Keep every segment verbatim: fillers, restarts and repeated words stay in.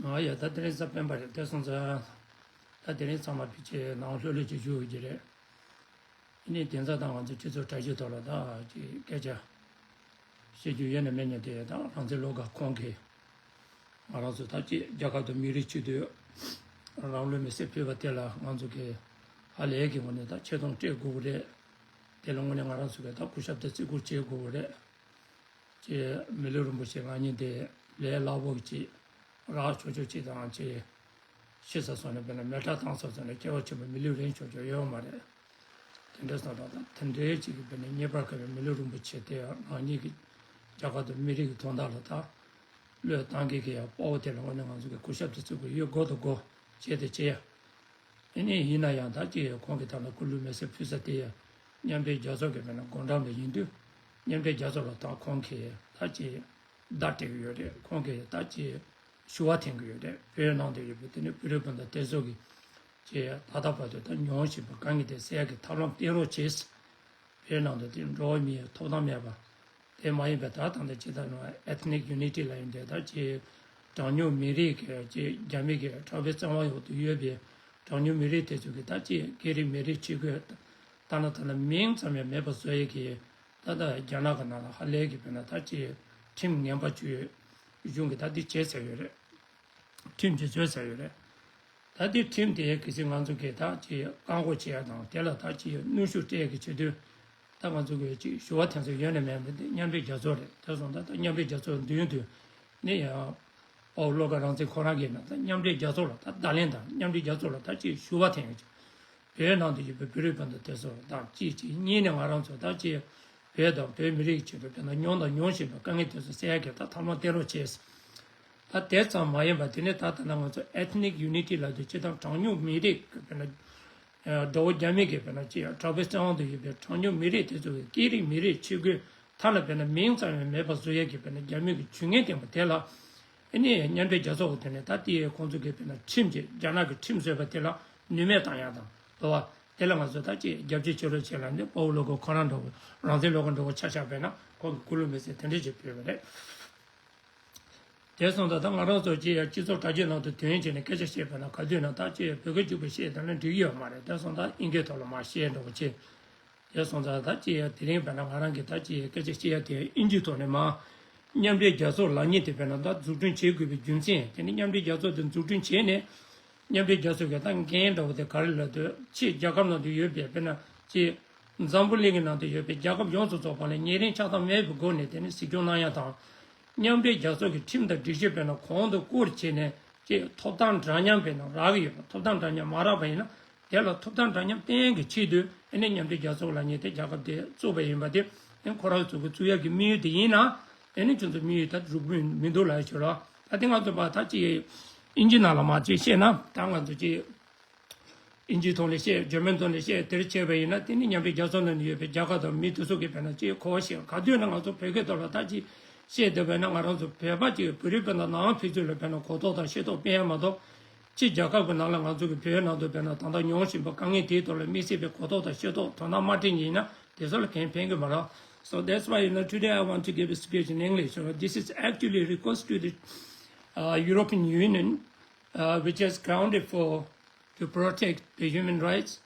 ཨ་ཡ། ད་དེ་རིང་གཟའ་སྤེན་པ་རེད། དེ་སོང་ཙང་ད་དེ་རིང་ཚང་མ་ཕལ་ཆེར་ནང་ལྷོད་ལྷོད་ཅིག་བཞུགས་ཡོད་ཀྱི་རེད། ཨ་ནི་དེང་སང་ད་ང་ཚོ་སྤྱི་ཚོགས་དྲ་རྒྱའི་ཐོག་ལ་ད་ཅིག་སྐད་ཆ་བཤད་རྒྱུ་ཡོད་ན་མེད་ན། དེ་ད་རང་བཙན་བློ་དགའ་ཁོང་གིས་ང་རང་ཚོ་ད་ཅིག་རྒྱ་གར་དུ་མི་རིགས་གཅིག་སྡུད་རང་ལུས་མེར་སྲེག་ཕུལ་བ་དེ་ལ་ང་ཚོ་གིས་ཧ་ལས་ཀྱི་ངོས་ནས་ད་ཆེ་མཐོང་སྤྲད་དགོས་ཀྱི་རེད། དེ་ལ་དངོས་གནས་ང་རང་ཚོ་གིས་ད་སྐུ་ཞབས་དེ་བརྩི་བཀུར་བྱེད་དགོས་ཀྱི་རེད། ཅེས་མི་ལུས་རིན་པོ་ཆེ་ལགས་ཉིད་དེ་ལས་སླ་པོ་ཅིག་རག་ཆོག་ཆོག་ཅིག་དང་ཅིག་ཤི་ས་སོང་ནས་དཔེར་ན་མེ་སྲེག་བཏང་ས་སོང་ནས་སྐྱེ་བ་ཆེན་པོ་མི་ལུས་རིང་ཆོག་ཆོག་ཡོད་མ་རེད། དེ་འདྲ་སོང་ཙང་ད་དེ་འདྲའི་ཅིག་གི་དཔེར་ན་རྙེད་པར་དཀའ་བའི་མི་ལུས་རིན་པོ་ཆེ་དེ་རང་ཉིད་ཀྱི་རྒྱ་གར་དུ་མི་རིགས་ཀྱི་དོན་དག་ལ་ད་བློས་བཏང་མཁན་གྱི་ཡ་དཔའ་བོ་དེ་ལ་དངོས་གནས་ང་ཚོ་གི་གུས་ཞབས་དེ་བརྩི་དགོས་ཡོད། དགོས་དང་དགོས། བྱས་ཏེ་བྱས། ཨ་ནི་ཡིན་ན་ཡང་ད་ཅིག་ཁོང་གིས་ད་ལྟ་སྐུ་ལུས་མེ་སྲེག་ཕུལ་ས་དེ་མཉམ་འབྲེལ་རྒྱལ་ཚོགས་ཀྱི་དཔེར་ན་སྒོ་འགྲམ་ལ་ཡིན་དུས། མཉམ་འབྲེལ་རྒྱལ་ཚོགས་ལ་ད་ཁོང་གིས་ད་ཅིག་བརྡ་སྤྲད་ཀྱི་ཡོད་རེད། ཁོང་གིས་ད་ཅིག་ཞུ་བ་འཐེན་གྱི་ཡོད་རེད། བོད་ནང་དུ་ཡོད་པའི་དེ་ནི་བོད་རིགས་སྤུན་ཟླ་དེ་ཚོ་གིས་ཅིག་ད་ལྟ་བར་དུ་ད་མྱོང་བཞིན་པའི་དཀའ་ངལ་དེ་སེལ་ཡག་གི་ཐབས་ལམ་བསྟེན་རོགས་བྱེད། བོད་ནང་དུ་དེ་འགྲོ་བ་མིའི་ཐོབ་ཐང་མེད་པ། དེ་མ་ཡིན་པའི་ད་ད་ལྟ་ཇི་ལྟར་ན་ethnic unity ལབ་ཡོང་དུས་ད་ཅིག་གྲངས་ཉུང་མི་རིགས་ཀྱི་ཅིག་རྒྱ་མི་གི་དྲག་པོའི་བཙན་དབང་འོག་ཏུ་ཡོད་པའི་གྲངས་ཉུང་མི་རིགས་དེ་ཚོ་གི་ད་ཅིག་སྐད་རིགས་མི་རིགས་ཆས་གོས་ད་ན་ད་ན་མིང་ཙམ་ཡང་མེད་པ་བཟོ་ཡས་ཀྱི་ད་ལྟ་རྒྱ་ནག་གི་ནང་ལ་ཧ་ལས་ཀྱི་དཔེར་ན་ད་ཅིག་ཁྲིམས་ངན་པ་བཅོས་གཞུང་གི་ད་འདི་བྱས་ཚར་ཡོད་རེད། ཁྲིམས་ཅིག་བཟོས་ཚར་ཡོད་རེད། ད་དེ་ཁྲིམས་དེ་གལ་སྲིད་ང་ཚོ་གིས་ད་ཅིག་བཀག་འགོག་བྱེད་ཡ་དང་དེ་ལ་ད་ཅིག་གནོན་ཤུགས་སྤྲད་ཀྱི་བྱེད་དུས། ད་ང་ཚོ་གིས་ཅིག་ཞུ་བ་འཐེན་ས་ཡོད་ན་མེད་ན་དེ་མཉམ་འབྲེལ་རྒྱལ་ཚོགས་རེད། དེ་སོང་ད་ད་མཉམ་འབྲེལ་རྒྱལ་ཚོགས་མདུན་དུ་ནི་ཡང་དཔའ་བོ་བློ་དགའ་རང་བཙན་ཁོ་རང་གིས་ན་ད་མཉམ་འབྲེལ་རྒྱལ་ཚོགས་ལ་ད་བརྡ་ལན་དང་མཉམ་འབྲེལ་རྒྱལ་ཚོགས་ལ་ད་ཅིག་ཞུ་བ་འཐེན་ཡོད། བོད་ནང་དུ་ཡོད་པའི་བོད་རིགས་སྤུན་ཟླ་དེ་ཚོ་དང་གཅིག་གཅིག་གཉིས་ནས་ང་རང་ཚོ་ད་ཅིག་བོད་དང་བོད་མི་རིགས་ཀྱི་ཆེད་དུ་དཔེར་ན་མྱོང་དང་མྱོང་བཞིན་པའི་དཀའ་ངལ་དེ་ཚོ་སེལ་ཡག་གི་ད་ཐབས་ལམ་བསྟེན་རོགས་བྱས། ད་དེ་ཙམ་མ་ཡིན་པར་དེ་ནས་ད་ལྟ་ན་ང་ཚོ་ethnic unity ལབ་དུས་སྤྱིར་བཏང་གྲངས་ཉུང་མི་རིགས་ཀྱི་དཔེར་ན་དགྲ་བོ་རྒྱ་མི་གིས་དཔེར་ན་ཅིག་དྲག་པོའི་བཙན་དབང་དུ་ཡོད་པའི་གྲངས་ཉུང་མི་རིགས་དེ་ཚོ་གི་སྐད་རིགས་མི་རིགས་ཆས་གོས་ཐད་ལ་དཔེར་ན་མིང་ཙམ་ཡང་མེད་པ་བཟོ་ཡས་ཀྱི་དཔེར་ན་རྒྱ་མི་གི་ཇུས་ངན་བསྟན་པ་དེ་ལ། ཨ་ནི་མཉམ་འབྲེལ་རྒྱལ་ཚོགས་ཀྱི་དེ་ནས་ད་ལྟའི་ཁོང་ཚོ་གིས་དཔེར་ན་ཁྲིམས་ཀྱི་རྒྱ་ནག་གི་ཁྲིམས་བཟོས་པ་དེ་ལ་ནུས་མེད་བཏང་ཡག་དང་རེད་བ། དེ་ལ་ང་ཚོས་ད་ཅིག་རྒྱབ་སྐྱོར་བྱེད་རོགས་བྱེད་ལབ་ནས་དཔའ་བོ་བློ་དགའ་ཁོ་རང་འདྲ་བོ་རང་བཙན་བློ་དགའ་འདྲ་བོ་ཆ་བཞག་པས་ན་ཁོང་གིས་སྐུ་ལུས་མེར་སྲེག་དེ་འདྲ་ཅིག་ཕུལ་བ་རེད། དེ་སོང་ཙང་ད་ང་རང་ཚོ་ཅིག་ཡང་སྤྱི་ཚོགས་དྲ་རྒྱའི་ནང་དུ་དོན་བྱས་ནས་སྐད་ཆ་བཤད་པ་ན་ག་དུས་ན་ད་ཅིག་བོད་སྐད་གཅིག་པུ་བཤད་བསྡད་ན་འགྲིག་གི་ཡོད་མ་རེད། དེ་སོང་ཙང་ཨིན་སྐད་ཐོག་ལ་མར་བཤད་འགྲོ་བ་བྱེད། དེ་སོང་ཙང་ད་ཅིག་ཡང་དེ་རིང་དཔེར་ན་ང་རང་གིས་ད་ཅིག་སྐད་ཆ་བཤད་ཡ་དེ་ཨིན་ཇིའི་ཐོག་ནས་མར་མཉམ་འབྲེལ་རྒྱལ་ཚོགས་ལབ་མཁན་དེ་དཔེར་ན་ད་འཛུགས་སྐྲུན་བྱེད་དགོས་པའི་རྒྱུ་མཚན་དེ་ནི་མཉམ་འབྲེལ་རྒྱལ་ཚོགས་དེ་འཛུགས་སྐྲུན་བྱས་ནས་མཉམ་འབྲེལ་རྒྱལ་ཚོགས་ཀྱི་ད་འགན་འདྲ་བོ་དེ་ག་རེ་ལབ་དུས་ཕྱིའི་རྒྱལ་ཁབ་ནང་དུ་ཡོད་པའི་དཔེར་ན་ཅིག་འཛམ་བུ་གླིང་གི་ནང་དུ་ཡོད་པའི་རྒྱལ་ཁབ་ཡོངས་སུ་རྫོགས་པ་ལ་ཉེ་རིང་ཆགས་སྡང་མེད་པའི་སྒོ་ནས་དེ་ནི་གཟིགས་སྐྱོང་གནང་ཡ་དང་། མཉམ་འབྲེལ་རྒྱལ་ཚོགས་ཀྱི་ཁྲིམས་དང་སྒྲིག་གཞི་དཔེར་ན་གོང་དུ་བཀུར་བྱས་ནས་ཅིག་ཐོབ་ཐང་འདྲ་མཉམ་དཔེར་ན་རག་གི་ཡོད་པ། ཐོབ་ཐང་འདྲ་མཉམ་མ་རག་པ་ཡིན་ན་དེ་ལ་ཐོབ་ཐང་འདྲ་མཉམ་གཏན་གྱི་ཆེད་དུ་ཨ་ནི་མཉམ་འབྲེལ་རྒྱལ་ཚོགས་ལབ་མཁན་དེ་རྒྱལ་ཁབ་དེ་བཙུགས་པ་ཡིན་པ་དེ་ཨ་ནི་ཁོ་རང་ཚོ་གི་བཙུགས་ཡག་གི་དམིགས་ཡུལ་དེ་ཡིན་ན་ཨ་ནི་ཁྱོད་ཚོ་དམིགས་ཡུལ་ད་རུབ་མི་མི་འདུག་ལབ་ཡ་ཞོར་ལ་ད་དེ་ང་ཚོ་པ་ད་ཅིག་ཨིན་ཇི་ནང་ལ་མར་ཅིག་བཤད་ན་ད་ང་ཚོ་ཅིག་ཨིན་ཇིའི་ཐོག་ནས་བཤད། འཇར་མན་ཐོག་ནས་བཤད། དེར་བྱས་པ་ཡིན་ན་དེ་ནི་མཉམ་འབྲེལ་རྒྱལ་ཚོགས་ནང་ནས་ཡོད་པའི་རྒྱལ་ཁབ་དང་མི་དེ་ཚོ་གིས་དཔེར་ན་ཅིག་གོ་བ་ཤེས། ག་དུས་ན་ང་ཚོ་བོད་སྐད་ཐོག་ལ་ད་ཅིག་བཤད་བསྡད་པ་ཡིན་ན་ང་རང་ཚོ་བོད་པ་ཅིག་བོད་རིགས་དཔེར་ན་ནང་ཕན་ཚུན་ལ་དཔེར་ན་གོ་རྟོགས་དང་ཤེས་རྟོགས་སྤེལ་ཡ་མ་གཏོགས། ཕྱི་རྒྱལ་ཁབ་ཀྱི་ནང་ལ་ང་ཚོ་གི་བོད་ནང་དུ་དཔེར་ན་ད་ལྟ་མྱོང་བཞིན་པ་དཀའ་ངལ་དེའི་ཐོག་ལ་དམིགས་བསལ་བའི་གོ་རྟོགས་དང་ཤེས་རྟོགས་དོ་སྣང་མ་སྤྲད་མཁན་ཡིན་ན་དེ་ཚོ་ལ་གང་ཕན་གྱི་མ་རེད། So that's why, you know, today I want to give a speech in English. You know, this is actually a request to the uh, European Union, uh, which is grounded for to protect the human rights,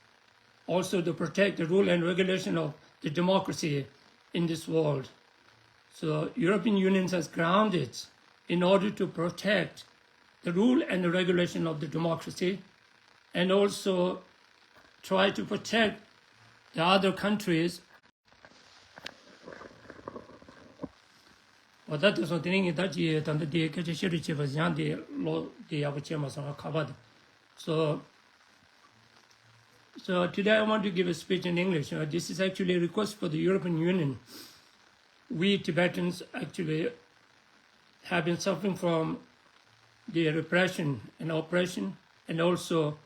also to protect the rule and regulation of the democracy in this world. So European Union has grounded in order to protect the rule and the regulation of the democracy and also try to protect the other countries. འོ་ད་དེ་སོང་དེ་རིང་ངས་ད་ཅི་ད་ལྟ་དེའི་སྐད་ཆ་བཤད་རེས་བྱེད་པ་ཡང་དེ་ལོ་དེ་ཡག་པོ་བྱས་མ་སོང་ཁ་པར་དེ། So, so today I want to give a speech in English. Uh, this is actually a request for the European Union. We Tibetans actually have been suffering from the repression and oppression and also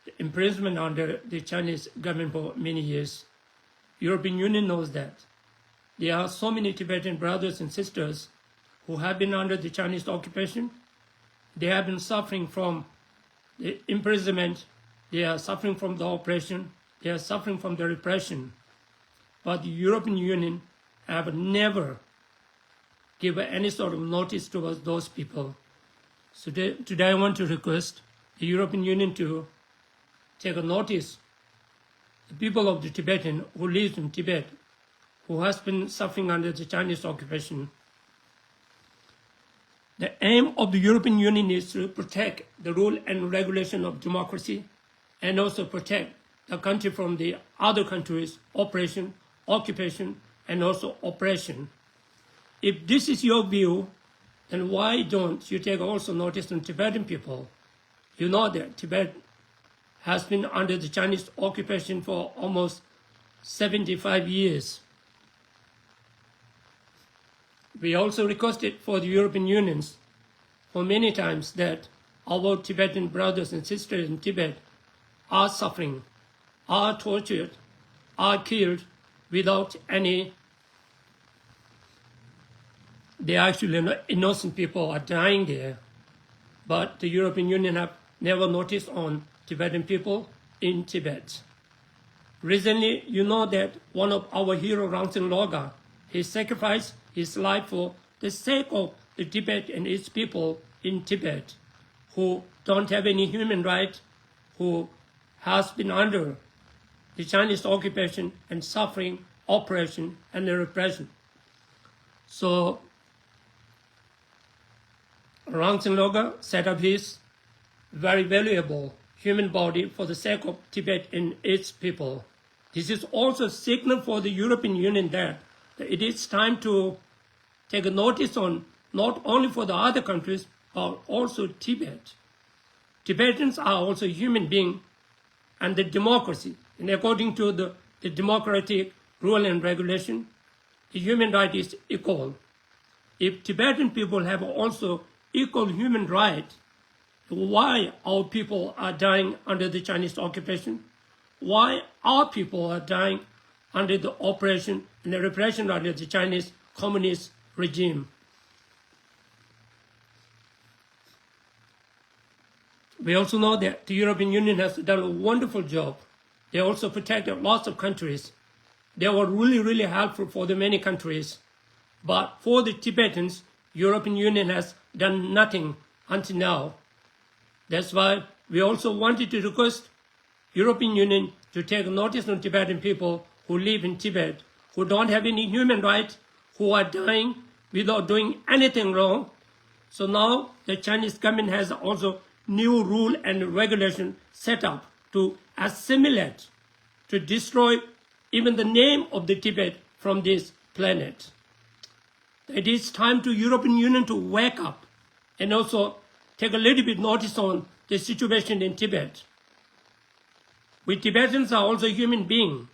the imprisonment under the Chinese government for many years. European Union knows that there are so many Tibetan brothers and sisters who have been under the Chinese occupation. They have been suffering from the imprisonment. They are suffering from the oppression. They are suffering from the repression. But the European Union have never give any sort of notice towards those people. So today, today I want to request the European Union to take a notice the people of the Tibetan who lives in Tibet, who has been suffering under the Chinese occupation. The aim of the European Union is to protect the rule and regulation of democracy and also protect the country from the other countries' oppression, occupation, and also oppression. If this is your view, then why don't you take also notice on Tibetan people? You know that Tibet has been under the Chinese occupation for almost seventy-five years. We also requested for the European Unions for many times that our Tibetan brothers and sisters in Tibet are suffering, are tortured, are killed without any, they actually, innocent people are dying there. But the European Union have never noticed on Tibetan people in Tibet. Recently, you know that one of our hero, Rangchen Loga, he sacrificed his life for the sake of the Tibet and its people in Tibet who don't have any human right, who has been under the Chinese occupation and suffering oppression and repression. So Rangchen Loga set up his very valuable human body for the sake of Tibet and its people. This is also a signal for the European Union that it is time to take a notice on not only for the other countries, but also Tibet. Tibetans are also human beings, and the democracy, and according to the, the democratic rule and regulation, the human right is equal. If Tibetan people have also equal human right, why our people are dying under the Chinese occupation? Why our people are dying under the oppression and the repression under the Chinese communist regime? We also know that the European Union has done a wonderful job. They also protected lots of countries. They were really, really helpful for the many countries. But for the Tibetans, European Union has done nothing until now. That's why we also wanted to request European Union to take notice on Tibetan people who live in Tibet, who don't have any human right, who are dying without doing anything wrong. So now the Chinese government has also new rule and regulation set up to assimilate, to destroy even the name of the Tibet from this planet. It is time to European Union to wake up and also take a little bit notice on the situation in Tibet. We Tibetans are also human being.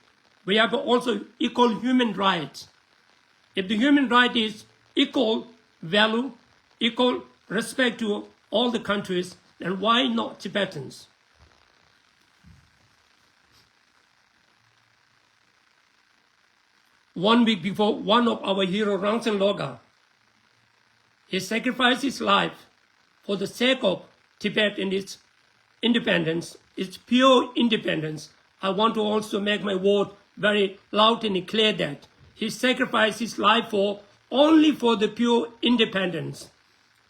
We have also equal human rights. If the human right is equal value, equal respect to all the countries, then why not Tibetans? One week before, one of our hero, Rangchen Loga, he sacrificed his life for the sake of Tibet and its independence, its pure independence. I want to also make my word very loud and clear that he sacrificed his life for only for the pure independence,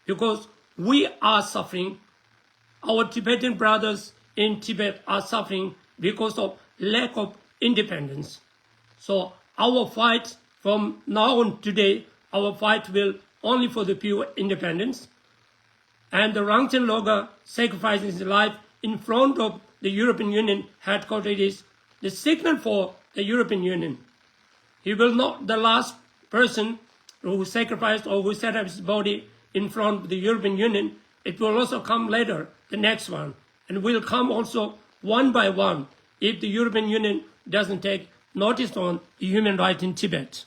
because we are suffering. Our Tibetan brothers in Tibet are suffering because of lack of independence. So our fight from now on today, our fight will only for the pure independence. And the Rangchen Loga sacrificing his life in front of the European Union headquarters is the signal for the European Union. He will not the last person who sacrificed or who set up his body in front of the European Union. It will also come later, the next one, and will come also one by one if the European Union doesn't take notice on the human rights in Tibet.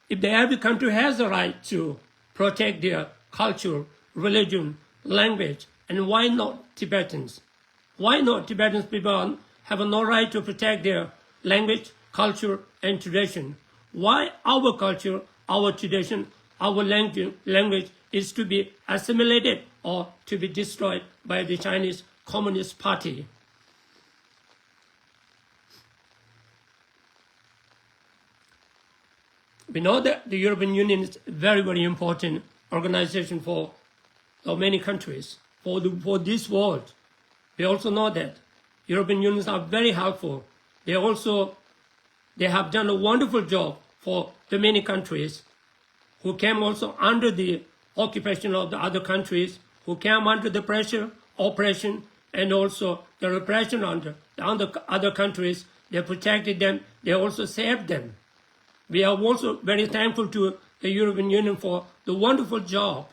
If the every country has a right to protect their culture, religion, language, and why not Tibetans? Why not Tibetans people have no right to protect their language, culture, and tradition? Why our culture, our tradition, our language, language is to be assimilated or to be destroyed by the Chinese Communist Party? We know that the European Union is very, very important organization for, for many countries, for the, for this world. We also know that European Unions are very helpful. They also, they have done a wonderful job for the many countries who came also under the occupation of the other countries, who came under the pressure, oppression, and also the repression under the under other countries. They protected them, they also saved them. We are also very thankful to the European Union for the wonderful job.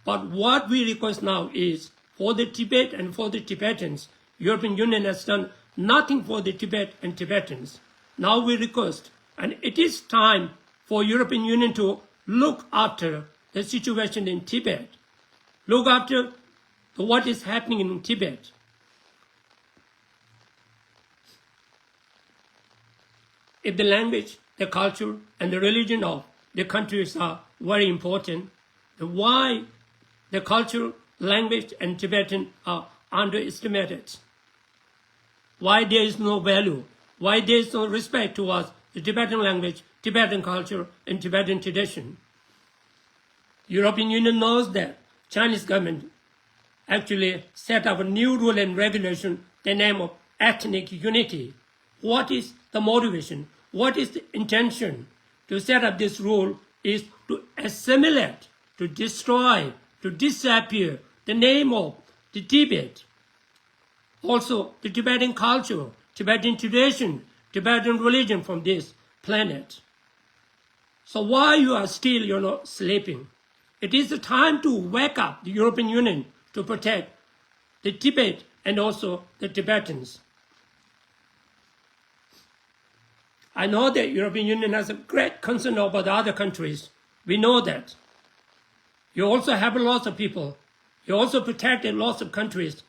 But what we request now is for the Tibet and for the Tibetans, European Union has done nothing for the Tibet and Tibetans. Now we request, and it is time for European Union to look after the situation in Tibet, look after the, what is happening in Tibet. If the language, the culture, and the religion of the countries are very important, then why the culture, language, and Tibetan are underestimated? Why there is no value? Why there is no respect towards the Tibetan language, Tibetan culture, and Tibetan tradition? European Union knows that Chinese government actually set up a new rule and regulation, the name of ethnic unity. What is the motivation? What is the intention to set up this rule is to assimilate, to destroy, to disappear the name of the Tibet. Also, the Tibetan culture, Tibetan tradition, Tibetan religion from this planet. So why you are still, you know, sleeping? It is the time to wake up the European Union to protect the Tibet and also the Tibetans. I know that European Union has a great concern about the other countries. We know that. You also have lots of people. You also protected lots of countries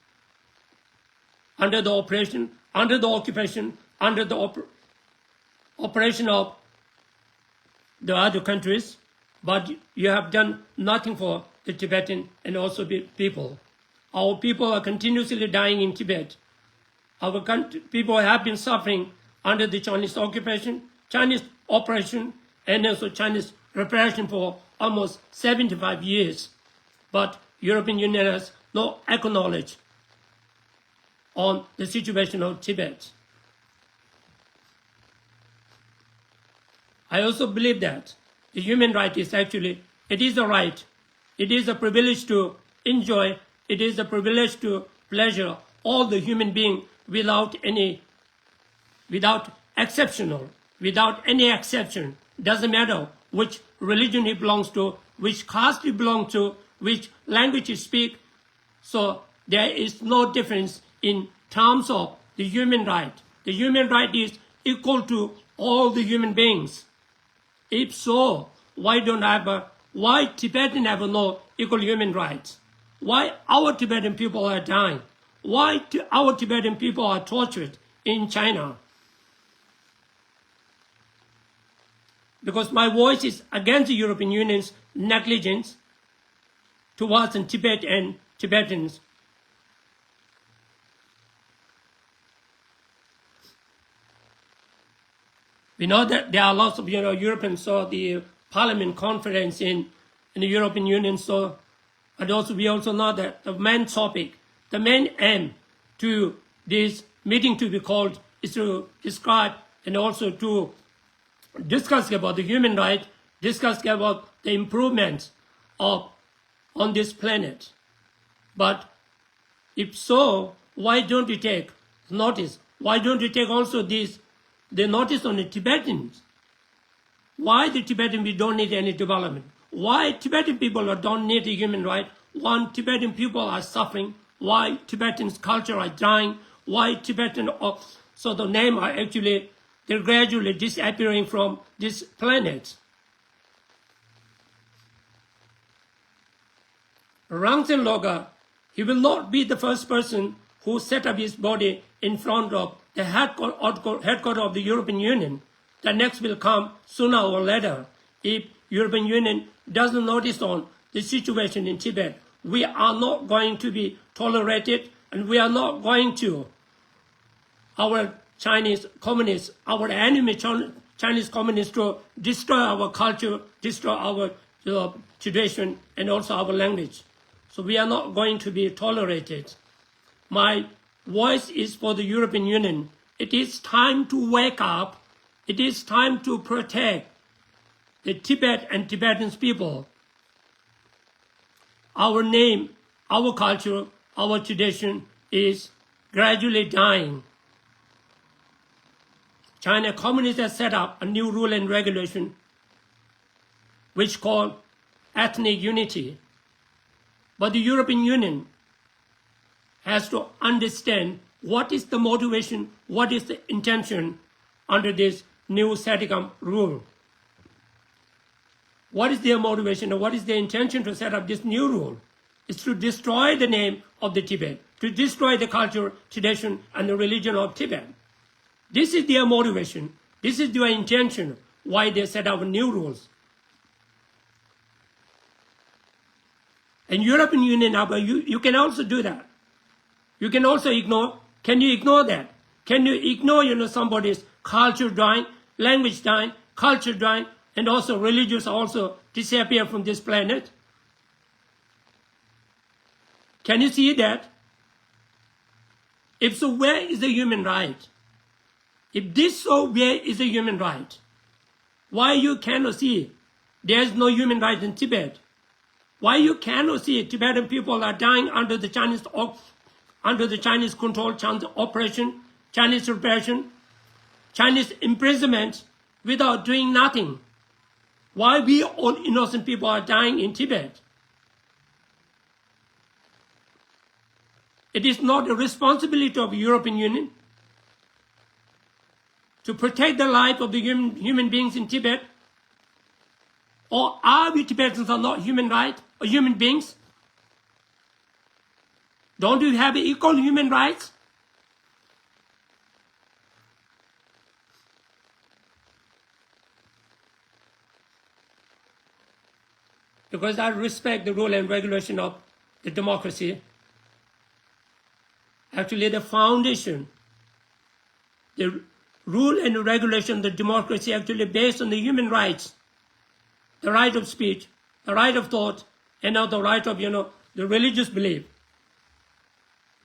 under the oppression, under the occupation, under the op- operation of the other countries, but you have done nothing for the Tibetan and also pe- people. Our people are continuously dying in Tibet. Our country, people have been suffering under the Chinese occupation, Chinese oppression, and also Chinese repression for almost seventy-five years. But European Union has no acknowledge on the situation of Tibet. I also believe that the human right is actually, it is a right, it is a privilege to enjoy, it is a privilege to pleasure all the human being without any, without exceptional, without any exception. Doesn't matter which religion he belongs to, which caste he belongs to, which language he speak, so there is no difference in terms of the human right. The human right is equal to all the human beings. If so, why don't I have a, why Tibetan have no equal human rights? Why our Tibetan people are dying? Why t- our Tibetan people are tortured in China? Because my voice is against the European Union's negligence towards in Tibet and Tibetans. We know that there are lots of, you know, Europeans, so the parliament conference in, in the European Union, so, and also we also know that the main topic, the main aim to this meeting to be called is to describe and also to discuss about the human right, discuss about the improvements of on this planet. But if so, why don't you take notice? Why don't you take also this the notice on the Tibetans? Why the Tibetan we don't need any development? Why Tibetan people don't need a human right? Why Tibetan people are suffering? Why Tibetans culture are dying? Why Tibetan uh, so the name are actually they're gradually disappearing from this planet. Rangchen Loga, he will not be the first person who set up his body in front of the headquarter of the European Union. The next will come sooner or later. If European Union doesn't notice on the situation in Tibet, we are not going to be tolerated and we are not going to our Chinese communists, our enemy Chin- Chinese communists to destroy our culture, destroy our uh, tradition, and also our language. So we are not going to be tolerated. My voice is for the European Union. It is time to wake up. It is time to protect the Tibet and Tibetans people. Our name, our culture, our tradition is gradually dying. China Communist has set up a new rule and regulation which call ethnic unity. But the European Union has to understand what is the motivation, what is the intention under this new SADCOM rule. What is their motivation and what is their intention to set up this new rule? It's to destroy the name of the Tibet, to destroy the culture, tradition, and the religion of Tibet. This is their motivation. This is their intention why they set up new rules. And European Union, you, you can also do that. You can also ignore. Can you ignore that? Can you ignore, you know, somebody's culture dying, language dying, culture dying, and also religious also disappear from this planet? Can you see that? If so, where is the human right? If this so, where is the human right? Why you cannot see there is no human right in Tibet? Why you cannot see Tibetan people are dying under the Chinese under the Chinese control, Chinese oppression, Chinese repression, Chinese imprisonment without doing nothing? Why we all innocent people are dying in Tibet? It is not the responsibility of the European Union to protect the life of the human, human beings in Tibet? Or are we Tibetans are not human rights or human beings? Don't we have equal human rights? Because I respect the rule and regulation of the democracy. Actually, the foundation, the rule and regulation of the democracy actually based on the human rights, the right of speech, the right of thought, and now the right of, you know, the religious belief.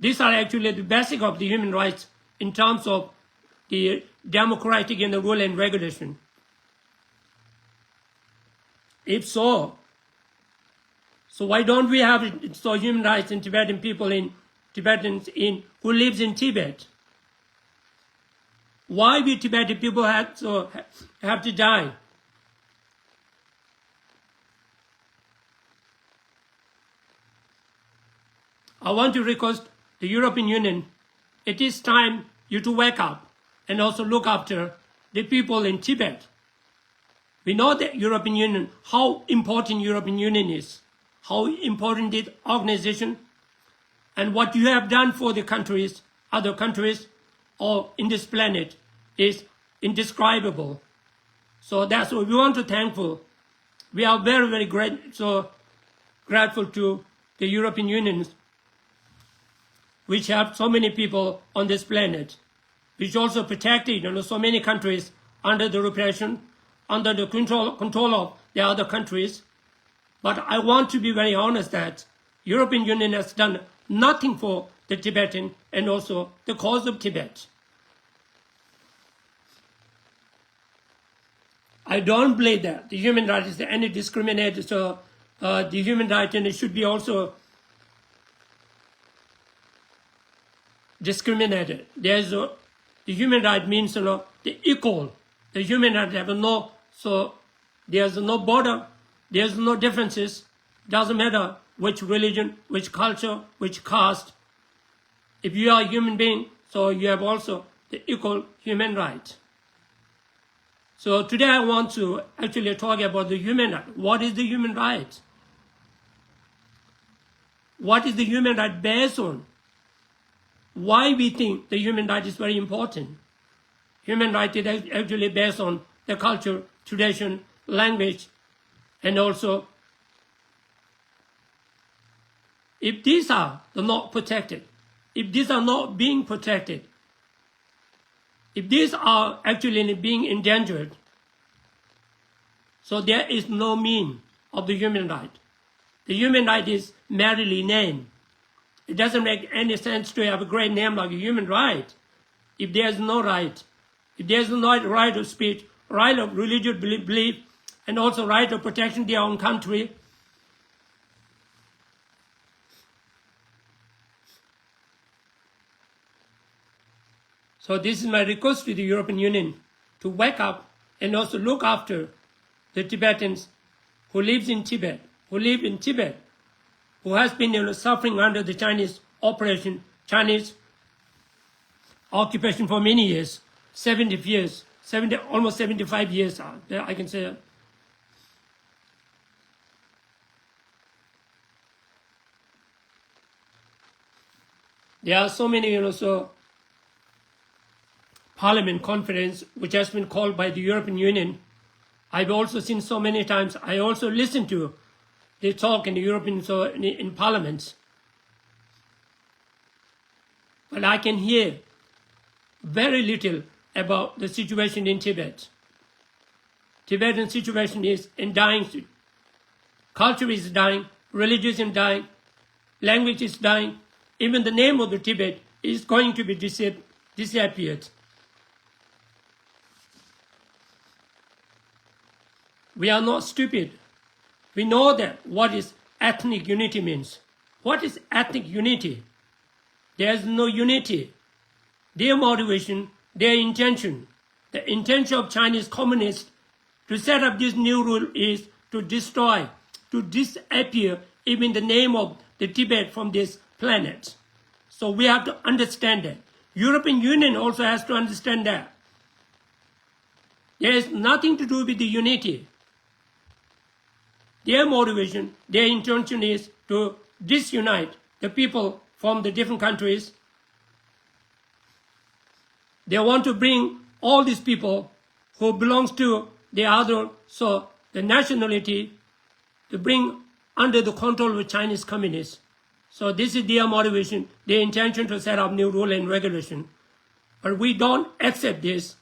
These are actually the basic of the human rights in terms of the democratic and the rule and regulation. If so, so why don't we have it, so human rights in Tibetan people in Tibetans in who lives in Tibet? Why we Tibetan people have so have to die? I want to request the European Union, it is time you to wake up and also look after the people in Tibet. We know the European Union, how important European Union is, how important this organization, and what you have done for the countries, other countries, or in this planet is indescribable. So that's what we want to thankful. We are very, very great, so grateful to the European Union, which helped so many people on this planet, which also protected, you know, so many countries under the repression, under the control, control of the other countries. But I want to be very honest that European Union has done nothing for the Tibetan and also the cause of Tibet. I don't believe that the human right is any discriminated. So uh, the human right and it should be also discriminated. There's a, the human right means, you know, the equal. The human right have no, so there's no border, there's no differences. Doesn't matter which religion, which culture, which caste. If you are a human being, so you have also the equal human right. So today I want to actually talk about the human right. What is the human right? What is the human right based on? Why we think the human right is very important? Human right is actually based on the culture, tradition, language, and also if these are not protected, if these are not being protected, If these are actually being endangered, so there is no mean of the human right. The human right is merely name. It doesn't make any sense to have a great name like a human right if there is no right. If there is no right of speech, right of religious belief, and also right of protection their own country, so this is my request to the European Union to wake up and also look after the Tibetans who lives in Tibet, who live in Tibet, who has been, you know, suffering under the Chinese operation, Chinese occupation for many years, seventy years, seventy, almost seventy-five years, uh, I can say. There are so many, you know, so parliament conference which has been called by the European Union. I've also seen so many times. I also listen to the talk in the European, so in, in parliaments. But I can hear very little about the situation in Tibet. Tibetan situation is in dying. Culture is dying, religion is dying, language is dying. Even the name of the Tibet is going to be dis- disappeared. We are not stupid. We know that what is ethnic unity means. What is ethnic unity? There is no unity. Their motivation, their intention, the intention of Chinese communists to set up this new rule is to destroy, to disappear even the name of the Tibet from this planet. So we have to understand that. European Union also has to understand that. There is nothing to do with the unity. Their motivation, their intention is to disunite the people from the different countries. They want to bring all these people who belongs to the other, so the nationality, to bring under the control of Chinese communists. So this is their motivation, their intention to set up new rule and regulation. But we don't accept this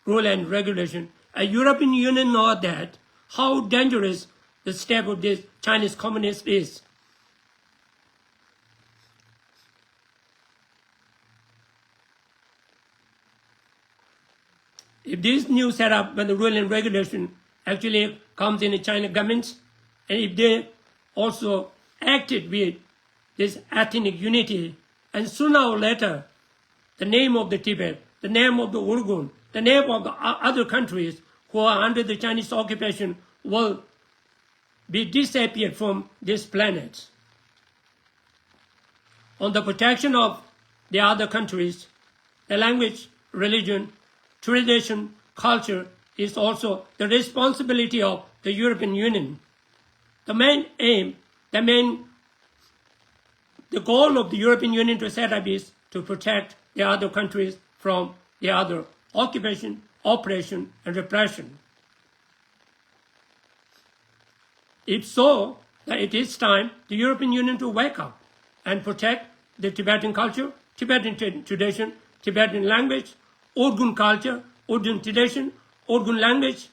rule and regulation. A European Union know that how dangerous the step of this Chinese communist is. If this new setup when the rule and regulation actually comes in the China government, and if they also acted with this ethnic unity, and sooner or later, the name of the Tibet, the name of the Uyghur, the name of the o- other countries who are under the Chinese occupation will be disappeared from this planet. On the protection of the other countries, the language, religion, tradition, culture is also the responsibility of the European Union. The main aim, the main, the goal of the European Union to set up is to protect the other countries from the other occupation, oppression, and repression. If so, then it is time the European Union to wake up and protect the Tibetan culture, Tibetan tra- tradition, Tibetan language, Uyghur culture, Uyghur tradition, Uyghur language.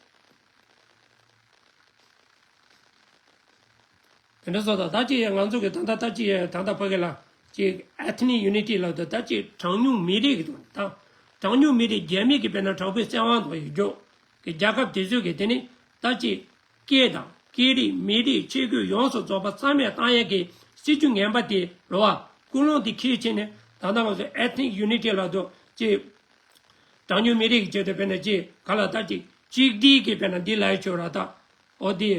དེ་འདྲ་སོགས་དང་ད་ཅི་ང་ཚོ་གི་ད་ལྟ་ད་ཅི་ད་ལྟ་ཕ་གི་ལ་ཅི་ethnic unity ལ་ད་ད་ཅི་གྲངས་ཉུང་མི་རིགས་ཀྱི་ད་གྲངས་ཉུང་མི་རིགས་རྒྱ་མི་གི་དཔེར་ན་དྲག་པོའི་བཙན་དབང་དུ་ཡོད་རྒྱུ་གི་རྒྱལ་ཁབ་དེ་ཚོ་གི་དེ་ནི་ད་ཅི་སྐད་དང་སྐད་རིགས་མི་རིགས་ཆས་གོས་ཡོངས་སུ་རྫོགས་པ་རྩ་མེད་བཏང་ཡས་ཀྱི་སྲིད་ཇུས་ངན་པ་དེ་རེད་བ། ཀུན་སློང་དེ་ཁྱེར་བྱས་ནས་ད་ལྟ་ང་ཚོ་ethnic unity ལ་དོ་ཅི་གྲངས་ཉུང་མི་རིགས་ཀྱི་ཆེད་དུ་དཔེར་ན་ཅི་ག་ལ་ད་ཅི་གཅིག་སྒྲིལ་གྱི་དཔེར་ན་འདི་ལ་ཡི་ཆོས་ར་ད་ཨོ་དེ་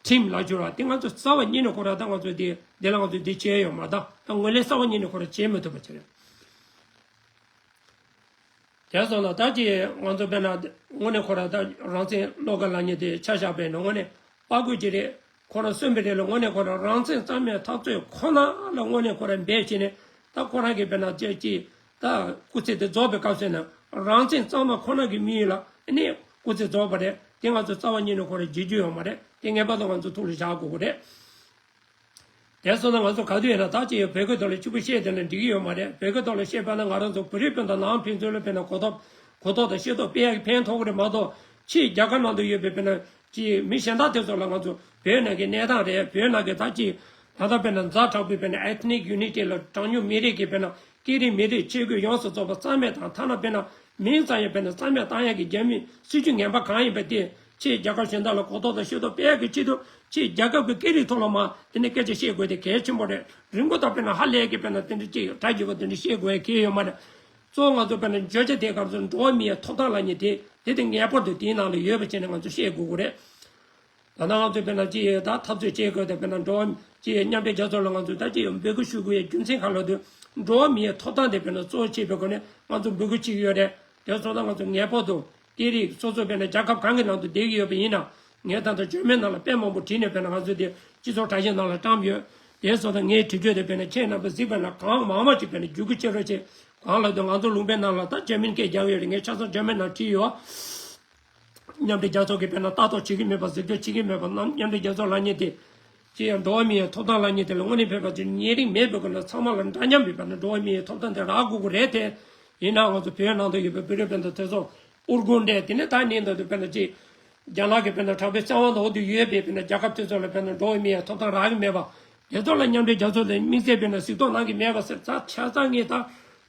ཁྲིམས་ལ་ཆོས་ར་དེ་ང་ཚོ་རྩ་བ་ཉིད་ནས་ཁོ་ར་ད་ང་ཚོ་དེ་དེ་ལ་ང་ཚོ་འདི་བྱས་ཡོད་མ་ད་ད་ངོས་ལེན་རྩ་བ་ཉིད་ནས་ཁོ་ར་བྱེད་མི་ཐུབ་པ་བྱས་རེད། དེ་སོང་ན་ད་ཅི་ང་ཚོ་དཔེར་ན་དངོས་གནས་ཁོ་ར་ད་རང་བཙན་བློ་དགའ་ལགས་ཉིད་དེ་ཆ་བཞག་པས་ན་དངོས་གནས་དཔའ་རྒོད་ཅིག་རེད། ཁོ་རང་གསོན་པའི་རིང་ལ་དངོས་གནས་ཁོ་རང་རང་བཙན་རྩ་མེད་འཐབ་རྩོད་ཁོ་ན་ལ་དངོས་གནས་ཁོ་རང་འབད་བྱས་ནས་ད་ཁོ་རང་གི་དཔེར་ན་ཅི་ཅི་ད་སྐུ་ཚེ་དེ་རྫོགས་པའི་སྐབས་སུ་ན་རང་བཙན་གཙང་མ་ཁོ་རང་གི་མི་ཡུལ་ལ་ནི་སྐུ་ཚེ་རྫོགས་པ་རེད། དེ་ང་ཚོ་རྩ་བ་ཉིད་ནས་ཁོ་རང་བརྗེད་རྒྱུ་ཡོད་མ་རེད། དེ་ངེས་པར་དུ་ང་ཚོ་ཐུགས་ལ་བཞག་དགོས་ཀྱི་རེད། དེ་སོང་ན་ང་ཚོ་ག་དུས་ཡིན་ན་ད་ཅི་ཡོད་བོད་སྐད་ཐོག་ལ་གཅིག་པུ་བཤད་དེ་ལ་འགྲིག་གི་ཡོད་མ་རེད། བོད་སྐད་ཐོག་ལ་བཤད་པ་ན་ང་རང་ཚོ་བོད་རིགས་སྤུན་ཟླ་ནང་ཕན་ཚུན་ལ་ཕན་ན་གོ་རྟོགས་གོ་རྟོགས་དང་ཤེས་རྟོགས་སྤེལ་ཡག་གི་ཕན་ཐོགས་ཀྱི་རེད་མ་གཏོགས། ཕྱིའི་རྒྱ་གར་ནང་དུ་ཡོད་པའི་དཔེར་ན་ཅི་མི་གཞན་དག་དེ་ཚོ་ལ་ང་ཚོ་བོད་ནང་གི་གནས་སྟངས་རེད། བོད་ནང་གི་ད་ཅི་ད་ལྟ་དཔེར་ན་ཛ་དྲག་པོའི་དཔེར་ན་ethnic unity ལ་གྲངས་ཉུང་མི་རིགས་ཀྱི་དཔེར་ན་སྐད་རིགས་མི་རིགས་ཆས་གོས་ཡོངས་སུ་རྫོགས་པ་རྩ་མེད་དང་ཐ་ན་དཔེར་ན་མིང་ཙམ་ཡང་དཔེར་ན་རྩ་མེད་བཏང་ཡག་གི་རྒྱ་མིའི་སྲིད་ཇུས་ངན་པ་གང་ཡིན་པ་དེ་ཕྱིའི་རྒྱལ་ཁབ་གཞན་དག་ལ་གོ་རྟོགས་དང་ཤེས་རྟོགས་སྤེལ་ཡག་གི་ཆེད་དུ་ཕྱིའི་རྒྱལ་ཁབ་ཀྱི་སྐད་རིགས་ཐོག་ལ་མ་དེ་ནས་སྐད་ཆ་བཤད་དགོས་དེ་གལ་ཆེན་པོ་རེད། རིང་པོ་དང་དཔེར་ན་ཧ་ལས་ཀྱི་དཔེར་ན་དེ་འདྲ་ཅིག་གྲ་རྒྱས་པོ་དེ་འདྲ་བཤད་དགོས་ཡ་གལ་ཡོད་མ་རེད། གཙོ་བོ་ང་ཚོ་དཔེར་ན་བརྗོད་བྱ་དེ་གར་ཚོ་འགྲོ་བ་མིའི་ཐོབ་ཐང་ལབ་མཁན་དེ་དེ་དེ་ངེས་པར་དུ་དེའི་ནང་ལ་ཡོད་པ་བྱས་ནས་ང་ཚོ་བཤད་དགོས་ཀྱི་རེད། ད་ལྟ་ང་ཚོས་དཔེར་ན་ཅིག་ད་འཐབ་རྩོད་བྱེད་དགོས་དེ་དཔེར་ན་འགྲོ་བ་ཅིག་མཉམ་འབྲེལ་རྒྱལ་ཚོགས་ལ་ང་ཚོས་ད་ཅིག་འབོད་སྐུལ་ཞུ་དགོས་ཡའི་རྒྱུ་མཚན་གང་ལ་དུ་འགྲོ་བ་མིའི་ཐོབ་ཐང་དེ་དཔེར་ན་གཙོ་བོ་བྱས་པའི་སྒོ་ནས་ང་ཚོ་འབོད་སྐུལ་བྱེད་ཀྱི་ཡོད་རེད། དེ་སོང་ཙང་ང་ཚོ་ངེས་པར་དུ་སྐད་རིགས་སོ་སོ་དཔེར་ན་རྒྱལ་ཁབ་གང་གི་ནང་དུ་བསྡད་ཀྱི་ཡོད་པ་ཡིན་ན་ངས་ད་ལྟ་འཇར་མན་ནང་ལ་དཔེ་མང་པོ་བྲིས་ནས་དཔེར་ན་ང་ཚོས་དེ་སྤྱི་ཚོགས་དྲ་ཞིབ་ནང་ལ་བཀྲམ་ཡོད། དེ་སོང་ཙང་ངའི་དྲི་བརྗོད་དེ་དཔེར་ན་ཁྱེད་རྣམ་པ་གཟིགས་པ་ན་གང་མང་མང་ཅིག་དཔེར་ན་བརྒྱུད་སྐུལ་བྱེད་རོགས་བྱེད། གང་ལ་དུ་ང་ཚོ་ལུང་པའི་ནང་ལ་ད་འཇར་མན་སྐད་རྒྱག་ཡོད་རེད། ངས་ཆ་ཚང་འཇར་མན་ནང་བྲིས་ཡོད། མཉམ་འབྲེལ་རྒྱལ་ཚོགས་ཀྱིས་དཔེར་ན་ལྟ་རྟོག་བྱེད་ཀྱི་མེད་པ་གཟིགས་སྐྱོང་བྱེད་ཀྱི་མེད་པ་རྣམས་མཉམ་འབྲེལ་རྒྱལ་ཚོགས་ལབ་མཁན་དེ། ཅི་ཡང་འགྲོ་བ་མིའི་ཐོབ་ཐང་ལབ་མཁན་དེ་ལ་དངོས་གནས་ཕན་པ་ཅིག་ཉེ་རིང་མེད་པའི་སྒོ་ནས་ཚང་མ་ལ་འདྲ་མཉམ་པའི་བར་ན་འགྲོ་བ་མིའི་ཐོབ་ཐང་དེ་རག་དགོས་ཀྱི་རེད་དེ། ཡིན་ནའང་ང་ཚོ་བོད་ནང་དུ་ཡོད་པའི་བོད་རིགས་སྤུན་ཟླ་དེ་ཚོ་དབུ་དགོན་འདྲ་དེ་ནས་ད་ནས་འདི་དུ་དཔེར་ན་ཅི། རྒྱ་ནག་གི་དཔེར་ན་དྲག་པོའི་བཙན་དབང་འོག་ཏུ་ཡོད་པའི་དཔེར་ན་རྒྱལ་ཁབ་དེ་ཚོ་ལ་དཔེར་ན་འགྲོ་བ་མིའི་ཐོབ་ཐང་རག་གི་མེད་པ། དེ་ཚོ་ལ་མཉམ་འབྲེལ་རྒྱལ་ཚོགས་ལ་དམིགས་བསལ་དཔེར་ན་གཟིགས་རྟོག་གནང་གི་མེད་པ་ཟེར་ཚ་ཆ་ཚང་ངས་ད་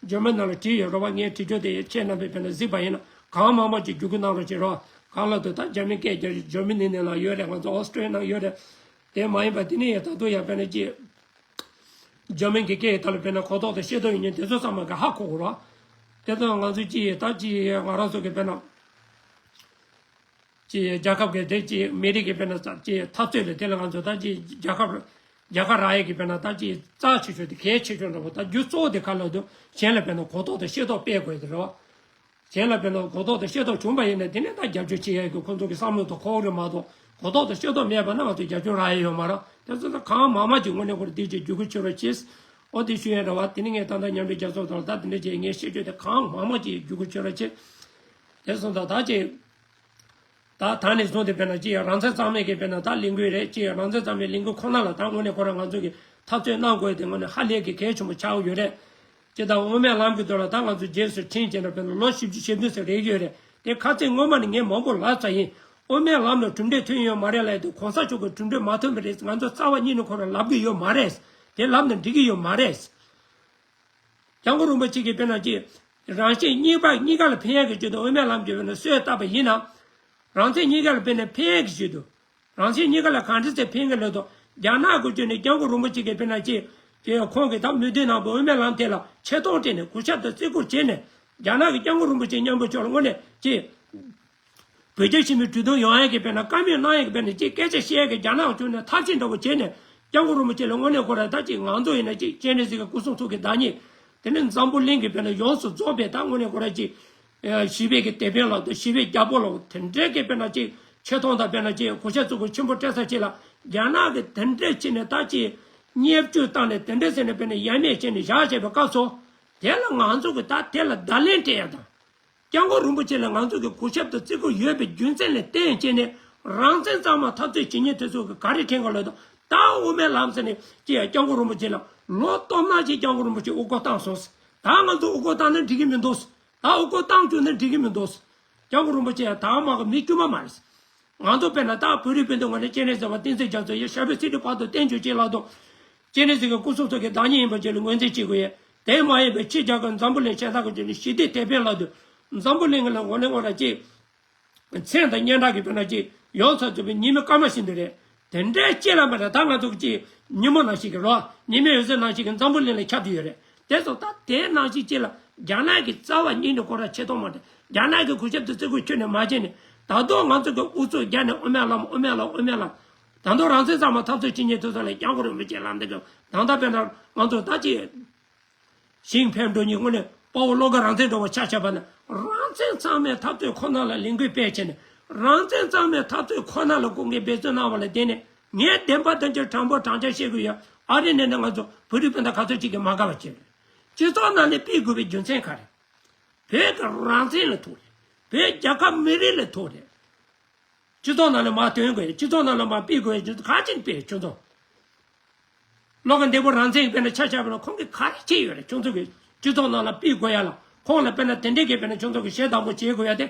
འཇར་མན་ནང་ལ་བྲིས་ཡོད་རེད་བ། ངས་བྲིས་རྒྱུ་དེ་ཁྱེད་རྣམ་པས་དཔེར་ན་གཟིགས་པ་ཡིན་ན་གང་མང་མང་ཅིག་བརྒྱུད་སྐུལ་གནང་རོགས་བྱེད་རོགས། གང་ལ་དུ་ད་འཇར་མན་སྐད་རྒྱག་འཇར་མན་ནི་ནང་ལ་ཡོད་རེད། ང་ཚོ་ཨོ་སི་ཀྲི་ཡ་ནང་ཡོད་རེད། དེ་མ་ཡིན་པ་དེ་ནས་ཡང་ད་དུང་ཡང་དཔེར་ན་ཅི། འཇར་མན་གྱི་སྐད་ཡིག་ཐོག་ལ་དཔེར་ན་གོ་རྟོགས་དང་ཤེས་རྟོགས་ཡོད་མཁན་དེ་ཚོ་ཚང་མ་གི་ཧ་གོ་དགོས་རོགས། དེ་ཚོ་ང་ཚོ་ཅི་ད་ཅི་ང་རང་ཚོ་གི་དཔེར་ན། ཅི་རྒྱལ་ཁབ་ཀྱི་དེ་ཅི་མི་རིགས་ཀྱི་དཔེར་ན་ཅི་འཐབ་རྩོད་ལས་དེ་ལ་ང་ཚོ་ད་ཅི་རྒྱལ་ཁབ་རྒྱལ་ཁབ་རག་ཡས་ཀྱི་དཔེར་ན་ད་ཅི་རྩ་ཆེ་ཤོས་དེ་གལ་ཆེ་ཤོས་འདྲ་པོ་ད་རྒྱུ་གཙོ་བོ་དེ་ག་ལ་དུ་གཞན་ལ་དཔེར་ན་གོ་རྟོགས་དང་ཤེས་རྟོགས་སྤེལ་དགོས་དེ་རེད་བ། གཞན་ལ་དཔེར་ན་གོ་རྟོགས་དང་ཤེས་རྟོགས་བྱུང་བ་ཡིན་ན་དེ་ནས་ད་རྒྱབ་སྐྱོར་བྱེད་ཡས་ཀྱི་ཁོང་ཚོ་གི་བསམ་བློ་དང་ཁོག་རེ་མ་གཏོགས་གོ་རྟོགས་དང་ཤེས་རྟོགས་མེད་པ་ན་ང་ཚོ་རྒྱབ་སྐྱོར་རག་ཡས་ཡོད་མ་རེད། དེ་ཚོ་ད་གང་མང་མང་ཅིག་དངོས་གནས་ཁོ་རེ་དེ་ཅིག་བརྒྱུད་སྐུལ་བྱེད་རོགས་བྱེད། ཨོ་དེ་ཞུ་ཡས་རེད་བ། དེ་ནས་ངས་ད་ལྟ་མཉམ་འབྲེལ་རྒྱལ་ཚོགས་ཐོག་ལ་ད་དེ་འདྲ་བྱས་ངས་བཤད་རྒྱུ་དེ་གང་མང་མང་ཅིག་བརྒྱུད་སྐུལ་བྱེད་རོགས་བྱེད། དེ་སོང་ཙང་ད་ཅིག་ད་ད་ནས་བཟུང་སྟེ་དཔེར་ན་ཅི་ཡང་རང་བཙན་གཙང་མའི་གི་དཔེར་ན་ད་ལས་འགུལ་རེད། ཅི་ཡང་རང་བཙན་གཙང་མའི་ལས་འགུལ་ཁོ་ན་ལ་ད་དངོས་གནས་ཁོ་རང་ང་ཚོ་གི་འཐབ་རྩོད་གནང་དགོས་དེ་དངོས་གནས་ཧ་ལས་ཀྱི་གལ་ཆེན་པོ་ཆགས་ཡོད་རེད། ཅི་ད་དབུ་མའི་ལམ་གྱི་དོན་ལ་ད་ང་ཚོ་རྗེས་སུ་དྲན་བྱས་ན་དཔེར་ན་ལོ་བཞི་བཅུ་ཞེ་བདུན་ཙམ་རེད་ཡོད་རེད། དེ་ཁ་ཚིག་སྔོན་མ་ནས་ངས་མང་པོ་ལབ་ཚར་ཡིན། དབུ་མའི་ལམ་ལ་གྲུབ་འབྲས་ཐོན་ཡོད་མ་རེད་ལབ་ཡ་དེ་གོང་ས་མཆོག་གི་གྲུབ་འབྲས་མ་ཐོན་པ་རེད། ང་ཚོ་རྩ་བ་ཉིད་ནས་ཁོ་རང་ལབ་གི་ཡོད་མ་རེད། དེ་ལབ་ན་འགྲིག་གི་ཡོད་མ་རེད། སྐྱབས་མགོན་རིན་པོ་ཆེ་གིས་དཔེར་ན་ཅི། རང་གཞན་གཉིས་པ་གཉིས་ཀ་ལ་ཕན་ཡག་གི་ཆེད་དུ་དབུ་མའི་ལམ་གྱི་དཔེར་ན་སྲོལ་བཏབ་པ་ཡིན་ན། རང་བཙན་གཉིས་ཀ་ལ་དཔེར་ན་ཕན་ཡག་གི་ཆེད་དུ། རང་གཞན་གཉིས་ཀ་ལ་གང་འདྲ་ཚེ་ཕན་གི་ལོས་དོ། རྒྱ་ནག་གི་ཆོས་ནས་སྐྱབས་མགོན་རིན་པོ་ཆེ་གིས་དཔེར་ན་ཅི། དེ་ཁོང་གིས་ད་མུ་མཐུད་ནང་དུ་དབུ་མའི་ལམ་དེ་ལ་ཆེ་མཐོང་སྤྲད་ནས་གུས་ཞབས་དང་བརྩི་བཀུར་བྱས་ནས། རྒྱ་ནག་གི་སྐྱབས་མགོན་རིན་པོ་ཆེ་མཉམ་པོ་ཕྱོགས་ལ་དངོས་གནས་ཅི། བོད་རྒྱ་ཞི་མོལ་གྲོས་བསྡུར་ཡོང་ཡག་གི་དཔེར་ན་བཀའ་མོལ་གནང་ཡག་གི་དཔེར་ན་ཅིག་སྐད་ཆ་བཤད་ཡག་གི་རྒྱ་ནག་ཕྱོགས་ནས་ཐབས་ཤེས་འདྲ་བོ་བྱས་ནས་སྐྱབས་མགོན་རིན་པོ་ཆེ་ལ་དངོས་གནས་ཁོ་རང་ད་ཅིག་ང་ཚོ་ཡིན་ན་ཅིག་སྤྱན་རས་གཟིགས་ཀྱི་སྐུ་གསུང་ཐུགས་ཀྱི་བདག་ཉིད། དེ་ནས་འཛམ་བུ་གླིང་གི་དཔེར་ན་ཡོངས་སུ་རྫོགས་པའི་ད་དངོས་གནས་ཁོ་རང་ཅིག་ཞི་བའི་གི་དེད་དཔོན་ལ་དང་ཞི་བའི་རྒྱལ་པོ་ལ་དེ་འདྲའི་གི་དཔེར་ན་ཅིག་ཆེ་མཐོང་དང་དཔེར་ན་ཅིག་གུས་ཞབས་བརྩི་བཀུར་ཆེན་པོ་སྤྲད་ས་ཅིག་ལ་རྒྱ་ནག་གི་དེ་འདྲའི་ཅིག་ནས་ད་ཅིག་བརྙས་བཅོས་བཏང་ནས་དེ་འདྲའི་ཟེར་ནས་དཔེར་ན་ཡ་མེད་བྱས་ནས་བཞག་བྱས་པའི་སྐབས་སུ་དེ་ལ་ང་ཚོ་གི་ད་དེ་ལ་བརྡ་ལན་སྤྲད་ཡག་དང་། སྐྱབས་མགོན་རིན་པོ་ཆེ་ལ་ང་ཚོ་གི་གུས་ཞབས་དང་བརྩི་བཀུར་ཡོད་པའི་རྒྱུ་མཚན་ལ་བརྟེན་བྱས་ནས་རང་བཙན་གཙང་མ་འཐབ་རྩོད་བྱེད་མཁན་དེ་ཚོ་གི་ག་རེ་དྲན་ག་ལོས་དང་ད་དབུ་མའི་ལམ་ཟེར་ནས་ཅི་ཡང་སྐྱབས་མགོན་རིན་པོ་ཆེ་ལ་ལོ་སྟོང་ནང་ཅིག་སྐྱབས་མགོན་རིན་པོ་ཆེ་དབུ་སྐོར་བཏང་སོང་། ད་ང་ཚོ་དབུ་སྐོར་བཏང་ན་འགྲིག་གི་མི་འདུག་ད་དབུ་སྐོར་བཏང་བཅུག་ན་འགྲིག་གི་མི་འདུག་སྐྱབས་མགོན་རིན་པོ་ཆེ་ད་མ་གི་མི་དཀྱུས་མ་མ་རེད། ང་ཚོ་དཔེར་ན་ད་བོད་རིགས་སྤུན་ཟླ་ངོས་ནས་སྤྱན་རས་གཟིགས་པ་བསྟན་འཛིན་རྒྱ་མཚོ་ཡི་ཞབས་པད་སྲིད་མཐའི་བར་དུ་བརྟན་བཅོས་ཅིག་ལགས་དང་། སྤྱན་རས་གཟིགས་ཀྱི་སྐུ་གསུང་ཐུགས་ཀྱི་བདག་ཉིད་ཡིན་པ་ཅིག་ལ་ངོས་འཛིན་བྱེད་དགོས་ཡས། དེ་མ་ཡིན་པའི་ཕྱི་རྒྱལ་ཁབ་འཛམ་བུ་གླིང་གཞན་དག་གི་ཆོས་ནི་ཞི་བདེ་དེད་དཔོན་ལགས་དུ། འཛམ་བུ་གླིང་ལ་ངོ་ནས་ངོ་ར་ཅིག་མཚན་དང་སྙན་གྲགས་ཀྱི་དཔེར་ན་ཅིག་ཡོངས་སུ་རྫོགས་པའི་ཉི་མའི་སྐར་མ་བཞིན་དུ་རེད། དེ་འདྲའི་ཅིག་ལ་མ་རེད། ད་ང་ཚོ་གི་ཅིག་ཉིན་མོ་ནང་བཞིན་གྱི་རོ། ཉི་མའི་འོད་ཟེར་ནང་བཞིན་གྱི་འཛམ་བུ་གླིང་ལ་ཁྱབ་བསྡད་ཡོད་རེད། དེ་ཚོ་ད་དེའི་ནང་བཞིན་ཅིག་ལ་རྒྱ་ནག་གི་རྩ་བ་ཉིད་ནས་ཁོ་ར་ཆེ་མཐོང་མ་རེད། རྒྱ་ནག་གི་གུས་ཞབས་དང་བརྩི་བཀུར་ཁྱོན་ནས་མ་བྱས་ནས་ད་དུང་ང་ཚོ་གི་ཨུ་ཚུགས་རྒྱག་ནས་དབུ་མའི་ལམ་དབུ་མའི་ལམ་དབུ་མའི་ལམ། ད་དུང་རང་བཙན་གཙང་མ་འཐབ་རྩོད་བྱེད་མཁན་དེ་ཚོ་ལ་སྐྱབས་མགོན་རིན་པོ་ཆེ་ལམ་འདི་གི་ད་ལྟ་དཔེར་ན་ང་ཚོ་ད་ཅི། ཞིང་ཕེབས་འགྲོ་ཉིན་དངོས་ནས་དཔའ་བོ་བློ་དགའ་རང་བཙན་སྒྲོལ་མ་ཆ་བཞག་པ་ན་རང་བཙན་གཙང་མའི་འཐབ་རྩོད་ཁོ་ན་ལ་ལས་འགུལ་སྤེལ་བྱས་ནས་རང་བཙན་གཙང་མའི་འཐབ་རྩོད་ཁོ་ན་ལ་སྐུ་ངལ་འབད་བརྩོན་གནང་བ་ལ་བརྟེན་ནས་ངས་བདེན་པ་དོན་གྱི་དྲང་པོ་དྲང་བཞག་བཤད་གི་ཡོད། ཨ་རི་ནས་ནི་ང་ཚོ་བོད་རིགས་སྤུན་ཟླ་ག་ཚོད་ཅིག་གིས་མ་དགའ་བ་བྱས་རེད། སྤྱི་ཚོགས་ནང་ནས་ཕུད་དགོས་པའི་རྒྱུ་མཚན་ག་རེ། བོད་ཀྱི་རང་བཙན་ལ་ཐུག་རེད། བོད་རྒྱལ་ཁབ་མི་རིགས་ལ་ཐུག་རེད། སྤྱི་ཚོགས་ནང་ལ་མར་ཐོན་དགོས། སྤྱི་ཚོགས་ནང་ལ་མར་ཕུད་དགོས། སྤྱི་ཚོགས་ག་ཅིག་ཕུད་ཁྱོད་ཚོ། བློ་དགའ་འདས་པོ་རང་བཙན་གྱི་དཔེར་ན་ཆ་བཞག་པ་ན་ཁོང་གིས་ག་རེ་བྱས་ཡོད་རེད། ཁྱོད་ཚོ་གི་སྤྱི་ཚོགས་ནང་ལ་ཕུད་དགོས་ཡ་ལ། ཁོང་ལ་དཔེར་ན་དེ་འདྲས་ཀྱི་དཔེར་ན་ཁྱོད་ཚོ་གི་ཞེ་སྡང་པོ་བྱེད་དགོས་ཡ་དེ།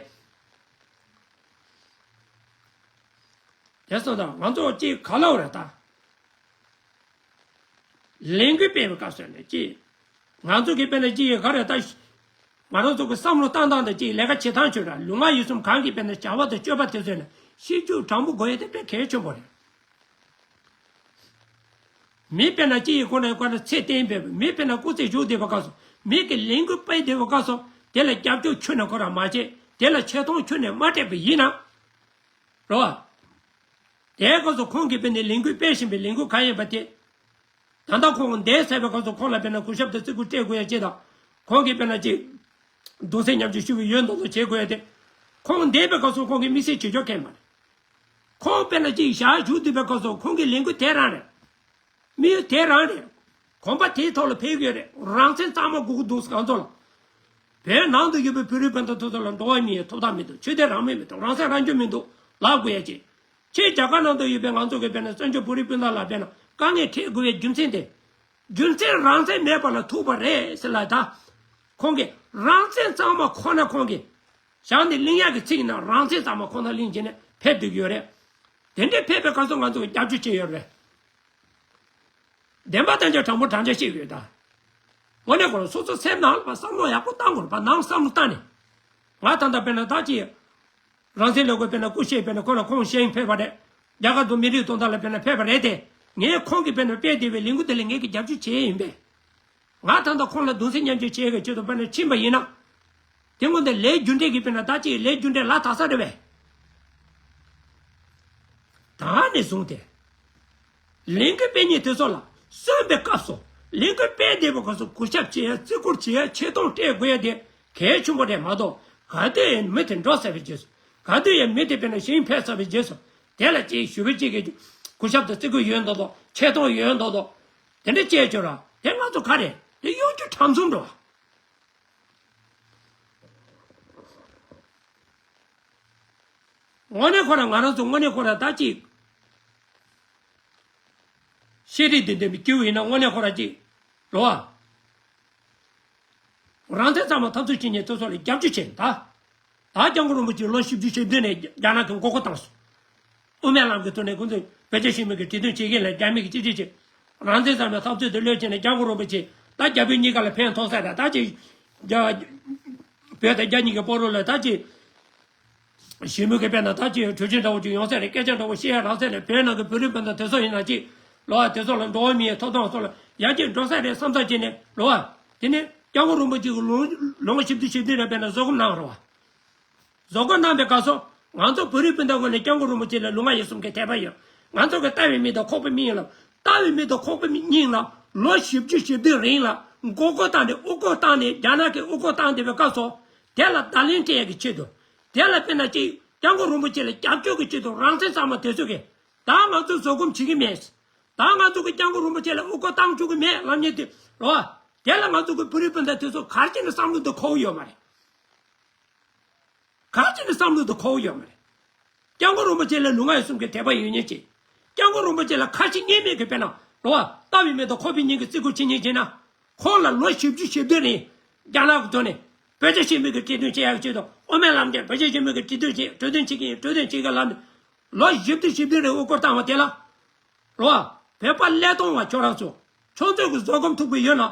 དེ་སོང་ཙང་ང་ཚོ་གཅིག་ག་ལབ་རེད་ད། ལས་འགུལ་སྤེལ་བའི་སྐབས་སུ་ནས་གཅིག་ང་ཚོ་གི་དཔེར་ན་གཅིག་ག་རེ་ད། ང་རང་ཚོ་གི་བསམ་བློ་བཏང་སྟངས་དང་གཅིག་ལས་ཀ་བྱེད་སྟངས་བྱོས་ར། ལུས་ངག་ཡིད་གསུམ་གང་གི་དཔེར་ན་བྱ་བ་དང་སྤྱོད་པ་དེ་ཚོ་ནས་ཤེས་རྒྱུ་དྲང་པོ་དགོས་ཡ་དེ་དཔེ་གལ་ཆེན་པོ་རེད། མི་དཔེར་ན་གཅིག་ཡི་སྒོ་ནས་ཁོ་ན་ཚེ་བརྟན་པའི་མི་དཔེར་ན་སྐུ་ཚེ་བཞུགས་བསྡད་པའི་སྐབས་སུ་མི་གི་ལས་འགུལ་སྤེལ་བསྡད་པའི་སྐབས་སུ་དེ་ལ་རྒྱབ་སྐྱོར་ཁྱོན་ནས་ཁོ་རང་མ་བྱས། དེ་ལ་ཆེ་མཐོང་ཁྱོན་ནས་མ་སྤྲད་པ་ཡིན་ན། རེད་བ། དེའི་སྐབས་སུ་ཁོང་གིས་དཔེར་ན་ལས་འགུལ་སྤེལ་བཞིན་པའི་ལས་འགུལ་གང་ཡིན་པ་དེ། ད་ལྟ་ཁོང་འདས་ཟེར་བའི་སྐབས་སུ་ཁོང་ལ་དཔེར་ན་གུས་ཞབས་དང་བརྩི་བཀུར་སྤྲད་དགོས་ཡ་ཅིག་དང་། ཁོང་གིས་དཔེར་ན་ཅིག་གདུང་སེམས་མཉམ་སྐྱེད་ཞུ་བའི་ཡོད་མདོག་མདོག་བྱེད་དགོས་ཡ་དེ། ཁོང་འདས་པའི་སྐབས་སུ་ཁོང་གིས་དམིགས་བསལ་བྱེད་ཆོག་མཁན་མ་རེད། ཁོང་དཔེར་ན་ཅིག་ཞག་བཞུགས་བསྡད་པའི་སྐབས་སུ་ཁོང་གི་ལས་འགུལ་དེ་རང་རེད། དམིགས་ཡུལ་དེ་རང་རེད། གོམ་པ་དེའི་ཐོག་ལ་ཕེབས་ཀྱི་ཡོད་རེད། རང་བཙན་གཙང་མ་དགོས་ཀྱི་འདུག་ང་ཚོ་ལ། བོད་ནང་དུ་ཡོད་པའི་བོད་རིགས་སྤུན་ཟླ་ཚོ་ཚོ་ལ་འགྲོ་བ་མིའི་ཐོབ་ཐང་མི་འདུག་ཆོས་དད་རང་མོས་མི་འདུག་རང་སྲིད་རང་སྐྱོང་མི་འདུག་ལབ་དགོས་ཡ་ཅིག་ཕྱིས་རྒྱ་གར་ནང་དུ་ཡོད་པའི་ང་ཚོ་གི་དཔེར་ན་བཙན་བྱོལ་བོད་རིགས་སྤུན་ཟླ་ལ་དཔེར་ན་དཀའ་ངལ་འཕྲད་དགོས་པའི་རྒྱུ་མཚན་དེ། རྒྱུ་མཚན་རང་བཙན་མེད་པ་ལ་ཐུག་པ་རེད་ཟེར་ལ་ད། ཁོང་གིས་རང་བཙན་གཙང་མ་ཁོ་ན་ཁོང་གིས། བཞག་ནས་གླེང་ཡག་གི་ཚིག་ཡིན་ན་རང་བཙན་གཙང་མ་ཁོ་ན་གླེང་བྱས་ནས་ཕེབས་བསྡད་ཀྱི་ཡོད་རེད། དེ་འདྲའི་ཕེབས་པའི་སྐབས་སུ་ང་ཚོ་གིས་རྒྱབ་སྐྱོར་བྱས་ཡོད་རེད། བདེན་པ་བདེན་ཆ་དྲང་པོ་དྲང་ཆ་བཤད་ཀྱི་ཡོད་ད། དངོས་གནས་ཁོ་རང་སོ་སོ་སེམས་ནང་ལ་བསམ་བློ་ཡག་པོ་བཏང་དགོས་རེད་པ། ནང་བསམ་བློ་བཏང་ནས། ང་ད་ལྟ་དཔེར་ན་ད་ཅི། རང་བཙན་ལས་འགུལ་དཔེར་ན་སྐུ་གཤེགས་དཔེར་ན་ཁོ་ལ་ཁོང་ཞིང་ཕེབས་པ་རེད། རྒྱ་གར་དུ་མི་རིགས་དོན་དག་ལ་དཔེར་ན་ཕེབས་པ་རེད་དེ། ངས་ཁོང་གིས་དཔེར་ན་སྤེལ་བསྡད་པའི་ལས་འགུལ་དེ་ལ་ངས་ཀྱི་རྒྱབ་སྐྱོར་བྱས་ཡིན་པས། ང་ད་ལྟ་ཁོང་ལ་གདུང་སེམས་མཉམ་སྐྱེད་བྱེད་ཡག་ཆེད་དུ་དཔེར་ན་ཕྱིན་པ་ཡིན་ན། དེ་སྔོན་དེ་ལས་རྒྱུ་འབྲས་ཀྱི་དཔེར་ན་ད་ཅི་ལས་རྒྱུ་འབྲས་ལ་དྭགས་ས་རེད་པས། ད་ནས་བཟུང་སྟེ། ལས་འགུལ་སྤེལ་མཁན་དེ་ཚོ་ལ་གསོན་པའི་སྐབས་སུ་ལས་འགུལ་སྤེལ་བསྡད་པའི་སྐབས་སུ་གུས་ཞབས་བྱེད་ཡ་བརྩི་བཀུར་བྱེད་ཡ་ཆེ་མཐོང་སྤྲད་དགོས་ཡ་དེ་གལ་ཆེན་པོ་རེད་མ་གཏོགས། ག་དུས་ཡིན་མི་དེ་འགྲོ་ཚར་བའི་རྗེས་སུ། ག་དུས་ཡིན་མི་དེ་དཔེར་ན་ཞིང་ཕེབས་ཚར་བའི་རྗེས་སུ། དེ་ལ་ཅིག་ཞུ་བའི་ཅིག་གི་གུས་ཞབས་དང་བརྩི་བཀུར་ཡོད་མདོག་མདོག་ཆེ་མཐོང་ཡོད་མདོག་མདོག་དེ་འདྲ་བྱས་ཆོག་ར། དེ་ང་ཚོ་ག་རེད། དེ་གཡོ་སྒྱུ་གྲྭ་བཙུན་འགྲོ། དངོས་གནས་ཁོ་རང་ང་རང་ཚོ་དངོས་གནས་ཁོ་རང་ད་ཅིག་ཤེས་རིག་ལྡན་ལྡན་པའི་སྐྱེ་བོ་ཡིན་ན་དངོས་གནས་ཁོ་རང་ཅིག་རེད་བ། རང་བཙན་གཙང་མ་འཐབ་རྩོད་བྱེད་མཁན་དེ་ཚོ་ལ་རྒྱབ་སྐྱོར་བྱེད་ད། ད་སྐྱབས་མགོན་རིན་པོ་ཆེ་ལོ་བཞི་བཅུ་ཞེ་བདུན་ནས་རྒྱ་ནག་གི་མགོ་སྐོར་བཏང་སོང་། དབུ་མའི་ལམ་གྱི་ཐོག་ནས་ཁོང་ཚོས་བོད་རྒྱ་ཞི་མོལ་གྱི་གྲོས་མཐུན་བྱེད་མཁན་ལ་རྒྱ་མི་གིས་ཅི་ཅི་བྱེད། རང་བཙན་གཙང་མའི་འཐབ་རྩོད་དེ་ལོས་བྱས་ནས་སྐྱབས་མགོན་རིན་པོ་ཆེ་ད་རྒྱ་བོད་གཉིས་ཀ་ལ་ཕན་ཐོགས་ས་རེད། ད་ཅི། རྒྱ། བོད་དང་རྒྱ་གཉིས་ཀྱི་བར་ལ་ད་ཅི། ཞི་མོལ་གྱི་དཔེར་ན་ད་ཅི་གྲོས་ཆོད་འདྲ་བོ་ཅིག་ཡོང་ས་རེད། སྐད་ཆ་འདྲ་བོ་བཤད་ཡ་རག་ས་རེད། བོད་ནང་གི་བོད་རིགས་སྤུན་ཟླ་དེ་ཚོ་ཡིན་ན་ཅི། ལོ་བ་དེ་ཚོ་ལ་འགྲོ་བ་མིའི་ཐོབ་ཐང་སོགས་ལ་ཡར་རྒྱས་འགྲོ་ས་རེད་བསམ་ས་བྱས་ནས་ལོ་བ། དེ་ནས་སྐྱབས་མགོན་རིན་པོ་ཆེ་གི་ལུང་ལུང་བཞི་བཅུ་ཞེ་བདུན་རེད་པས་ན་བཟོད་སྒོམ་གནང་རོགས། བཟོད་སྒོམ་གནང་པའི་སྐབས་སུ་ང་ཚོ་བོད་རིགས་སྤུན་ཟླ་ངོས་ནས་སྐྱབས་མགོན་རིན་པོ་ཆེ་ལ་ལུས་ངག་ཡིད་གསུམ་གྱི་དད་པ་ཡོད། ང་ཚོ་གི་ལྟ་བའི་མིག་དང་ཁོག་པའི་མིག་ཡིན་ལ། ལྟ་བའི་མིག་དང་ཁོག་པའི་མིག་གཉིས་ལ་ལོ་བཞི་བཅུ་ཞེ་བདུན་རིང་ལ་མགོ་སྐོར་བཏང་ནས་དབུ་སྐོར་བཏང་ནས་རྒྱ་ནག་གིས་དབུ་སྐོར་བཏང་བསྡད་པའི་སྐབས་སུ། དེ་ལ་བརྡ་ལན་སྤྲད་ཡག་གི་ཆེད་དུ། དེ་ལ་དཔེར་ན་ཅིག་སྐྱབས་མགོན་རིན་པོ་ཆེ་ལ་རྒྱབ་སྐྱོར་གྱི་ཆེད་དུ་རང་བཙན་གཙང་མ་དེ་ཚོ་གིས། ད་ང་ཚོས་བཟོད་སྒོམ་བྱེད་ཀྱི་མེད། ད་ང་ཚོ་གི་སྐྱབས་མགོན་རིན་པོ་ཆེ་ལ་དབུ་སྐོར་བཏང་བཅུག་གི་མེད་ལབ་མཁན་དེ་རེད་བ། དེ་ལ་ང་ཚོ་གི་བོད་རིགས་སྤུན་ཟླ་དེ་ཚོ་ག་རེ་བྱས་ནས་བསམ་བློ་དེ་འཁོར་གྱི་ཡོད་མ་རེད། ག་རེ་བྱས་ནས་བསམ་བློ་དེ་འཁོར་གྱི་ཡོད་མ་རེད། སྐྱབས་མགོན་རིན་པོ་ཆེ་ལ་ལུས་ངག་ཡིད་གསུམ་གྱི་དད་པ་ཡོད་མཁན་ཅིག་སྐྱབས་མགོན་རིན་པོ་ཆེ་ལ་ཁ་ཞེ་གཉིས་མེད་ཀྱི་དཔེར་ན་རེད་བ། ལྟ་བའི་མིག་དང་ཁོག་པའི་མིག་གིས་བརྩི་བཀུར་བྱེད་མཁན་ཅིག་ན། ཁོང་ལ་ལོ་བཞི་བཅུ་ཞེ་བདུན་རིང་རྒྱ་ནག་གི་ཐོག་ནས་བོད་རྒྱ་ཞི་མོལ་གྱི་གྲོས་མཐུན་བྱེད་ཡག་ཆེད་དུ་དབུ་མའི་ལམ་འདིར་བོད་རྒྱ་ཞི་མོལ་གྱི་གྲོས་མཐུན་བྱེད་གྲོས་མཐུན་བྱེད་ཀྱི་ཡིན་གྲོས་མཐུན་བྱེད་ཀྱི་ལབ་ནས་ལོ་བཞི་བཅུ་ཞེ་བདུན་རིང་དབུ་སྐོར་བཏང་བ་དེ་ལ། རེད་བ། བོད་པ་ཀླད་སྟོང་བ་ཁྱོད་རང་ཚོ། ཁྱོད་ཚོས་ཀྱི་བཟོད་སྒོམ་ཐུག་པའི་ཡོད་ན།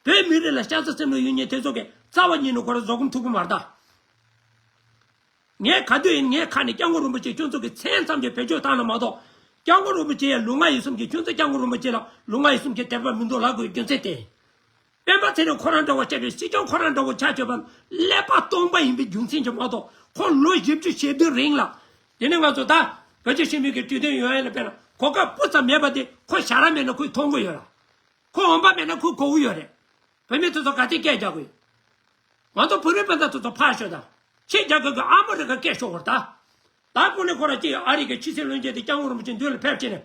བོད་མི་རིགས་ལ་ཤ་ཚ་སེམས་ལ་ཡོད་མཁན་དེ་ཚོ་གི་རྩ་བ་ཉིད་ནས་ཁོ་རང་བཟོད་སྒོམ་ཐུག་གི་མ་རེད་ད། ངས་ག་དུས་ཡིན་ངའི་ཁ་ནས་སྐྱབས་མགོན་རིན་པོ་ཆེ་ཁྱོད་ཚོ་གི་མཚན་ཙམ་གྱི་བེད་སྤྱོད་བཏང་ན་མ་གཏོགས། སྐྱབས་མགོན་རིན་པོ་ཆེ་ཡ་ལུས་ངག་ཡིད་གསུམ་གྱི་ཁྱོད་ཚོ་སྐྱབས་མགོན་རིན་པོ་ཆེ་ལ་ལུས་ངག་ཡིད་གསུམ་གྱི་དད་པ་མི་འདུག་ལབ་དགོས་རྒྱུ་མཚན་དེ། སྤེན་པ་ཚེ་རིང་ཁོ་རང་འདྲ་བོ་བྱས་པའི་སྲིད་སྐྱོང་ཁོ་རང་འདྲ་བོ་ཆགས་ཆོག་པ་ཀླད་པ་སྟོང་པ་ཡིན་པའི་རྒྱུ་མཚན་གྱིས་མ་གཏོགས་ཁོ་ལོ་བཞི་བཅུ་ཞེ་བདུན་རིང་ལ། དེ་ནས་ང་ཚོ་ད་བོད་རྒྱ་ཞི་མོལ་གྱི་གྲོས་མཐུན་ཡོང་ཡ་ལ་དཔེར་ན་གོ་སྐབས་སྤུ་ཙམ་མེད་པ་དེ་ཁོ་ཞར་ར་མེད་ན་ཁོས་མཐོང་གི་ཡོད་ར། ཁོ་འོང་པ་མེད་ན་ཁོས་གོ་གི་ཡོད་རེད། བོད་མི་དེ་ཚོ་ག་ཚོད་སྐད་རྒྱག་གི་ཡོད། ང་ཚོ་བོད་རིགས་སྤུན་ཟླ་དེ་ཚོ་ཕར་ཞོག་ད། ཕྱི་རྒྱལ་ཁབ་ཀྱི་ཨ་མི་རི་ཀ་སྐད་ཤོར་བར་ད། ད་དངོས་གནས་ཁོ་ར་ཅིག་ཨ་རི་གི་ཕྱི་སྲིད་བློན་ཆེན་དེ་སྐྱབས་མགོན་རིན་པོ་ཆེ་མདུན་ལ་ཕེབས་ཕྱིན་ནས།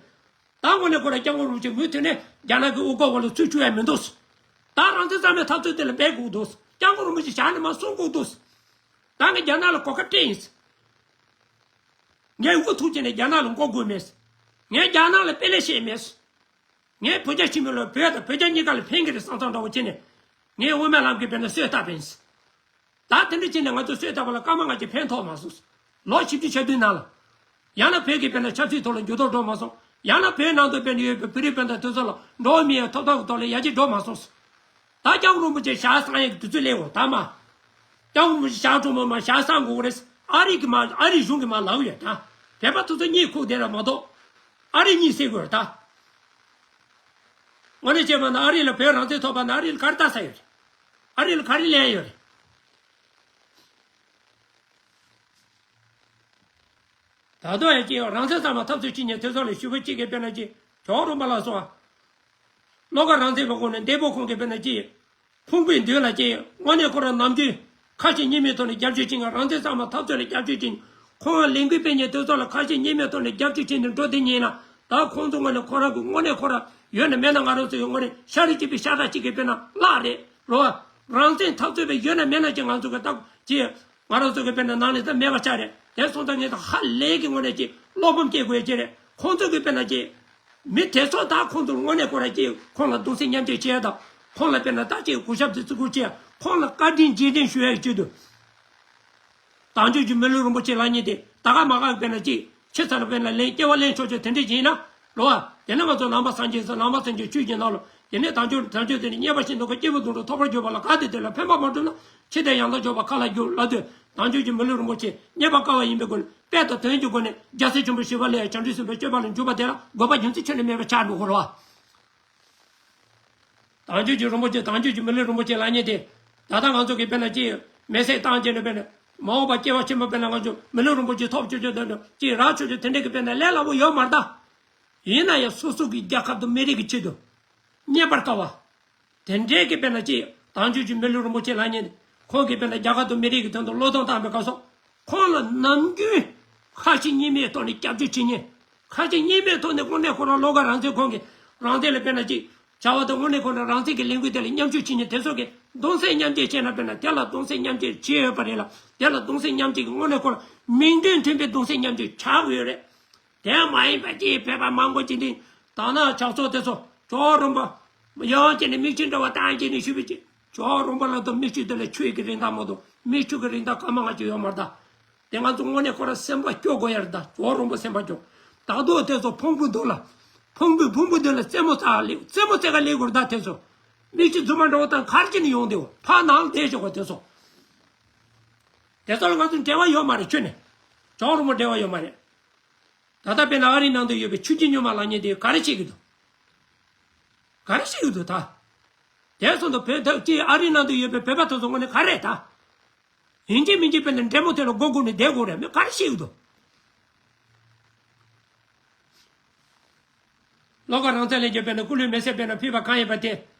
ད་དངོས་གནས་ཁོ་ར་སྐྱབས་མགོན་རིན་པོ་ཆེ་མུ་མཐུད་ནས་རྒྱ་ནག་གི་དབུ་སྐོར་འོག་ལ་ཚུད་བཅུག་ཡ་མི་འདུག་ད་རང་བཙན་གཙང་མའི་འཐབ་རྩོད་དེ་ལ་འབད་དགོས་འདུག་སྐྱབས་མགོན་རིན་པོ་ཆེ་ཞལ་ནས་མར་གསུང་དགོས་འདུག་ད་ངས་རྒྱ་ནག་ལ་གོ་སྐབས་སྤྲད་ཡིན། ངས་འགོ་ཐུག་བྱས་ནས་རྒྱ་ནག་ལ་མགོ་སྒུར་མེད། ངས་རྒྱ་ནག་ལ་དཔེ་ལས་བཤད་མེད། ངས་བོད་རྒྱ་ཕྱི་མི་ལ་བོད་དང་བོད་རྒྱ་གཉིས་ཀ་ལ་ཕན་གི་རེད་བསམ་བསམ་འདྲ་བོ་བྱས་ནས། ངས་དབུ་མའི་ལམ་གྱི་དཔེར་ན་གསོས་བཏབ་པ་ཡིན། ད་དེ་འདྲ་བྱས་ནས་ང་ཚོ་གསོས་བཏབ་པ་ལ་སྐར་མ་ལྔ་གཅིག་ཕན་ཐོགས་མ་སོང་། ལོ་བཞི་བཅུ་ཞེ་བདུན་ནང་ལ། ཡང་ན་བོད་ཀྱི་དཔེར་ན་ཆབ་སྲིད་ཐོག་ལ་འགྱུར་ལྡོག་འགྲོ་མ་སོང་། ཡང་ན་བོད་ནང་དུ་དཔེར་ན་ཡོད་པའི་བོད་རིགས་དཔེར་ན་དེ་ཚོ་ལ་འགྲོ་བ་མིའི་ཐོབ་ཐང་གི་ཐོག་ལ་ཡར་རྒྱས་འགྲོ་མ་སོང་། ད་སྐྱབས་མགོན་རིན་པོ་ཆེ་ཞལ་བཟང་ཡག་གི་དུས་ཚོད་སླེབས་འོ་ད་མ། སྐྱབས་མགོན་རིན་པོ་ཆེ་ཞལ་དྲོན་མོ་མ་ཞལ་བཟང་དགོས་རེད། ཨ་རི་གི་མ་ཨ་རི་གཞུང་གི་མ་ལབ་ཡོད་ད། བོད་པ་དེ་ཚོ་གཉིད་ཁུག་བསྡད་ར་མ་གཏོགས། ཨ་རི་གཉིད་སད་དགོས་རེད་ད། དངོས་གནས་བྱས་པ་ན་ཨ་རི་ལ་བོད་རང་བཙན་ཐོབ་པ་ན་ཨ་རི་ལ་ག་རེ་ལྟ་ས་ཡོད་རེད། ཨ་རི་ལ་ག་རེ་ལན་ཡོད་རེད། ད་དུང་ཡང་ཅིག་རང་བཙན་གཙང་མ་འཐབ་རྩོད་བྱེད་མཁན་དེ་ཚོ་ལ་ཞུ་བ་གཅིག་གིས་དཔེར་ན་ཅིག་ཇོ་བོ་རོང་པ་ལགས་སོ། བློ་དགའ་རང་བཙན་པའི་སྒོ་ནས་འདས་པོ་ཁོང་གིས་དཔེར་ན་ཅིག་ཁོང་པའི་མདུན་ལ་ཅིག་དངོས་གནས་ཁོ་རང་ནམ་རྒྱུན་ཁ་ཞེ་གཉིས་མེད་ཐོག་ནས་རྒྱབ་སྐྱོར་བྱེད་མཁན་རང་བཙན་གཙང་མ་འཐབ་རྩོད་ལ་རྒྱབ་སྐྱོར་བྱེད་མཁན་ཁོང་ལས་འགུལ་སྤེལ་མཁན་དེ་ཚོ་ལ་ཁ་ཞེ་གཉིས་མེད་ཐོག་ནས་རྒྱབ་སྐྱོར་བྱེད་ནས་འགྲོ་བསྡད་མཁན་ཡིན་ན། ད་ཁོང་ཚོ་ངོས་ནས་ཁོ་རང་གི་དངོས་གནས་ཁོ་རང་ཡོད་ན་མེད་ན་ང་རང་ཚོ་ཡི་ངོས་ནས་ཤ་རུས་གཅིག་པའི་ཤ་ཁྲག་གཅིག་གི་དཔེར་ན་བརླག་རེད་རོ། རང་བཙན་འཐབ་རྩོད་པའི་ཡོད་ན་མེད་ན་ཅིག་ང་ཚོ་གི་ད་ཅིག་ང་རང་ཚོ་གི་དཔེར་ན་ནང་ནས་ད་མེད་པ་ཆགས་རེད། དེ་སོང་ཙང་ངས་ད་ཧ་ལས་ཀྱི་ངོས་ནས་ཅིག་བློ་ཕམ་སྐྱེ་དགོས་ཀྱི་རེད། ཁོང་ཚོ་གི་དཔེར་ན་ཅིག་མི་དེ་ཚོ་ད་ཁོང་ཚོ་དངོས་གནས་ཁོ་རང་ཅིག་ཁོང་ལ་གདུང་སེམས་མཉམ་སྐྱེད་བྱས་དང་ཁོང་ལ་དཔེར་ན་ད་ཅིག་གུས་ཞབས་དེ་བརྩི་བཀུར་བྱས་ཁོང་ལ་བཀའ་དྲིན་རྗེས་དྲན་ཞུ་ཡ་ཡི་ཆེད་དུ། དལ་འབྱོར་གྱི་མི་ལུས་རིན་པོ་ཆེ་ལབ་མཁན་དེ་ད་ག་མ་ག་དཔེར་ན་ཅིག་ཕྱི་ཚ་ལ་དཔེར་ན་ལན་སྐྱེ་བ་ལེན་ཆོག་ཆོག་དེ་འདྲས་ཡིན་ན་རོ། དེ་ནས་ང་ཚོ་ནང་པ་སངས་རྒྱས་ཚོ་ནང་པ་སངས་རྒྱས་ཆོས་ཀྱི་ནང་ལ་དེ་ནས་དལ་འབྱོར་དལ་འབྱོར་དེ་ནི་རྙེད་པ་བཞིན་དུ་ཁོ་སྐྱེས་བུ་དོན་གྲུབ་ཐོབ་པར་གྱུར་པ་ལ་ག་དེ་དེ་ལ་ཕན་པ་མ་བསྒྲུབས་ན་འཆི་ལྟས་ཡང་དག་འཇོག་པ་ག་ལ་འགྱུར་ལབ་དུས་དལ་འབྱོར་གྱི་མི་ལུས་རིན་པོ་ཆེ་རྙེད་པ་དཀའ་བ་ཡིན་པའི་སྒོ་ནས་དཔལ་དང་དོན་གྱི་སྒོ་ནས་རྒྱལ་སྲས་ཆེན་པོ་ཞི་བ་ལྷས་བྱང་ཆུབ་སེམས་དཔའི་སྤྱོད་པ་ལ་འཇུག་པ་དེ་ལ་དགོས་པ་རྒྱུ་མཚན་ཁྱོན་ནས་མེད་པ་ཆགས་འགྲོ་གི་རེད་བ། དལ་འབྱོར་གྱི་རིན་པོ་ཆེ་དལ་འབྱོར་གྱི་མི་ལུས་རིན་པོ་ཆེ་ལབ་མཁན་དེ། ད་ལྟ་ང་ཚོ་གི་དཔེར་ན་ཅིག་མེ་སྲེག་བཏང་བྱས་ནས་དཔེར་ན་མ་འོངས་པ་སྐྱེ་བ་ཕྱི་མ་དཔེར་ན་ང་ཚོ་མི་ལུས་རིན་པོ་ཆེ་ཐོབ་ཆོག་ཆོག་དང་ཅིག་རག་ཆོག་ཆོག་དེ་འདྲས་ཀྱི་དཔེར་ན་ལས་སླ་པོ་ཡོད་མ་རེད་ད། ཡིན་ན་ཡང་སོ་སོ་གི་རྒྱལ་ཁབ་དང་མི་རིགས་ཀྱི་ཆེད་དུ་རྙེད་པར་དཀའ་བ། དེ་འདྲས་ཀྱི་དཔེར་ན་ཅིག་དལ་འབྱོར་གྱི་མི་ལུས་རིན་པོ་ཆེ་ལབ་མཁན་ཁོང་གིས་དཔེར་ན་རྒྱལ་ཁབ་དང་མི་རིགས་ཀྱི་དོན་དུ་བློས་གཏོང་བཏང་བའི་སྐབས་སུ། ཁོང་ལ་ནམ་རྒྱུན་ཁ་ཞེ་གཉིས་མེད་ཐོག་ནས་སྐྱབས་བཅོལ་བྱེད་མཁན། ཁ་ཞེ་གཉིས་མེད་ཐོག་ནས་དངོས་གནས་ཁོ་རང་བློ་དགའ་རང་བཙན་ཁོང་གིས་རང་བཙན་ལ་དཔེར་ན་ཅིག་བྱ་བ་དང་དངོས་གནས་ཁོ་རང་རང་བཙན་གྱི་ལས་འགུལ་དེ་ལ་མཉམ་ཞུགས་བྱེད་མཁན་དེ་ཚོ་གིས་གདུང་སེམས་མཉམ་སྐྱེད་བྱས་ན་དཔེར་ན་དེ་ལ་གདུང་སེམས་མཉམ་སྐྱེད་བྱས་ཡོད་པ་རེད་ལ། དེ་ལ་གདུང་སེམས་མཉམ་སྐྱེད་ཀྱི་དངོས་གནས་ཁོ་རང་མིང་དོན་མཐུན་པའི་གདུང་སེམས་མཉམ་སྐྱེད་ཆགས་ཡོད་རེད། དེ་མ་ཡིན་པ་ཅིག་བོད་པ་མང་པོ་ཅིག་འདི་ད་ནང་ཇག་ཚོགས་དེ་ཚོ་ཇོ་བོ་རོང་པ་ཡང་ཅིག་ནས་མིག་ཆུ་འདྲ་བ་བཏང་ཅིག་ནས་ཞུས་པའི་ཅིག་ཇོ་བོ་རོང་པ་ལ་དང་མིག་ཆུ་དེ་ལ་ཆུ་ཡི་གི་རིན་ཐང་མ་གཏོགས་མིག་ཆུ་གི་རིན་ཐང་སྐར་མ་ལྔ་བཅུ་ཡོད་མ་རེད་ད། དེ་ང་ཚོ་དངོས་གནས་ཁོ་ར་སེམས་པ་སྐྱོ་དགོས་ཡ་རེད་ད། ཇོ་བོ་རོང་པ་སེམས་པ་སྐྱོ། ད་དུང་དེ་ཚོ་ཕུང་པོ་འདུག་ལ། ཕུང་པོའི་ཕུང་པོ་འདུག་ལ་རྩེད་མོ་རྩེ་ག་ལེགས་རྩེད་མོ་རྩེ་ག་ལེགས་དགོས་རེད་ད། དེ་ཚོ་མིག་ཆུ་རྫུན་མ་འདྲ་བོ་བཏང་གར་ཅིག་ནས་ཡོང་དེའོ་ཕར་ནང་ལ་བསྡད་ཤོག་གོ་དེ་ཚོ། དེ་ཚོ་ལ་ང་ཚོ་འབྲེལ་བ་ཡོད་མ་རེད་ཁྱོད་ནས། ཇོ་བོ་རོང་པ་འབྲེལ་བ་ཡོད་མ་རེད། ད་ལྟ་དཔེར་ན་ཨ་རིའི་ནང་དུ་ཡོད་པའི་ཆོས་བརྒྱུད་རྙིང་མ་ལབ་མཁན་དེ་ག་རེ་བྱེད་ཀྱི་འདུག་ག་རེ་བྱེད་ཀྱི་འདུག་ད། དེ་སོང་དུ་བོད་ཐབས་ཀྱིས་ཨ་རིའི་ནང་དུ་ཡོད་པའི་བོད་པ་དེ་ཚོ་དངོས་གནས་ག་རེ་ད། ཡིན་གཅིག་མིན་གཅིག་དཔེར་ན་འབྲེལ་མོ་དེ་ལ་མགོ་སྒུར་ནས་བསྡད་དགོས་རེད་མོད་ག་རེ་བྱེད་ཀྱི་འདུག་བློ་དགའ་རང་བཙན་ལས་རྒྱལ་དཔེར་ན་སྐུ་ལུས་མེ་སྲེག་དཔེར་ན་ཕུལ་བ་གང་ཡིན་པ་དེ།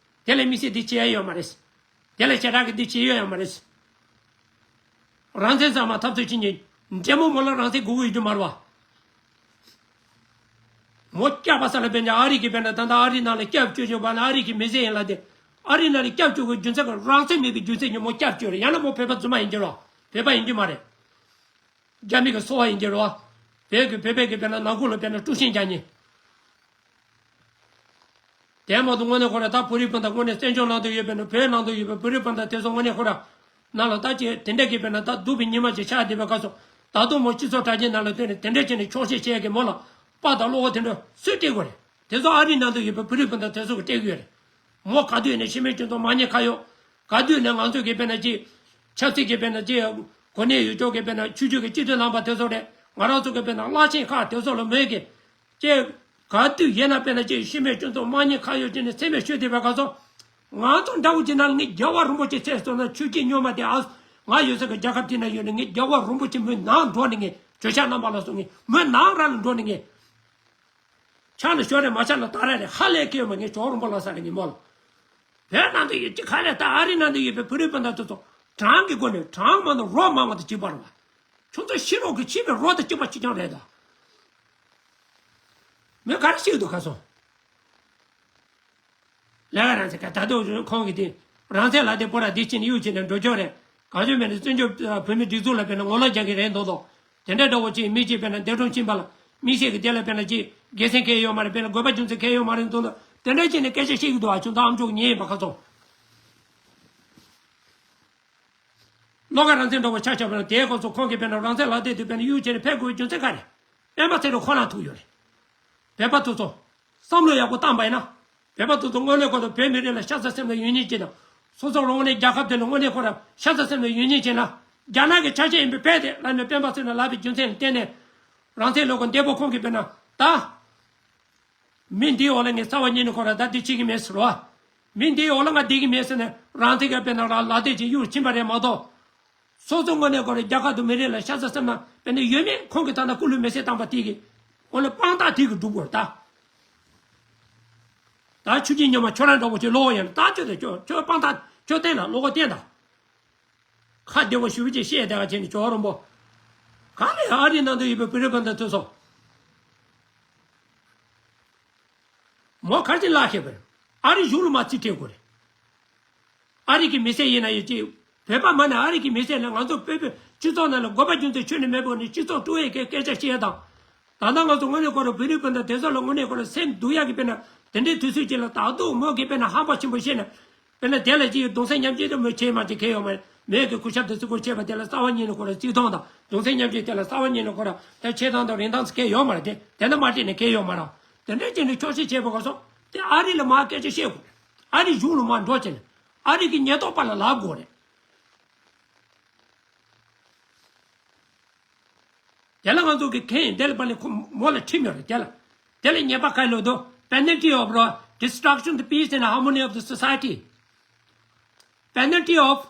དེ་ལས་དམིགས་བསལ་འདི་བྱེད་ཡ་ཡོད་མ་རེད། དེ་ལས་ཞེ་དྲག་གི་འདི་བྱེད་ཡ་ཡོད་མ་རེད། རང་བཙན་གཙང་མ་འཐབ་རྩོད་བྱེད་མཁན་འདྲེ་མོ་མོ་ལ་རང་བཙན་དགོས་ཀྱི་ཡོད་རྒྱུ་མ་རེད་བ། མོ་སྐྱག་པ་ས་ལ་དཔེར་ན་ཨ་རི་གི་དཔེར་ན་ད་ལྟ་ཨ་རི་ནང་ལ་སྐྱབས་བཅོལ་བྱུང་བ་ན་ཨ་རི་གི་མི་སེར་ཡིན་ལ་དེ། ཨ་རི་ནང་ལ་སྐྱབས་བཅོལ་གི་རྒྱུ་མཚན་གི་རང་བཙན་མེད་པའི་རྒྱུ་མཚན་གྱིས་མོ་སྐྱབས་བཅོལ་རེད། ཡང་ན་མོ་བོད་པ་རྫུན་མ་ཡིན་གྱི་རེད་བ། བོད་པ་ཡིན་གྱི་མ་རེད། རྒྱ་མི་གི་སོ་པ་ཡིན་གྱི་རེད་བ། བོད་ཀྱི་བོད་པའི་གི་དཔེར་ན་ནང་ཁུལ་ལ་དཔེར་ན་དཀྲུག་ཤིང་རྒྱག་མཁན། དེ་མ་གཏོགས་དངོས་གནས་ཁོ་ར་ད་བོད་རིགས་སྤུན་ཟླ་དངོས་གནས་བཙན་བྱོལ་ནང་དུ་ཡོད་པའི་ནི་བོད་ནང་དུ་ཡོད་པའི་བོད་རིགས་སྤུན་ཟླ་དེ་ཚོ་དངོས་གནས་ཁོ་ར་ནང་ལ་ད་ཅི་དེ་འདྲ་གི་དཔེར་ན་ད་སྡུག་པའི་ཉི་མ་ཅིག་ཆགས་བསྡད་པའི་སྐབས་སུ་ད་དུང་མོ་སྤྱི་ཚོགས་དྲ་རྒྱའི་ནང་ལ་བཏོན་ནས་དེ་འདྲ་བྱས་ནས་འཁྱོག་བཤད་བྱས་ཀྱི་མོ་ལ་དཔའ་དང་བློ་ཁོག་དེ་འདྲ་སུས་སྤྲད་དགོས་རེད། དེ་ཚོ་ཨ་རིའི་ནང་དུ་ཡོད་པའི་བོད་རིགས་སྤུན་ཟླ་དེ་ཚོ་གིས་སྤྲད་ཀྱི་ཡོད་རེད། མོ་ག་དུས་ནས་ཤི་མེད་སྐྱོན་ཏོ་མ་ཉེས་ཁ་གཡོག་ག་དུས་ནས་ང་ཚོ་གི་དཔེར་ན་ཅི། ཆབ་སྲིད་ཀྱི་དཔེར་ན་ཅི། གོ་གནས་ཡོད་ཅོག་གི་དཔེར་ན་ཆོས་བརྒྱུད་ཀྱི་སྤྱི་འཐུས་རྣམ་པ་དེ་ཚོ་རེད། ང་རང་ཚོ་གི་དཔེར་ན་བླ་ཆེན་ཁག་དེ་ཚོ་ལ་མོས་ཀྱི། ཅེས། ག་དུས་ཡིན་ན་དཔེར་ན་ཅི་ཤི་མེད་སྐྱོན་ཏོ་མ་ཉེས་ཁ་གཡོག་ཅིག་ནས་སེམས་པའི་ཤོད་དེ་བའི་སྐབས་སུ། ང་ཚོ་འདྲ་བོ་ཅིག་ན་ངས་རྒྱལ་བ་རིན་པོ་ཆེ་ཚེ་སོང་ན་ཆོས་སྐྱིད་སྨྱོན་མ་དེ་ཨ། ང་ཡོད་ས་གི་རྒྱལ་ཁབ་དེ་ན་ཡོད་ནས་ངས་རྒྱལ་བ་རིན་པོ་ཆེ་མོའི་ནང་འགྲོ་ནས་ངས་བརྗོད་བྱ་རྣམ་པ་ལ་སོགས་ངས་མོའི་ནང་ར་ལ་འགྲོ་ནས་ངས། ཆགས་ན་ཤོར་རེད་མ་ཆགས་ན་ད་ར་རེད་ཧ་ལས་ཀྱི་ཡོད་མ་ངས་ཇོ་རོང་པ་ལ་ས་ལ་ངས་མོ་ལ། བོད་ནང་དུ་ཡོད་ཀྱི་ཁ་ལས་ད་ཨ་རི་ནང་དུ་ཡོད་པའི་བོད་རིགས་སྤུན་ཟླ་དེ་ཚོ་གྲངས་ཀྱི་སྒོ་ནས་གྲངས་མང་ན་རོ་མང་བ་དང་གཅིག་པ་རེད་བ། ཁྱོད་ཚོ་ཤི་རོགས་ཀྱི་ཤི་བའི་རོ་དང་གཅིག་པ་གཅིག་རྐྱང་རེད་ད། མོས་ག་རེ་ཤེས་འདུག་ག་སོང་། ལས་ཀ་རང་བཙན་ག་ད་དུང་ཁོང་གིས་དེ་རང་བཙན་ལ་དེ་པོ་ར་དེ་ཕྱིན་གཡུག་ཕྱིན་ནས་འགྲོ་ཆོག་རེད། གང་བྱུང་མེད་ན་བཙན་བྱོལ་བོད་མི་སྒྲིག་འཛུགས་ལ་དཔེར་ན་ངོ་ལོག་རྒྱག་གི་རེད་མདོག་མདོག་དེ་འདྲ་འདྲ་བོ་ཅིག་མི་གཅིག་དཔེར་ན་འདས་གྲོངས་ཕྱིན་པ་ལ་མི་ཤེས་ཀྱི་དེ་ལ་དཔེར་ན་ཅིག་དགེ་མཚན་གང་ཡང་ཡོད་མ་རེད་དཔེར་ན་དགོས་པ་རྒྱུ་མཚན་གང་ཡང་ཡོད་མ་རེད་མདོག་མདོག་ དེ་འདྲ་བྱས་ནས་སྐད་ཆ་བཤད་ཀྱི་འདུག་ཨ། ཁྱོད་ཚོ་ཨ་མཆོག་ཉན་ཡིན་པ་ཁ་ཚོ། བློ་དགའ་རང་བཙན་འགྲོ་བ་ཆ་བཞག་པ་ན་དེའི་སྐབས་སུ་ཁོང་གིས་དཔེར་ན་རང་བཙན་ལག་དེབ་དེ་དཔེར་ན་གཡུག་བྱས་ནས་ཕེབས་དགོས་པའི་རྒྱུ་མཚན་ག་རེ། སྤེན་པ་ཚེ་རིང་ཁོ་རང་ཐུག་ཡོད་རེད། བོད་པ་དེ་ཚོ་བསམ་བློ་ཡག་པོ་བཏང་པ་ཡིན་ན། བོད་པ་དེ་ཚོ་དངོས་གནས་ཁོ་རང་བོད་མི་རིགས་ལ་ཤ་ཚ་སེམས་ལ་ཡོད་མཁན་ཅིག་དང་། སོ་སོ་རང་ངོས་ནས་རྒྱལ་ཁབ་དེ་ལ་དངོས་གནས་ཁོ་རང་ཤ་ཚ་སེམས་ལ་ཡོད་མཁན་ཅིག་ན། རྒྱ་ནག་གི་ཆ་ཤས་ཡིན་པའི་བོད་དེ་ལབ་ནས་སྤེན་པ་ཚེ་རིང་ལབ་པའི་རྒྱུ་མཚན་ལ་བརྟེན་ནས། རང་བཙན་ལབ་དགོས་འདས་པོ་ཁོང་གིས་དཔེར་ན་ད། མི་འདིའི་འོག་ལ་ངས་རྩ་བ་ཉིད་ནས་ཁོ་རང་ད་འདི་བྱེད་ཀྱི་མེད་ཟེར་བ། མི་འདིའི་འོག་ལ་ང་བསྡད་ཀྱི་མེད་ཟེར་ནས་རང་བཙན་གྱི་དཔེར་ན་རང་ལག་དེབ་ཅིག་གཡུག་ཕྱིན་པ་རེད་མ་གཏོགས། སོ་སོ་ངོས་ནས་ཁོ་རང་རྒྱལ་ཁབ་དང་མི་རིགས་ལ་ཤ་ཚ་སེམས་ན་དཔེར་ན་ཡོད་མེད་ཁོང་གིས་ད་ལྟ་སྐུ་ལུས་མེ་སྲེག་བཏང་པ་དེ་གི་འོག་ལ་དཔང་རྟགས་དེ་གི་སྒྲུབ་དགོས་ད། ད་ཆུ་སྐྱིད་ཉི་མ་ཁྱོད་རང་འདྲ་བོ་ཅིག་ལོག་ཡོང་ད་ཁྱོད་དེ་ཁྱོད་ཁྱོད་དཔང་རྟགས་ཁྱོད་བསྟན་ན་བློ་ཁོག་བསྟན་ད། ཁ་བདེ་བོ་ཞུ་བ་ཅིག་བཤད་བསྡད་པ་བྱས་ནས་ཇོ་བོ་རིན་པོ། ག་ལེ་ཨ་རིའི་ནང་དུ་ཡོད་པའི་བོད་རིགས་སྤུན་ཟླ་དེ་ཚོ། མོ་ག་རེ་བྱས་ལབ་ཤེས་པ་རེད། ཨ་རི་གཞུང་ལ་མར་རྩིས་སྤྲད་དགོས་རེད། ཨ་རི་གི་མི་སེར་ཡིན་ན་ཡང་ཅིག་བོད་པ་མ་ནས་ཨ་རི་གི་མི་སེར་ལ་ང་ཚོ་བོད་པའི་སྤྱི་ཚོགས་ནང་ལ་དགོས་པ་རྒྱུ་མཚན་ཁྱོན་ནས་མེད་པ་ནས་སྤྱི་ཚོགས་དཀྲུག་ཡས་ཀྱི་སྐད་ཆ་བཤད་དང་། ད་ལྟ་ང་ཚོ་དངོས་གནས་ཁོ་རང་བོད་རིགས་སྤུན་ཟླ་དེ་ཚོ་ལ་དངོས་གནས་ཁོ་རང་སེམས་སྡུག་ཡག་གི་དཔེར་ན་དེ་འདྲའི་དུས་ཚོད་ཅིག་ལ་ད་དུང་མོ་གིས་དཔེར་ན་ཧམ་པ་ཆེན་པོ་བཤད་ན། དཔེར་ན་དེ་ལ་ཅིག་གདུང་སེམས་མཉམ་སྐྱེད་དུ་མོས་བྱས་མ་བྱས་ཁེལ་ཡོད་མ་རེད། མོས་ཀྱི་གུས་ཞབས་དང་བརྩི་བཀུར་བྱས་པ་དེ་ལ་རྩ་བ་ཉིད་ནས་ཁོ་རང་བརྩི་མཐོང་དང་གདུང་སེམས་མཉམ་སྐྱེད་དེ་ལ་རྩ་བ་ཉིད་ནས་ཁོ་རང་དེ་བྱེད་སྟངས་དང་རིན་ཐང་ཁེལ་ཡོད་མ་རེད། དེ་དེ་འདྲ་མ་བྱས་ནས་ཁེལ་ཡོད་མ་རེད། དེ་འདྲ་བྱས་ནས་འཁྱོག་བཤད་བྱས་པ་ག་སོང་དེ་ཨ་རི་ལ་མར་སྐད་ཆ་བཤད་དགོས་རེད། ཨ་རི་གཞུང་ལ་མར་འགྲོ་བྱས་ནས་ཨ་རི་གི་ཉེན་རྟོག་པ་ལ་ལབ་དགོས་རེད། དེ་ལ་ང་ཚོ་གི་མཁན་དེ་ལ་པ་ལས་ཁོ་མོ་ལ་ཁྲིམས་ཡོད་རེད། དེ་ལ་དེ་ལ་ཉེས་པ་ག་ལོ་དོ། Penalty of destruction the peace and harmony of the society. Penalty of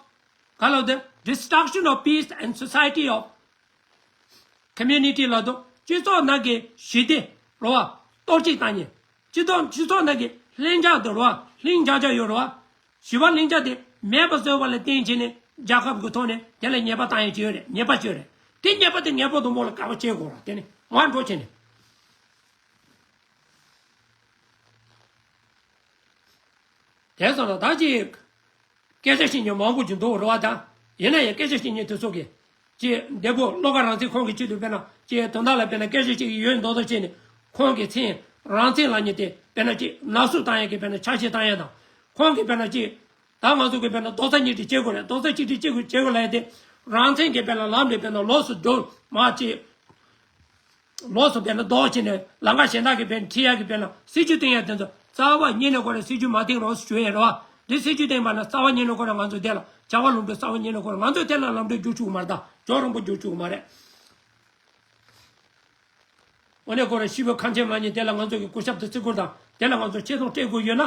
ག་ལོ་དོ། Destruction of peace and society of community ལ་དོ། སྤྱི་ཚོགས་ནང་གི་ཞི་བདེ་རོ་བ་གཏོར་བཤིག་བཏང་ཉེན། སྤྱི་ཚོགས་སྤྱི་ཚོགས་ནང་གི་ལྷིང་འཇགས་དོ་རོ་བ་ལྷིང་འཇགས་འཇགས་ཡོད་རོ་བ། ཞི་བ་ལྷིང་འཇགས་དེ་མེད་པ་བཟོས་པ་ལ་བརྟེན་བྱས་ནས་རྒྱལ་ཁབ་ཀྱི་ཐོག་ནས་དེ་ལ་ཉེས་པ་བཏང་ཡས་ཅིག་ཡོད་རེད། ཉེས་པ་ཅིག་ཡོད་རེད། དེ་ཉེས་པ་དེ་ངེས་པར་དུ་མོ་ལ་དགག་པ་བྱེད་དགོས་ར། དེ་ནི་མར་འགྲོ་བྱས་ནས། དེ་སོང་ན་ད་ཅིག་སྐད་ཆ་བཤད་མཁན་མང་པོ་ཅིག་འདུག་རེད་བ། ད་ཡིན་ན་ཡང་སྐད་ཆ་བཤད་མཁན་དེ་ཚོ་གིས་ཅིག་འདས་པོ་བློ་དགའ་རང་བཙན་ཁོང་གི་ཆེད་དུ་དཔེར་ན་ཅིག་དོན་དག་ལ་དཔེར་ན་སྐད་ཆ་བཤད་ཀྱི་ཡོད་མདོག་མདོག་བྱས་ནས་ཁོང་གི་མཚན་རང་བཙན་ལབ་མཁན་དེ་དཔེར་ན་ཅིག་ནག་བསུབ་བཏང་ཡས་ཀྱི་དཔེར་ན་ཆ་ཤས་བཏང་ཡས་དང་། ཁོང་གིས་དཔེར་ན་ཅིག་ད་ང་ཚོ་གིས་དཔེར་ན་རྡོག་རྩ་གཅིག་སྒྲིལ་བྱེད་དགོས་རེད། རྡོག་རྩ་གཅིག་སྒྲིལ་བྱེད་དགོས་བྱེད་དགོས་ལབ་ཡས་དེ་རང་བཙན་གྱི་དཔེར་ན་ལམ་ནས་དཔེར་ན་ལོགས་སུ་འགྲོ་མ་ཅིག་ལོགས་སུ་དཔེར་ན་ལྡོག་བྱས་ནས་ལམ་ཁ་གཞན་དག་གི་དཔེར་ན་ཁྲིད་ཡག་གི་དཔེར་ན་སྲིད་ཇུས་བཏིང་ཡག་དེ་ཚོ་རྩ་བ་ཉིད་ནས་ཁོ་རང་སྲིད་ཇུས་མ་བཏིང་རོགས་ཞུ་ཡས་རེད་བ། འདི་སྲིད་ཇུས་བཏིང་པ་ན་རྩ་བ་ཉིད་ནས་ཁོ་རང་ང་ཚོ་དེ་ལ་བྱ་བ་ལམ་འགྲོ་རྩ་བ་ཉིད་ནས་ཁོ་རང་ང་ཚོ་དེ་ལ་ལམ་འགྲོ་རྒྱུག་ཆོག་གི་མ་རེད། ད་ཇོ་རིན་པོ་རྒྱུག་ཆོག་གི་མ་རེད། དངོས་གནས་ཁོ་རང་སྐྱིད་པོ་ཁམས་ཆེན་མ་ཉིད་དེ་ལ་ང་ཚོ་གི་གུས་ཞབས་དང་བརྩི་བཀུར་དང་དེ་ལ་ང་ཚོ་ཆེ་མཐོང་སྤྲད་དགོས་ཡོད་ན།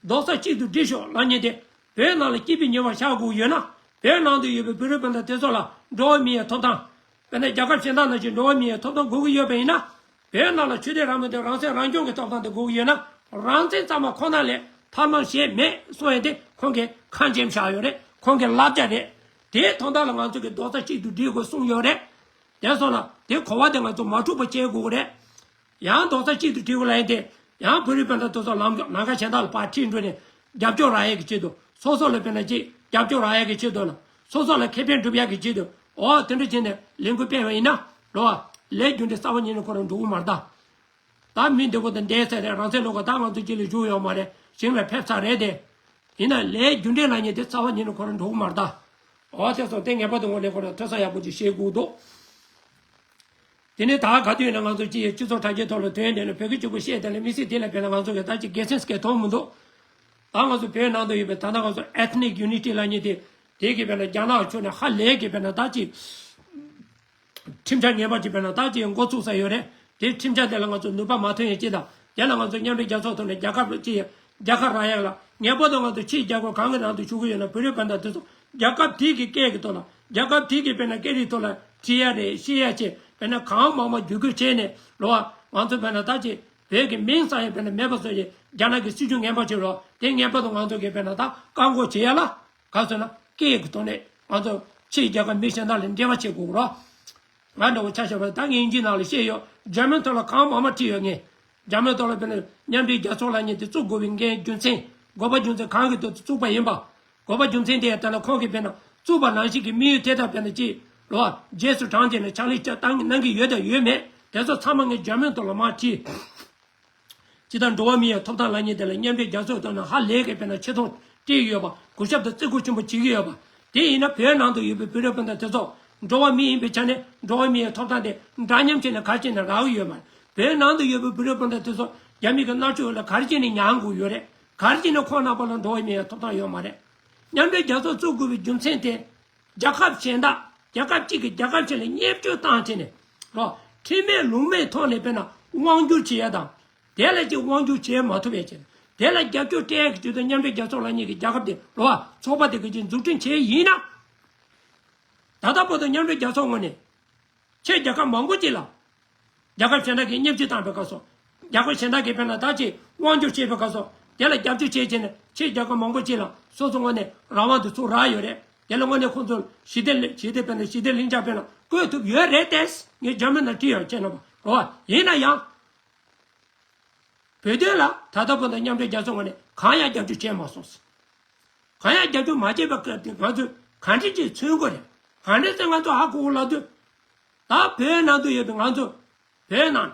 རྡོག་རྩ་གཅིག་ཏུ་སྒྲིལ་ཤོག་ལབ་མཁན་དེ། བོད་ནང་ལ་སྐྱིད་པའི་ཉེས་པ་བཞག་དགོས་ཡོད་ན། བོད་ནང་དུ་ཡོད་པའི་བོད་རིགས་སྤུན་ཟླ་དེ་ཚོ་ལ་འགྲོ་བ་མིའི་ཐོབ་ཐང་། དཔེར་ན་རྒྱལ་ཁབ་གཞན་དག་ནང་བཞིན་འགྲོ་བ་མིའི་ཐོབ་ཐང་དགོས་ཀྱི་ཡོད་པ་ཡིན་ན། བོད་ནང་ལ་ཆོས་དད་རང་མོས་དང་རང་སྲིད་རང་སྐྱོང་གི་ཐོབ་ཐང་དེ་དགོས་ཀྱི་ཡོད་ན། རང་བཙན་གཙང་མ་ཁོ་ན་ལས་ཐབས་ལམ་གཞན་མེད་གསུང་ཡས་དེ་ཁོང་གིས་ཁ་འཆེམ་བཞག་ཡོད་རེད། ཁོང་གི་བསླབ་བྱ་རེད། དེའི་དོན་དག་ལ་ང་ཚོ་གིས་རྡོག་རྩ་གཅིག་ཏུ་སྒྲིལ་དགོས་གསུངས་ཡོད་རེད། དེ་སོང་ན་དེ་གོ་བ་དེ་ང་ཚོ་མ་འཁྲུགས་པ་བྱེད་དགོས་ཀྱི་རེད། ཡང་རྡོག་རྩ་གཅིག་ཏུ་སྒྲིལ་དགོས་ལབ་ཡས་དེ། ཡང་བོད་རིགས་སྤུན་ཟླ་དེ་ཚོ་ལམ་ལམ་ཁ་གཞན་དག་ལ་ཕར་ཁྲིད་འགྲོ་ནས་རྒྱབ་སྐྱོར་རག་ཡས་ཀྱི་ཆེད་དུ། སོ་སོ་ལ་དཔེར་ན་ཅིག་རྒྱབ་སྐྱོར་རག་ཡས་ཀྱི་ཆེད་དུ་ལ། སོ་སོ་ལ་ཁེ་ཕན་སྒྲུབ་ཡས་ཀྱི་ཆེད་དུ། འོ་དེ་འདྲ་བྱས་ནས་ལས་འགུལ་སྤེལ་བ་ཡིན་ན། རོ་བ། ལས་རྒྱུ་འབྲས་རྩ་བ་ཉིད་ནས་ཁོ་རང་འགྲོ་གི་མ་རེད་ད། ད་མི་འདི་པོ་དང་འདས་ཚར་རེད། རང་བཙན་ལོག་ག་ད་ང་ཚོ་སྤྱི་ལ་བཞུགས་ཡོད་མ་རེད། ཞིང་ལ་ཕེབས་ཚར་རེད་དེ། ཡིན་ན་ལས་རྒྱུ་འབྲས་ལབ་མཁན་དེ་རྩ་བ་ཉིད་ནས་ཁོ་རང་འགྲོ་གི་མ་རེད་ད། འོ་དེ་སོང་དེ་ངེས་པར་དུ་ངོས་ནས་ཁོ་རང་ཐོས་བསམ་ཡག་པོ་ཅིག་བྱེད་དགོས་འདུག་དེ་ནས་ད་ག་དུས་ཡིན་ན་ང་ཚོ་སྤྱི་ཡི་སྤྱི་ཚོགས་དྲ་རྒྱའི་ཐོག་ལ་ཐོན་བསྡད་ནས་བོད་སྐད་གཅིག་པུ་བཤད་བསྡད་ལ་མི་སྲིད་དེ་ལ་དཔེར་ན་ང་ཚོ་གི་ད་ཅིག་དགེ་མཚན་སྐད་མཐོང་མི་འདུག་ད་ང་ཚོ་བོད་ནང་དུ་ཡོད་པའི་ད་ལྟ་ང་ཚོ་Ethnic Unity ལབ་མཁན་དེ་དེ་གི་དཔེར་ན་རྒྱ་ནག་ཕྱོགས་ནས་ཧ་ལས་ཀྱི་དཔེར་ན་ད་ཅིག་ཁྲིམས་འཆར་ངན་པ་ཅིག་དཔེར་ན་ད་ཅིག་འགོ་ཚུགས་ས་ཡོད་རེད། དེ་ཁྲིམས་འཆར་དེ་ལ་ང་ཚོ་ནུས་པ་མ་ཐོན་ཡས་ཅིག་དང་། དེ་ལ་ང་ཚོ་མཉམ་འབྲེལ་རྒྱལ་ཚོགས་ཐོག་ནས་རྒྱལ་ཁ་ཅིག་རྒྱལ་ཁ་རག་ཡག་ལ་ངེས་པར་དུ་ང་ཚོ་ཕྱིའི་རྒྱལ་ཁབ་གང་གི་ནང་དུ་བཞུགས་ཀྱི་ཡོད་ན་བོད་རིགས་སྤུན་ཟླ་དེ་ཚོ་རྒྱལ་ཁབ་དེ་གི་སྐད་ཀྱི་ཐོག་ལ། རྒྱལ་ཁབ་དེ་གི་དཔེར་ན་སྐད་རིགས་ཐོག་ལ་བྲིས་ཡ་རེད། བཤད་ཡ་བྱས། དཔེར་ན་གང་མང་མང་བརྒྱུད་སྐུལ་བྱས་ནས་རོ་བ། ང་ཚོ་དཔེར་ན་ད་ཅིག་བོད་ཀྱི་མིང་བསགས་ཡ་དཔེར་ན་མེད་པ་བཟོ་ཡས་རྒྱ་ནག་གི་སྲིད་ཇུས་ངན་པ་བྱས་རོ། དེ་ངེས་པར་དུ་ང་ཚོ་གི་དཔེར་ན་ད་བཀག་འགོག་བྱེད་ཡ་ལ། ག་ཟེར་ན་སྐད་ཀྱི་ཐོག་ནས་ང་ཚོ་ཕྱིའི་རྒྱལ་ཁབ་མི་གཞན་དག་ལ་འབྲེལ་བ་བྱེད་དགོས་རོ། ང་འདྲ་བོ་ཆ་བཞག་པ་ད་ངས་དབྱིན་ཇིའི་ནང་ལ་བཤད་ཡོད། འཇར་མན་ཐོག་ལ་གང་མང་མང་བྲིས་ཡོད་ངས། འཇར་མན་ཐོག་ལ་དཔེར་ན་མཉམ་འབྲེལ་རྒྱལ་ཚོགས་ལབ་མཁན་དེ་བཙུགས་དགོས་པའི་འགན་རྒྱུ་མཚན། དགོས་པ་རྒྱུ་མཚན་གང་གི་ཐོག་ཏུ་བཙུགས་པ་ཡིན་པ། དགོས་པ་རྒྱུ་མཚན་དེ་ལྟར་ན་ཁོང་གིས་དཔེར་ན་བཙུགས་པ་ནང་བཞིན་གྱི་དམིགས་ཡུལ་དེ་དག་དཔེར་ན་ཅིག་རོ། རྗེས་སུ་འབྲངས་བྱས་ནས་ཕྱག་ལས་བསྟར་གནང་གི་ཡོད་དང་ཡོད་མེད་དེ་ཚོ་ཚང་མ་ངས་འཇར་མན་ཐོག་ལ་མར་བྲིས། ཇི་ལྟར་འགྲོ་བ་མི་ཡི་ཐོབ་ཐང་ལབ་མཁན་དེ་ལ་མཉམ་འབྲེལ་རྒྱལ་ཚོགས་ཐོག་ནས་ཧ་ལས་ཀྱི་དཔེར་ན་ཆེ་མཐོང་སྤྲད་ཡོད་པ། གུས་ཞབས་དང་བརྩི་བཀུར་ཆེན་པོ་བྱེད་ཀྱི་ཡོད་པ། དེ་ཡིན་ན་བོད་ནང་དུ་ཡོད་པའི་བོད་རིགས་སྤུན་ཟླ་དེ་ཚོ་འགྲོ་བ་མི་ཡིན་པའི་ཆ་ནས། འགྲོ་བ་མི་ཡི་ཐོབ་ཐང་དེ་འདྲ་མཉམ་བྱས་ནས་ག་རེ་བྱས་ནས་རག་གི་ཡོད་མ་རེད། བོད་ནང་དུ་ཡོད་པའི་བོད་རིགས་སྤུན་ཟླ་དེ་ཚོ་རྒྱ་མི་གི་མནར་གཅོད་འོག་ལ་ག་རེ་བྱས་ནས་མྱངས་དགོས་ཡོད་རེད། ག་རེ་བྱས་ནས་ཁོང་རྣམ་པ་ལ་འགྲོ་བ་མི་ཡི་ཐོབ་ཐང་ཡོད་མ་རེད། མཉམ་འབྲེལ་རྒྱལ་ཚོགས་བཙུགས་དགོས་པའི་རྒྱུ་མཚན་དེ། རྒྱལ་ཁབ་གཞན་དག་རྒྱལ་ཁབ་གཅིག་གིས་རྒྱལ་ཁབ་གཞན་ལ་བརྙས་བཅོས་བཏང་བྱས་ནས་རོ། ཁྲིམས་མེད་ལུགས་མེད་ཐོག་ནས་དཔེར་ན་དབང་བསྒྱུར་བྱེད་ཡ་དང་། དེ་ལ་ཅིག་དབང་བསྒྱུར་བྱེད་མ་ཐུབ་པའི་ཆེད། དེ་ལ་རྒྱབ་སྐྱོར་སྤྲད་ཡ་གི་ཆེད་དུ་མཉམ་འབྲེལ་རྒྱལ་ཚོགས་ལབ་མཁན་གྱི་རྒྱལ་ཁབ་དེ་རོ། ཚོགས་པ་དེ་གི་ཅིག་འཛུགས་སྐྲུན་བྱས་ཡིན་ན། ད་ལྟ་བར་དུ་མཉམ་འབྲེལ་རྒྱལ་ཚོགས་ངོས་ནས། ཆེས་རྒྱལ་ཁབ་མང་པོ་ཅིག་ལ། རྒྱལ་ཁབ་གཞན་དག་གིས་བརྙས་བཅོས་བཏང་པའི་སྐབས་སུ། རྒྱལ་ཁབ་གཞན་དག་གིས་དཔེར་ན་ད་ཅིག་དབང་སྒྱུར་བྱས་པའི་སྐབས་སུ། དེ་ལ་རྒྱབ་སྐྱོར་བྱས་བྱས་ནས་ཆེས་རྒྱལ་ཁབ་མང་པོ་ཅིག་ལ་སོ་སོ་ངོས་ནས་རང་དབང་དུ་ཚུར་རག་ཡོད་རེད། དེ་ལ་དངོས་གནས་ཁོང་ཚོར་ཞི་བདེ་ལ་ཞི་བདེ་དཔེར་ན་ཞི་བདེ་ལྷིང་འཇགས་དཔེར་ན་བཀོད་ཐུབ་ཡོད་རེད་དེ། ངས་འཇར་མན་ལ་བྲིས་ཡོད་ཅེས་ན་བ་རོ། ཡིན་ན་ཡང་། བོད་དོན་ལ་ད་ལྟ་བར་དུ་མཉམ་འབྲེལ་རྒྱལ་ཚོགས་ངོས་ནས་གང་ཡང་རྒྱབ་སྐྱོར་བྱས་མ་སོང་ཟེར། གང་ཡང་རྒྱབ་སྐྱོར་མ་བྱས་པའི་སྐབས་དེ་ང་ཚོས་ག་འདྲ་ཅིག་མཚོན་དགོས་རེད། ག་འདྲ་ཟེར་ང་ཚོ་ཧ་གོ་གི་ལབ་དུས། ད་བོད་ནང་དུ་ཡོད་པའི་ང་ཚོ། བོད་ནང་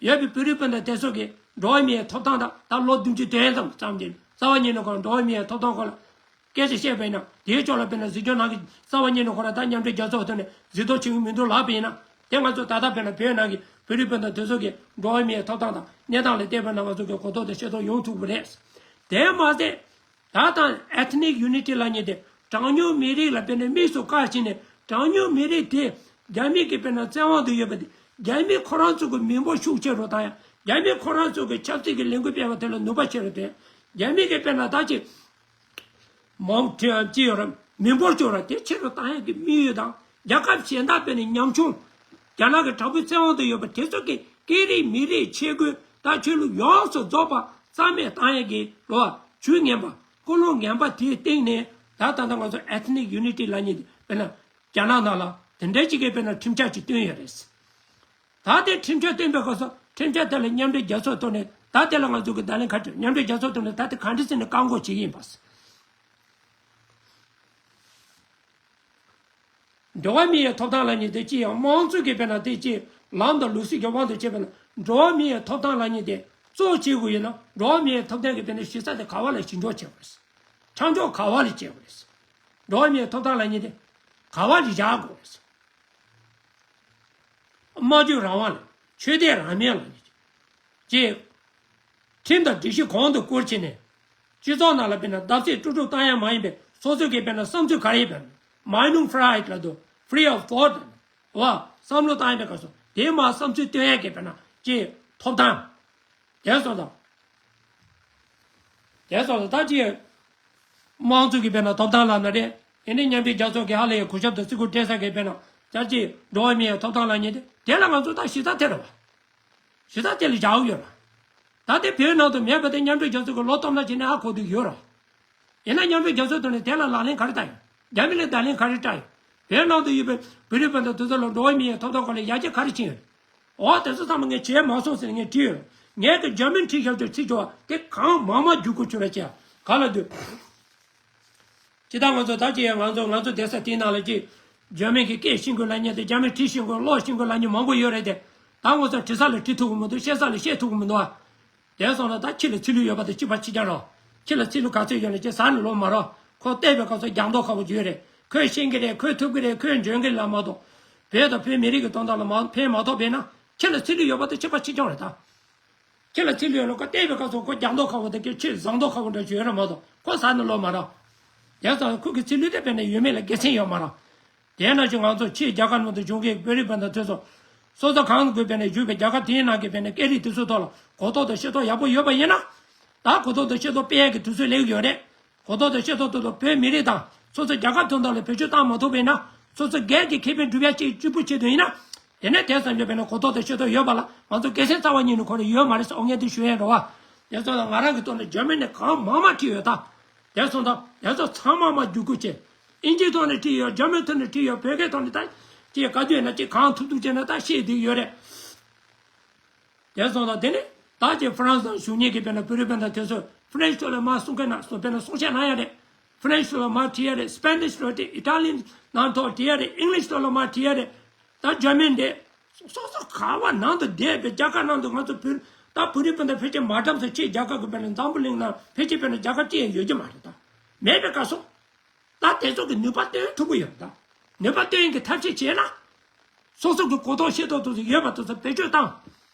ཡོད་པའི་བོད་རིགས་སྤུན་ཟླ་དེ་ཚོ་གིས་འགྲོ་བ་མིའི་ཐོབ་ཐང་དང་ད་ལོ་བདུན་ཅུ་དོན་ཙམ་ཙམ་གྱི་རྩ་བ་ཉིད་ནས་ཁོ་འགྲོ་བ་མིའི་ཐོབ་ཐང་སྐོར་ལ་སྐད་ཆ་བཤད་པ་ཡིན་ན། དེའི་ཕྱོགས་ལ་དཔེར་ན་གཟིགས་སྐྱོང་གནང་གི་རྩ་བ་ཉིད་ནས་ཁོ་རང་ད་མཉམ་འབྲེལ་རྒྱལ་ཚོགས་ཐོག་ནས་གཟིགས་རྟོག་བྱེད་ཀྱི་མི་འདུག་ལབ་པ་ཡིན་ན། དེ་ང་ཚོ་ད་ལྟ་དཔེར་ན་བོད་ནང་གི་བོད་རིགས་སྤུན་ཟླ་དེ་ཚོ་གིས་འགྲོ་བ་མིའི་ཐོབ་ཐང་དང་གནས་སྟངས་ལ་བལྟས་པ་ན་ང་ཚོ་གི་གོ་རྟོགས་དང་ཤེས་རྟོགས་ཡོང་ཐུབ་ཀྱི་རེད། དེ་མ་ཟད། ད་ལྟ་ethnic unity ལབ་མཁན་དེ་གྲངས་ཉུང་མི་རིགས་ལ་དཔེར་ན་དམིགས་སུ་བཀར་བྱས་ནས། གྲངས་ཉུང་མི་རིགས་དེ་རྒྱ་མི་གི་དཔེར་ན་བཙན་དབང་དུ་ཡོད་པ་དེ། རྒྱ་མི་ཁོ་རང་ཚོ་གི་མི་འབོར་ཤུགས་ཆེ་རུ་བཏང་ཡ། རྒྱ་མི་ཁོ་རང་ཚོ་གི་ཆབ་སྲིད་ཀྱི་ལས་འགུལ་སྤེལ་བ་དེ་ལ་ནུས་པ་ཆེ་རུ་བཏོན། རྒྱ་མི་གི་དཔེར་ན་ད་ཅིག་མང་ཆེ་ཅི་ཡོད་ར་མི་འབོར་ཆེ་ར་དེ་ཆེ་རུ་བཏང་ཡ་གི་དམིགས་ཡུལ་དང་། རྒྱལ་ཁབ་གཞན་དག་དཔེར་ན་ཉམ་ཆུང་། རྒྱ་ནག་གི་དྲག་པོའི་བཙན་དབང་དུ་ཡོད་པ་དེ་ཚོ་གི་སྐད་རིགས་མི་རིགས་ཆས་གོས་དང་ཆོས་ལུགས་ཡོངས་སུ་རྫོགས་པ་རྩ་མེད་བཏང་ཡ་གི་རོ། ཇུས་ངན་པ། ཀུན་སློང་ངན་པ་དེའི་སྟེང་ནས་ད་ད་ལྟ་ང་ཚོ་ethnic unity ལབ་མཁན་དེ་དཔེར་ན་རྒྱ་ནག་ནང་ལ་དེ་འདྲ་ཅིག་གི་དཔེར་ན་ཁྲིམས་འཆར་ཅིག་བཏོན་ཡོད་རེད། ད་དེ་ཁྲིམས་འཆར་བཏོན་པའི་སྐབས་སུ་ཁྲིམས་འཆར་དེ་ལ་མཉམ་འབྲེལ་རྒྱལ་ཚོགས་ཐོག་ནས་ད་དེ་ལ་ང་ཚོ་གི་བརྡ་ལན་ག་རེ། མཉམ་འབྲེལ་རྒྱལ་ཚོགས་ཐོག་ནས་ད་དེ་ག་འདྲ་ཟེར་ནས་བཀག་འགོག་བྱེད་ཀྱི་ཡིན་པ། འགྲོ་བ་མིའི་ཐོབ་ཐང་ལབ་མཁན་དེ་ཅི་ཡང་དམངས་གཙོ་གི་དཔེར་ན་དེ་ཅི་ལམ་དང་ལུགས་སྲོལ་གྱི་དབང་དུ་བྱས་པ་ན། འགྲོ་བ་མིའི་ཐོབ་ཐང་ལབ་མཁན་དེ་གཙོ་བྱེད་དགོས་ཡིན་ན། འགྲོ་བ་མིའི་ཐོབ་ཐང་གི་དཔེར་ན་གཞི་རྩ་དེ་ག་བ་ལ་ཞིབ་འཇུག་བྱེད་དགོས་རེད། ཆ་འཇོག་ག་བ་ལ་བྱེད་དགོས་རེད། འགྲོ་བ་མིའི་ཐོབ་ཐང་ལབ་མཁན་དེ་ག་བ་ལ་བཞག་དགོས་རེད། སྨྲ་བརྗོད་རང་དབང་ལ། ཆོས་དད་རང་མོས་ལ། ཅེས། ཁྲིམས་དང་སྒྲིག་གཞི་གོང་དུ་བཀུར་བྱས་ནས། སྤྱི་ཚོགས་ནང་ལ་དཔེར་ན་བརྡབ་གསིག་དཀྲུག་དཀྲུག་བཏང་ཡ་མ་ཡིན་པའི་སོ་སོ་གི་དཔེར་ན་བསམ་ཚུལ་ག་རེ་ཡིན་པའི་Meinungsfreiheit ལབ་འདུག Free of thought བ། བསམ་བློ་བཏང་ཡ་པའི་སྐབས་སུ་དེ་མ་བསམ་ཚུལ་བཏོན་ཡ་གི་དཔེར་ན་ཅེས་ཐོབ་ཐང་། དེ་སོང་ཙང་། དེ་སོང་ཙང་ད་ཅི། དམངས་གཙོ་གི་དཔེར་ན་ཐོབ་ཐང་ལབ་ན་རེད། དེ་ནས་མཉམ་འབྲེལ་རྒྱལ་ཚོགས་ཀྱི་ཧ་ལས་ཡའི་གུས་ཞབས་དང་བརྩི་བཀུར་སྤྲད་ས་གི་དཔེར་ན་ཅར་གྱི་འགྲོ་བ་མིའི་ཐོབ་ཐང་ལབ་མཁན་དེ་དེ་ལ་ང་ཚོ་ད་གཞི་རྩ་དེ་རེད་བ། གཞི་རྩ་དེ་ལ་བཞག་ཡོད་ར། ད་དེ་བོད་ནང་དུ་མེད་པ་དེ་མཉམ་འབྲེལ་རྒྱལ་ཚོགས་ཀྱི་ལོ་སྟོང་ཕྲག་གཅིག་ནས་ཧ་གོ་བསྡད་ཡོད་ར། ཡིན་ན་མཉམ་འབྲེལ་རྒྱལ་ཚོགས་དེ་ནས་དེ་ལ་ལག་ལེན་ག་རེ་བསྟར་ཡོད། རྒྱ་མི་ལ་བརྡ་ལན་ག་རེ་བསྒྲགས་ཡོད། བོད་ནང་དུ་ཡོད་པའི་བོད་རིགས་སྤུན་ཟླ་དེ་ཚོ་ལ་འགྲོ་བ་མིའི་ཐོབ་ཐང་སྐོར་ལ་ཡར་རྒྱས་ག་རེ་ཕྱིན་ཡོད། འོ་དེ་ཚོ་ཚང་མ་ངས་བྱས་མ་སོང་ཟེར་ངས་བྲིས་ཡོད། ངས་ཀྱི་འཇར་མན་ཁྲིད་བཞག་རྒྱུ་ཚིག་ཆོག་དེ་གང་མང་མང་བརྒྱུད་སྐུར་བྱོས་ར་བྱས། ག་ལ་འདུག་ཇི་ལྟར་ང་ཚོ་ད་ཅི་ཡང་ང་ཚོ་ང་ཚོ་བསྡད་ས་དེའི་ནང་ལ་ཅི། འཇར་མན་གྱི་སྐད་ཤེས་དགོས་ལབ་མཁན་དེ། འཇར་མན་བྲིས་ཤེས་དགོས་ཀློག་ཤེས་དགོས་ལབ་མཁན་མང་པོ་ཡོད་རེད་དེ། ད་ང་ཚོ་བྲིས་ས་ལ་བྲིས་ཐུབ་ཀྱི་མི་འདུག་བཤད་ས་ལ་བཤད་ཐུབ་ཀྱི་མི་འདུག་ཨ། དེ་སོང་ན་ད་ཁྱི་ལ་ཚིག་ལྷུག་ཡོད་པ་དང་གཅིག་པ་གཅིག་རྐྱང་རོ། ཁྱི་ལ་ཚིག་ལྷུག་ག་ཚོད་ཡོད་ན་ཅི་ཟ་ནས་ལོག་མ་རོགས། ཁོ་བལྟས་པའི་སྐབས་སུ་རྒྱག་མདོག་ཁ་པོ་ཅིག་ཡོད་རེད། ཁོས་ཤེས་ཀྱི་རེད། ཁོས་ཐུབ་ཀྱི་རེད། ཁོས་འཇོན་གྱི་ལ་མ་གཏོགས། བོད་དང་བོད་མི་རིགས་ཀྱི་དོན་དག་ལ་མ་ཕན་མ་ཐོགས་པས་ན། ཁྱི་ལ་ཚིག་ལྷུག་ཡོད་པ་དང་གཅིག་པ་གཅིག་རྐྱང་རེད་ད། ཁྱི་ལ་ཚིག་ལྷུག་ཡོད་ན་ཁོ་བལྟས་པའི་སྐབས་སུ་ཁོ་རྒྱག་མདོག་ཁ་པོ་དང་ཁྱི་ཟ་མདོག་ཁ་པོ་འདྲ་ཅིག་ཡོད་རེད་མ་གཏོགས་ཁོ་ཟ་ནས་ལོག་མ་རོགས། དེ་ཙང་ཁོ་གི་ཚིག་ལྷུག་དེ་དཔེར་ན་ཡོད་མེད་ལ་དགེ་མཚན་ཡོད་མ་རེད། དེས་ན་ཅི་ང་ཚོ་ཕྱིའི་རྒྱལ་ཁབ་ནང་དུ་བྱུང་མཁན་བོད་རིགས་སྤུན་ཟླ་དེ་ཚོ། སོ་སོ་གང་དགོས་པའི་ནས་བཞུགས་པའི་རྒྱལ་ཁབ་དེའི་ནང་གི་དཔེར་ན་སྐད་རིགས་དེ་ཚོའི་ཐོག་ལ་གོ་རྟོགས་དང་ཤེས་རྟོགས་ཡག་པོ་ཡོད་པ་ཡིན་ན། ད་གོ་རྟོགས་དང་ཤེས་རྟོགས་སྤེལ་ཡག་གི་དུས་ཚོད་སླེབས་ཡོད་རེད། གོ་རྟོགས་དང་ཤེས་རྟོགས་ཐོག་ཏུ་བོད་མི་རིགས་དང་སོ་སོ་རྒྱལ་ཁབ་དོན་དག་ལ་བེད་སྤྱོད་བཏང་མ་ཐུབ་པ་ཡིན་ན། སོ་སོ་སྒེར་གྱི་ཁེ་ཕན་སྒྲུབ་ཡག་ཅིག་གཅིག་པུ་ཆེད་དུ་ཡིན་ན། དེ་ནས་དེ་ཙམ་ཡོད་པས་ན་གོ་རྟོགས་དང་ཤེས་རྟོགས་ཡོད་པ་ལ་ང་ཚོ་དགེ་མཚན་རྩ་བ་ཉིད་ནས་ཁོ་རང་ཡོད་མ་རེད་ཟེར་ཨོ་རྒྱན་དེ་ཞུ་ཡས་འགྲོ་བ། དེ་ཚོ་ལ་ང་རང་གི་ཐོག་ནས་འཇར་མན་ནས་གང་མང་མང་བྲིས་ཡོད་ད། དེ་སོང་ཙང་དེ་ཚོ་ཚང་མ་མ་བརྒྱུད་སྐུར་བྱས། ཨིན་ཇིའི་ཐོག་ནས་བྲིས་ཡོད། འཇར་མན་ཐོག་ནས་བྲིས་ཡོད། བོད་སྐད་ཐོག་ནས་ད་ཅིག་ག་དུས་ན་ཅིག་གང་ཐུབ་ཐུབ་བྱས་ན་ད་ཤེས་བསྡད་ཡོད་རེད། དེ་སོང་ཙང་དེ་ནས་ད་ཅིག་ཧྥ་རན་སི་ནང་བཞུགས་མཁན་གྱི་དཔེར་ན་བོད་རིགས་སྤུན་ཟླ་དེ་ཚོས་ཧྥ་རན་སི་ཐོག་ལ་མར་གསུང་མཁན་ན་སོང་དཔེར་ན་གསུང་བཤད་གནང་ཡ་རེད། ཧྥ་རན་སི་ཐོག་ལ་མར་བྲིས་ཡ་རེད། སི་པེ་ནིཤ་ཐོག་བྲིས། ཨི་ཊ་ལི་ཡན་ནང་ཐོག་བྲིས་ཡ་རེད། ཨིང་ལིཤ་ཐོག་ལ་མར་བྲིས་ཡ་རེད། ད་འཇར་མན་རེད། སོ་སོ་ག་བ་ནང་དུ་བསྡད་པའི་རྒྱལ་ཁབ་ནང་དུ་ང་ཚོ་བོད་ ད་བོད་རིགས་སྤུན་ཟླ་ཕལ་ཆེར་མ་འགྲམ་སོང་ཕྱིར་རྒྱལ་ཁབ་ཀྱི་དཔེར་ན་འཛམ་བུ་གླིང་ནང་ཕལ་ཆེར་དཔེར་ན་རྒྱལ་ཁབ་གཅིག་ཡང་ཡོད་ཀྱི་མ་རེད་ད། མེད་པའི་སྐབས་སུ། ད་དེ་ཚོ་གི་ནུས་པ་བཏོན་ཐུབ་ཀྱི་ཡོད་རེད་ད། ནུས་པ་བཏོན་གྱི་ཐབས་ཤེས་བྱས་ན། སོ་སོ་གི་གོ་རྟོགས་ཤེས་རྟོགས་དེ་ཚོ་ཡོད་པ་དེ་ཚོ་བེད་སྤྱོད་བཏང་།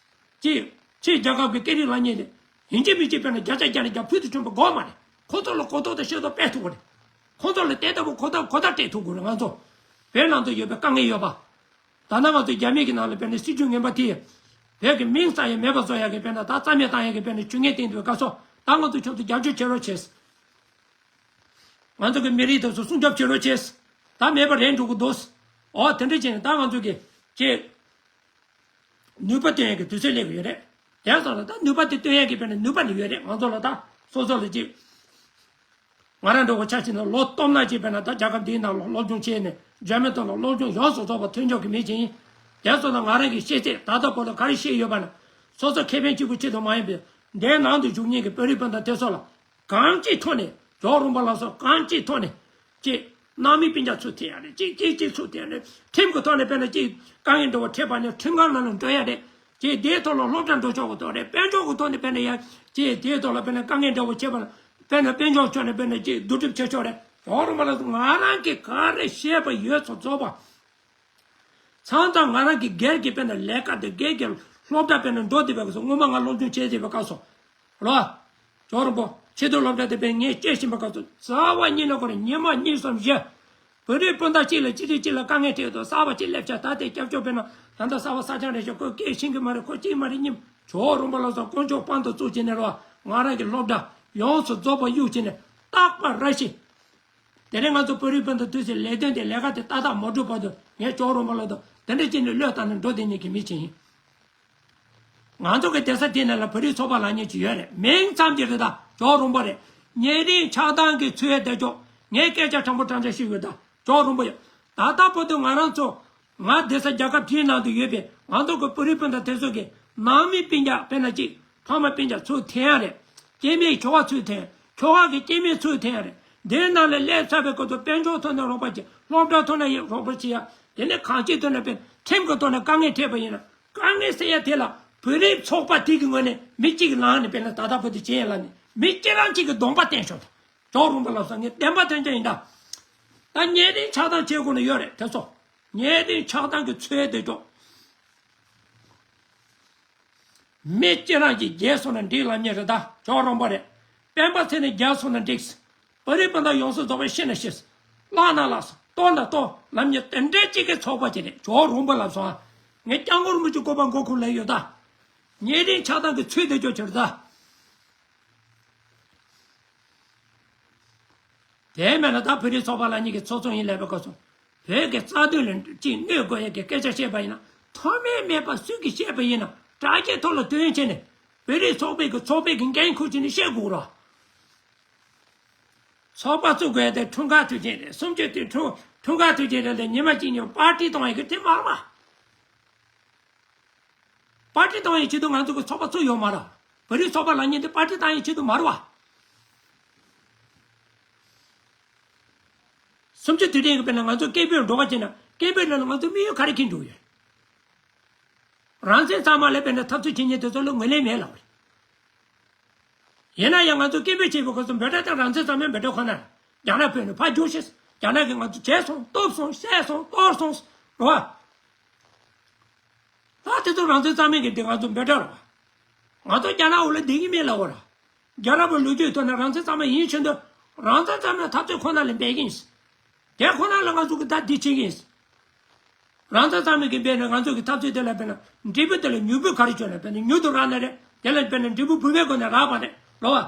ཅེས། ཕྱིར་རྒྱལ་ཁབ་ཀྱི་སྐད་རིགས་ལབ་མཁན་དེ། ཡིན་གཅིག་མིན་གཅིག་དཔེར་ན་བརྒྱ་ཆ་བརྒྱ་ནས་བརྒྱ་ཕུལ་དུ་བྱུང་བ་དགོས་མ་རེད། ཁོ་ཚོ་ལ་གོ་རྟོགས་དང་ཤེས་རྟོགས་སྤེལ་ཐུབ་དགོས་རེད། ཁོ་ཚོ་ལ་དེ་ལྟ་བུ་གོ་རྟོགས་གོ་བརྡ་སྤྲད་ཐུབ་དགོས་རེད། ང་ཚོ་བོད་ནང་དུ་ཡོད་པའི་དཀའ་ངལ་ཡོད་པ། ད་ནང་ང་ཚོ་རྒྱ་མི་གི་ནང་ལ་དཔེར་ན་སྲིད་བྱུས་ངན་པ་དེ། བོད་ཀྱི་མིང་ཙམ་ཡང་མེད་པ་བཟོ་ཡག་གི་དཔེར་ན་ད་རྩ་མེད་བཏང་ཡག་གི་དཔེར་ན་བྱུས་ངན་བཏིང་འདུག་པའི་སྐབས་སུ། ད་ང་ཚོ་ཁྱོད་ཚོ་རྒྱབ་སྐྱོར་བྱེད་རོགས་བྱེད། ང་ཚོ་གི་མི་རིགས་དེ་ཚོ་སྲུང་སྐྱོབ་བྱེད་རོགས་བྱེད། ད་མེད་པ་རེད་འགྲོ་གི་འདུག། ཨོ་དེ་འདྲ་བྱས་ནས་ད་ང་ཚོ་གི་ཅེས། ནུས་པ་བཏོན་ཡག་གི་དུས་ཚོད་སླེབས་ཀྱི་ཡོད་རེད། དེ་ཙང་ལ་ད་ནུས་པ་དེ་བཏོན་ཡག་གི་དཔེར་ན་ནུས་པ་ནི་ཡོད་རེད། ང་ཚོ་ལ་ད་སོ་སོ་ལ་ཅིག། ང་རང་འགྲོ་བ་ཆ་ཅིག་ན་ལོ་སྟོང་ན་ཅིག་དཔེར་ན་ད་རྒྱལ་ཁབ་འདིའི་ནང་ལ་སློབ་སྦྱོང་བྱས་ནས་འཇར་མན་སྟོང་ལ་སློབ་སྦྱོང་ཡོངས་སུ་རྫོགས་པ་ཐོན་ཆོག་གི་མེད་ཅིང་། དེ་ཙང་ལ་ང་རང་གི་ཤེས་ཚད་ད་ལྟ་བར་དུ་ག་རེ་ཤེས་ཡོད་པ་ན། སོ་སོ་ཁེ་ཕན་གཅིག་པུ་ཆེད་དུ་མ་ཡིན་པའི་འདིའི་ནང་དུ་འཇུག་མཁན་གྱི་བོད་རིགས་སྤུན་ཟླ་དེ་ཚོ་ལ། གང་ཅིའི་ཐོག་ནས་ཇོ་རོང་པ་ལགས་སོགས་གང་ཅིའི་ཐོག་ནས་ཅིག་སྣང་མེད་སྤུན་ཀྱག་ཚུར་འཐེན་ཡ་རེད། ཅིག་ཅིག་ཅིག་ཚུར་འཐེན་རེད། ཁྲིམས་ཀྱི་ཐོག་ནས་དཔེར་ན་ཅིག་དཀའ་ངལ་འདྲ་བོ་འཕྲད་པ་ནས་ཁྲིམས་ཁང་ནང་ལ་འགྲོ་ཡ་རེད། ཅིག་དེའི་ཐོག་ལ་སློབ་གྲྭ་འགྲོ་ཆོག་གི་ཐོག་རེད། དཔལ་འབྱོར་གྱི་ཐོག་ནས་དཔེར་ན་ཡ་ཅིག་དེའི་ཐོག་ལ་དཔེར་ན་དཀའ་ངལ་འདྲ་བོ་འཕྲད་པ་ན་དཔེར་ན་དཔལ་འབྱོར་ཕྱོགས་ནས་དཔེར་ན་ཅིག་བསྡུ་སྒྲིག་བྱེད་ཆོག་རེད། ཇོ་རོང་པ་ལགས་སོགས་ང་རང་གིས་ག་རེ་བཤད་པ་ཡོད་ཚོ་རྫོགས་པ། མཚམས་མཚམས་ང་རང་གི་སྒེར་གྱི་དཔེར་ན་ལས་ཀ་དེ་སྒེར་གྱི་སློབ་གྲྭ་དཔེར་ན་འགྲོ་བསྡད་པའི་སྐབས་སུ་སྔོན་མ་ང་སློབ་སྦྱོང་བྱས་བསྡད་པའི་སྐབས་སུ། རོ། ཇོ་རོང་པོ་ཆེས་མཐོའི་སློབ་གྲྭ་དེ་དཔེར་ངས་སྐྱེས་ཕྱིན་པའི་སྐབས་སུ་རྩ་བ་ཉིད་ནས་ཁོ་རང་ཉི་མ་གཉིས་གསུམ་བཞི། བོད་རིགས་སྤུན་ཟླ་གཅིག་ལ་གཅིག་རེ་གཅིག་ལ་དཀའ་ངལ་འཕྲད་དུས་གསར་པ་གཅིག་སླེབས་ཆ་ད་ལྟའི་སྐྱབས་བཅོལ་དཔེར་ན་ད་ལྟ་གསར་པ་གསར་རྐྱང་རེད་ཤག་ཁོ་སྐྱེས་ཕྱིན་གྱི་མ་རེད། ཁོ་གཅིག་མ་རེད་གཉིས། ཇོ་རོང་པོ་ལགས་སོགས་དཀོན་མཆོག་དཔང་དུ་བཙུགས་བྱས་ནས་རོ། ང་རང་གི་སློབ་གྲྭ་ཡོངས་སུ་རྫོགས་པ་གཡུགས་བྱས་ནས་རྟག་པ་ར་ཤི། དེ་རིང་ང་ཚོ་བོད་རིགས་སྤུན་ཟླ་དུས་ཚོད་ལས་དོན་དེ་ལས་ཀ་དེ་ཏག་ཏག་མ་གྲུབ་བར་དུ་ངས་ཇོ་རོང་པོ་ལགས་དང་དེ་འདྲ་བྱས་ནས་བློས་བཏང་ནས་འགྲོ་བསྡད་མཁན་གྱི་མི་ཅིག་ཡིན། ང་ཚོ་གི་སྡོད་ས་དེ་ནང་ལ་བོད་རིགས་ཚོགས་པ་ལབ་མཁན་ཅིག་ཡོད་རེད། མིང་ཙམ་གྱི་རེད་ད། ཇོ་རོང་པོ་རེད། ཉེ་རིང་ཆགས་སྡང་གི་ཚུལ་དེ་ཅོག་ངས་སྐད་ཆ་དྲང་པོ་དྲང་བཞག་ཞུས་ཡོད་ད། ཇོ་རོང་པོ་ཡོད། ད་ལྟ་བར་དུ་ང་རང་ཚོ་ང་སྡོད་ས་རྒྱལ་ཁབ་དེའི་ནང་དུ་ཡོད་པའི་ང་ཚོ་གི་བོད་རིགས་སྤུན་ཟླ་དེ་ཚོ་གི་ནང་མི་སྤུན་ཀྱག་དཔེར་ན་ཅིག་ཕ་མ་སྤུན་ཀྱག་ཚུར་འཐེན་ཡ་རེད། སྐྱེ་དམན་ཁྱོ་ག་ཚུར་འཐེན། ཁྱོ་ག་གི་སྐྱེ་དམན་ཚུར་འཐེན་ཡ་རེད། འདིའི་ནང་ལ་སླེབས་ཚར་བའི་སྐབས་སུ་དཔལ་འབྱོར་ཐོག་ནས་རོགས་པ་བྱེད། སློབ་གྲྭ་ཐོག་ནས་ཡང་རོགས་པ་བྱེད་ཡ། དེ་ནས་གང་ཅིའི་ཐོག་ནས་དཔེར་ཁྲིམས་ཀྱི་ཐོག་ནས་དཀའ་ངལ་འཕྲད་པ་ཡིན་ན། དཀའ་ངལ་ཟེར་ཡ་དེ་ལ་བོད་རིགས་ཚོགས་པ་དེ་གི་ངོས་ནས་མི་གཅིག་གི་ལངས་ནས་དཔེར་ན་ད་ལྟ་བར་དུ་བྱེད་ཡ་ལ་ནི་མི་གཅིག་རང་གཅིག་གི་གདོང་པ་བསྟན་ཤོག་ད། ཇོ་རོང་པོ་ལགས་སོགས་ངས་བདེན་པ་དོན་ཀྱང་ཡིན་ད། ད་ཉེ་རིང་ཆགས་སྡང་བྱེད་དགོས་ནི་ཡོད་རེད་དེ་ཚོ། ཉེ་རིང་ཆགས་སྡང་གི་ཚོད་དེ་ཅོག་མི་གཅིག་རང་གིས་རྒྱལ་སོང་ན་འགྲིག་ལབ་མཁན་རེད་ད། ཇོ་རོང་པོ་རེད། སྤེན་པ་ཚེ་ནི་རྒྱལ་སོང་ན་འགྲིག། བོད་རིགས་སྤུན་ཟླ་ཡོངས་སུ་རྫོགས་པ་ཤི་ན་ཤི། བརླག་ན་བརླག་སོང་། གཏོར་ན་གཏོར་ལབ་མཁན་དེ་འདྲ་གཅིག་གི་ཚོགས་པ་ཅིག་རེད། ཇོ་རོང་པོ་ལབ་སོང་ཨ། ངས་སྐྱབས་མགོན་རིན་པོ་ཆེ་སྐུ་པར་མགོ་ཁུར་ལ་ཡོད་ད། ཉེ་རིང་ཆགས་སྡང་གི་ཚུལ་དེ་ཅོག་ཁྱེར་ད། དེ་མེད་ན་ད་བོད་རིགས་ཚོགས་པ་ལབ་མཁན་གྱི་ཚོགས་གཙོ་ཡིན་ལབ་པའི་སྐབས་སུ། བོད་ཀྱི་རྩ་དོན་ལ་ཅིག་གནོད་དགོས་ཡ་གི་སྐད་ཆ་བཤད་པ་ཡིན་ན། མཐོ་དམན་མེད་པ་སུས་ཀྱིས་བཤད་པ་ཡིན་ན་དྲ་རྒྱའི་ཐོག་ལ་བཏོན་བྱས་ནས་བོད་རིགས་ཚོགས་པའི་གི་ཚོགས་པའི་གི་འགན་འཁུར་བྱས་ནས་བཤད་དགོས་ར། ཚོགས་པ་བཙུགས་དགོས་ཡ་དེ་འཁྲུངས་སྐར་དུས་ཆེན་རེད། གསུམ་བཅུ་དུས་འཁྲུངས་འཁྲུངས་སྐར་དུས་ཆེན་རེད་ལ་ཉི་མ་གཅིག་ཉིན་པར་ཊི་གཏོང་ཡ་གི་དེ་མ་རེད་པ། པར་ཊི་གཏོང་ཡའི་ཆེད་དུ་ང་ཚོ་གི་ཚོགས་པ་བཙུགས་ཡོད་མ་རེད། བོད་རིགས་ཚོགས་པ་ལབ་མཁན་དེ་པར་ཊི་གཏོང་ཡའི་ཆེད་དུ་མ་རེད་པ། གསུམ་བཅུ་དུས་དྲན་གྱི་དཔེར་ན་ང་ཚོ་སྐད་འབོད་འགྲོ་ག་བྱས་ན་སྐད་འབོད་ལ་ང་ཚོ་དམིགས་ཡུལ་ག་རེ་འཁྱེར་འགྲོ་ཡོད། རང་བཙན་གཙང་མ་ལ་དཔེར་ན་འཐབ་རྩོད་བྱེད་མཁན་དེ་ཚོ་ལ་ངོས་ལེན་མེད་ལབ་པ་རེད། ཡིན་ན་ཡང་ང་ཚོ་སྐད་འབོད་བྱེད་པའི་སྐབས་སུ་འབོད་སྒྲ་དེ་རང་བཙན་གཙང་མའི་འབོད་སྒྲ་ཁོ་ན་རེད། རྒྱ་ནག་བོད་ནས་ཕར་རྒྱུགས་ཤིག་རྒྱ་ནག་གིས་ང་ཚོ་བྱས་སོང་། གཏུབས་སོང་། བསད་སོང་། གཏོར་སོང་། རེད་པ། ད་དེ་ཚོ་རང་བཙན་གཙང་མའི་གི་འདི་ང་ཚོ་འབོད་སྒྲ་རེད་པ། ང་ཚོ་རྒྱ་ནག་འོག་ལ་བསྡད་ཀྱི་མེད་ལབ་པ་རེད། རྒྱལ་རབས་པའི་ལོ་རྒྱུས་ཐོག་ནས་རང་བཙན་གཙང་མ་ཡིན་ཕྱིན་དུ་རང་བཙན་གཙང་མའི་འཐབ་རྩོད་ཁོ་ན་ལ་འབད་ཀྱི་ཡིན། དེ་ཁོ་ན་ལ་ང་ཚོ་གི་ད་འདི་བྱེད་ཀྱི་ཡིན། རང་བཙན་གཙང་མའི་གི་འབད་ནས་ང་ཚོ་གི་འཐབ་རྩོད་དེ་ལ་དཔེར་ན་འབྲས་བུ་དེ་ལ་མྱུར་བུ་ག་རེ་བྱུང་ན་དཔེར་ན་མྱུར་དུ་རག་ན་རེད། དེ་ལ་དཔེར་ན་འབྲས་བུ་བུ་མའི་སྒོ་ནས་རག་པ་རེད། རེད་པ།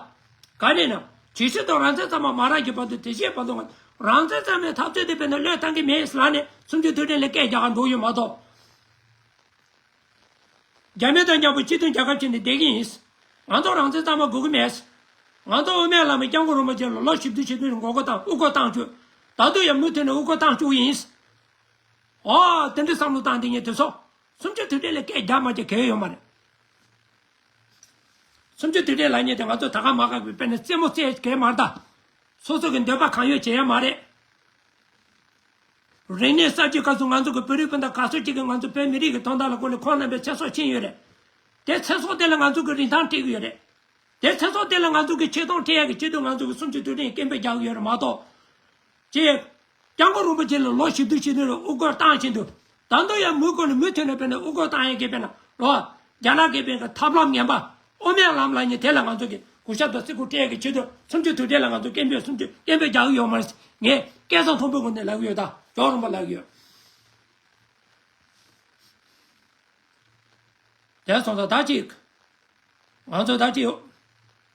ག་ནས་ན། ཇི་སྲིད་དུ་རང་བཙན་གཙང་མ་མ་རག་གི་བར་དུ་དེ་བཞིན་བར་དུ་ང་རང་བཙན་གཙང་མའི་འཐབ་རྩོད་དེ་དཔེར་ན་བློས་བཏང་གི་མེད་ལབ་ནས་གསུམ་བཅུ་དུས་དྲན་ལ་སྐད་རྒྱག་ག་འགྲོ་ཡོད་མ་གཏོགས། རྒྱ་མི་དང་མཉམ་པོ་སྤྱི་མཐུན་རྒྱལ་ཁབ་ཅིག་ནས་བསྡད་ཀྱི་ཡིན། ང་ཚོ་རང་བཙན་གཙང་མ་དགོས་ཀྱི་མེད། ང་ཚོ་དབུ་མའི་ལམ་སྐྱབས་མགོན་རིན་པོ་ཆེ་ལ་ལོ་བཞི་བཅུ་ཞེ་བདུན་ནས་མགོ་སྐོར་བཏང་དབུ་སྐོར་བཏང་བཅུག་ད་དུང་ཡང་མུ་མཐུད་ནས་དབུ་སྐོར་བཏང་བཅུག་ཡིན། ཨོ་དེ་འདྲའི་བསམ་བློ་བཏང་བསྡད་མཁན་དེ་ཚོ། གསུམ་བཅུ་དུས་དྲན་ལ་སྐད་རྒྱག་མ་རྒྱག་གལ་ཡོད་མ་རེད། གསུམ་བཅུ་དུས་དྲན་ལབ་མཁན་དེ་ང་ཚོ་ད་ག་མ་ག་གི་དཔེར་ན་རྩེད་མོ་རྩེ་གལ་མ་རེད་ད། སོ་སོ་གི་འདོད་པ་གང་ཡོད་བྱེད་ཡ་མ་རེད། རིག་གནས་གསར་བརྗེའི་སྐབས་སུ་ང་ཚོ་གི་བོད་རིགས་སྤུན་ཟླ་ག་ཚོད་ཅིག་གིས་ང་ཚོ་བོད་མི་རིགས་ཀྱི་དོན་དག་ལ་དགོངས་ནས་ཁོང་རྣམ་པའི་ཚེ་སྲོག་ཕྱིན་ཡོད་རེད། དེ་ཚེ་སྲོག་དེ་ལ་ང་ཚོ་གི་རིན་ཐང་སྤྲད་གི་ཡོད་རེད། དེ་ཚེ་སྲོག་དེ་ལ་ང་ཚོ་གི་ཆེ་མཐོང་སྤྲད་ཡག་གི་ཆེད་དུ་ང་ཚོ་གི་སུམ་ཅུ་དུས་དྲན་སྐད་འབོད་རྒྱག་གི་ཡོད་རེད་མ་གཏོགས། ཅེས། སྐྱབས་མགོན་རིན་པོ་ཆེ་ལ་ལོ་བཞི་བཅུ་ཞིག་ནས་དབུ་སྐོར་བཏང་བཞིན་དུ། ད་དུང་ཡང་མུ་མགོ་ནས་མུ་མཐུད་ནས་དཔེར་ན་དབུ་སྐོར་བཏང་ཡག་གི་དཔེར་ན་ལོ། རྒྱ་ནག་གི་དཔེར་ན་ཐབས་ལམ་ངན་པ། དབུ་མའི་ལམ་ལ་ཉེ་དེ་ལ་ང་ཚོ་གི་གུས་ཞབས་དང་བརྩི་བཀུར་སྤྲད་ཡག་གི་ཆེད་དུ་སུམ་ཅུ་དུས་དྲན་ལ་ང་ཚོ་སྐད་འབོད་སུམ་ཅུ་སྐད་འབོད་རྒྱག་གི་ཡོད་མ་རེད། ངས་སྐལ་བཟང་མཐོན་པོའི་ངོས་ནས་ལབ་གི་ཡོད། ད་ཇོ་རིན་པོ་ལབ་གི་ཡོད། དེ་སོང་ཙང་ད་ཅིག་ང་ཚོ་ད་ཅིག་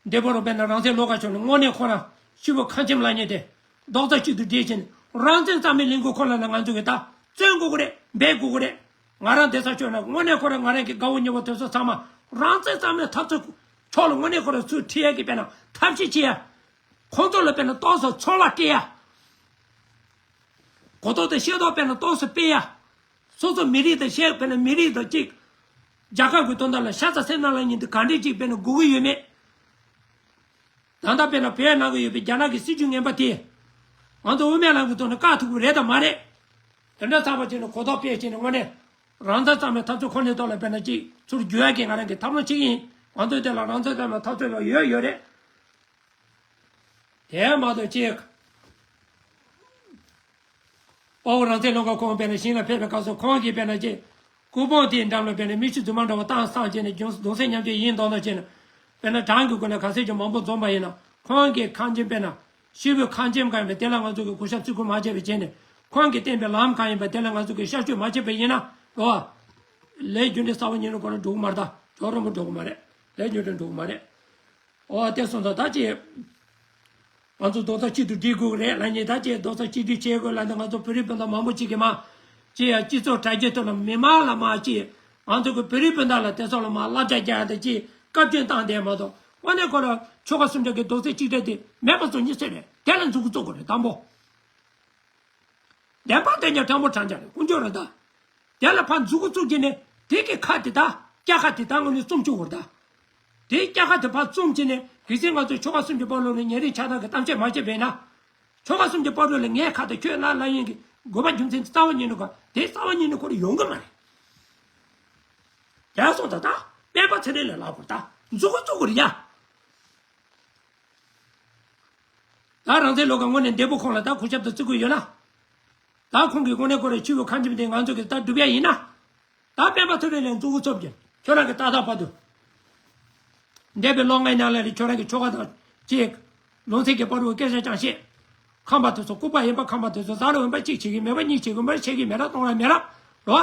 འདས་པོ་རུ་དཔེར་ན་རང་བཙན་བློ་དགའ་མཆོག་ནི་དངོས་གནས་ཁོ་རང་སྐྱེས་བུ་ཁ་ཆེམས་ལ་ཉེ་དེ་རྡོག་རྩ་གཅིག་ཏུ་སྒྲིལ་བྱས་ནས་རང་བཙན་གཙང་མའི་ལས་འགུལ་ཁོ་ལ་ནི་ང་ཚོ་གི་ད་བརྩོན་དགོས་ཀྱི་རེད། འབད་དགོས་ཀྱི་རེད། ང་རང་བསྡད་ས་ཕྱོགས་ན་དངོས་གནས་ཁོ་རང་ང་རང་གི་དགའ་བོ་ཉེ་བོ་དེ་ཚོ་ཚང་མ་རང་བཙན་གཙང་མའི་འཐབ་རྩོད་ཕྱོགས་ལ་དངོས་གནས་ཁོ་རང་ཚུར་ཁྲིད་ཡག་གི་དཔེར་ན་ཐབས་ཤེས་བྱེད་ཡ། ཁོང་ཚོ་ལ་དཔེར་ན་ཏོག་ཙམ་ཚོར་བ་སྤྲད་ཡ། གོ་རྟོགས་དང་ཤེས་རྟོགས་དཔེར་ན་ཏོག་ཙམ་སྤེལ་ཡ། སོ་སོ་མི་རིགས་དང་ཤེས་དཔེར་ན་མི་རིགས་དང་གཅིག་རྒྱལ་ཁབ་ཀྱི་དོན་དག་ལ་ཤ་ཚ་སེམས་ནང་ལ་ཉིན་དུ་ག་འདྲས་གཅིག་དཔེར་ན་དགོས་ཀྱི་ཡོད་མེད། ད་ལྟ་དཔེར་ན་བོད་ནང་གི་ཡོད་པའི་རྒྱ་ནག་གི་སྲིད་བྱུས་ངན་པ་དེ། ང་ཚོ་དབུ་མའི་ལམ་གྱི་ཐོག་ནས་བཀག་ཐུབ་ཀྱི་རེད་དམ་མ་རེད། དེ་འདྲ་ཚང་མ་བྱས་ནས་གོ་རྟོགས་སྤེལ་བྱས་ནས་དངོས་གནས་རང་བཙན་གཙང་མའི་འཐབ་རྩོད་ཁོ་ནའི་ཐོག་ལ་དཔེར་ན་གཅིག་ཚུར་བསྒྱུར་ཡག་གི་ང་རང་གི་ཐབས་ལམ་གཅིག་ཡིན། ང་ཚོའི་དེ་ལ་རང་བཙན་གཙང་མའི་འཐབ་རྩོད་ལ་ཡོད་ཡོད་རེད། དེ་མ་གཏོགས་གཅིག་དཔའ་བོ་རང་བཙན་སློབ་གྲྭ་ཁོང་དཔེར་ན་ཞིང་ལ་ཕེབས་པའི་སྐབས་སུ་ཁོང་གིས་དཔེར་ན་གཅིག་སྐུ་ཕུང་དེའི་འགྲམ་ལ་དཔེར་ན་མིག་ཆུ་རྫུན་མ་འདྲ་བ་བཏང་བཏང་བྱས་ནས་གདུང་གདུང་སེམས་མཉམ་སྐྱེད་ཡིན་མདོག་མདོག་བྱས་ནས་དཔེར་ན་གྲངས་ཀྱི་སྒོ་ནས་ག་ཚད་ཅིག་མང་པོ་འཛོམས་པ་ཡིན་ན་ཁོང་གི་ཁང་ཁྱིམ་དཔེར་ན་སྐྱེས་བུ་ཁང་ཁྱིམ་གང་ཡིན་པ་དེ་ལ་ང་ཚོ་གིས་གུས་ཞབས་བརྩི་བཀུར་མ་བྱས་པ་བྱས་ནས་ཁོང་གིས་བསྟན་པའི་ལམ་གང་ཡིན་པ་དེ་ལ་ང་ཚོ་གིས་ཤར་བསྐྱོད་མ་བྱས་པ་ཡིན་ན་རོ། ལས་རྒྱུ་འབྲས་རྩ་བ་ཉིད་ནས་ཁོ་རང་འགྲོ་གི་མ་རེད། ད་ཇོ་རིན་པོ་འགྲོ་གི་མ་རེད། ལས་རྒྱུ་འབྲས་འགྲོ་གི་མ་རེད། ཨོ་དེ་སོང་ཙང་ད་ཅི། ང་ཚོ་རྡོག་རྩ་གཅིག་ཏུ་སྒྲིལ་དགོས་རེད་ལབ་ནས་ད་ཅི་རྡོག་རྩ་གཅིག་སྒྲིལ་བྱེད་དགོས་ལབ་ནས་ང་ཚོ་བོད་རིགས་སྤུན་ཟླ་མང་པོ་ཅིག་གིས་མ། ཅི་ཡང་སྤྱི་ཚོགས་དྲ་རྒྱའི་ཐོག་ལ་མི་མང་ལ་མ་ཅི། ང་ཚོ་གི་བོད་རིགས་སྤུན་ཟླ་ལ་དེ་ཚོ་ལ་མ་བསླབ་བྱ་རྒྱག་ཡ་དེ་ཅི་བཀའ་བཀྱོན་བཏང་བསྡད་མ་གཏོགས་དངོས་གནས་ཁོ་རང་ཆོལ་ཁ་གསུམ་ཆ་གི་རྡོག་རྩ་གཅིག་སྒྲིལ་དེ་མེད་པ་བཟོ་ཉེན་ཆེ་རེད། དེ་ལ་མཛུབ་གུ་བཙུགས་དགོས་རེད་དང་པོ། བདེན་པ་དེ་ཉིད་དྲང་པོ་དྲང་རྐྱང་རེད། དཀོན་མཆོག་རེད་ད། དེ་ལ་ཕར་མཛུབ་གུ་བཙུགས་ཀྱི་ནས་དེ་གི་ཁ་དེ་དག་སྐྱ་ཁ་དེ་དག་ངོས་ནས་བཙུམ་བཅུག་དགོས་རེད་ད། དེའི་སྐྱ་ཁ་དེ་ཕར་བཙུམ་བྱས་ནས་གལ་སྲིད་ང་ཚོས་ཆོལ་ཁ་གསུམ་གྱི་བར་ལོགས་ནས་ཉེ་རིང་ཆགས་སྡང་གི་གཏམ་བཤད་མ་བྱས་པས་ན། ཆོལ་ཁ་གསུམ་གྱི་བར་ལོགས་ལ་ངས་ཁ་དང་ཁྱོད་ལ་ལབ་ཡིན་གྱི་དགོས་པ་རྒྱུ་མཚན་རྩ་བ་ཉིད་ནས་གོ་དེ་རྩ་བ་ཉིད་ནས་ཁོ་རང་ཡོང་གི་མ་རེད། དེ་སོང་ད་ད་སྤེན་པ་ཚེ་རིང་ལ་ལབ་དགོས་རེད་ད། མཛུབ་གུ་བཙུགས་དགོས་རེད་ཡ། ད་རང་བཙན་སློབ་གྲྭ་དངོས་གནས་འདས་པོ་ཁོང་ལ་ད་གུས་ཞབས་དང་བརྩི་བཀུར་ཡོད་ན། ད་ཁོང་གིས་དངོས་གནས་ཁོ་རའི་སྐྱེས་བུ་ཁ་ཆེམས་དེ་ང་ཚོ་གིས་ད་སྒྲུབ་ཡ་ཡིན་ན། ད་སྤེན་པ་ཚེ་རིང་ལ་མཛུབ་གུ་བཙུགས་ཀྱི་ཁྱོད་རང་གི་ཏག་ཏག་བར་དུ། འདས་པའི་ལོ་ལྔའི་ནང་ལ་ཁྱོད་རང་གི་ཆོལ་ཁ་དང་གཅིག་ལུང་ཚན་གྱི་བར་དུ་སྐད་ཆ་ཅང་བཤད། ཁམས་པ་དེ་ཚོ་ལྐུགས་པ་ཡིན་པ། ཁམས་པ་དེ་ཚོ་ཟ་རུ་འོན་པ། གཅིག་བྱེད་ཀྱི་མེད་པ། གཉིས་བྱེད་ཀྱི་མེད་པ། བྱེད་ཀྱི་མེད་ར་གཏོང་ར་མེད་ར་རོ།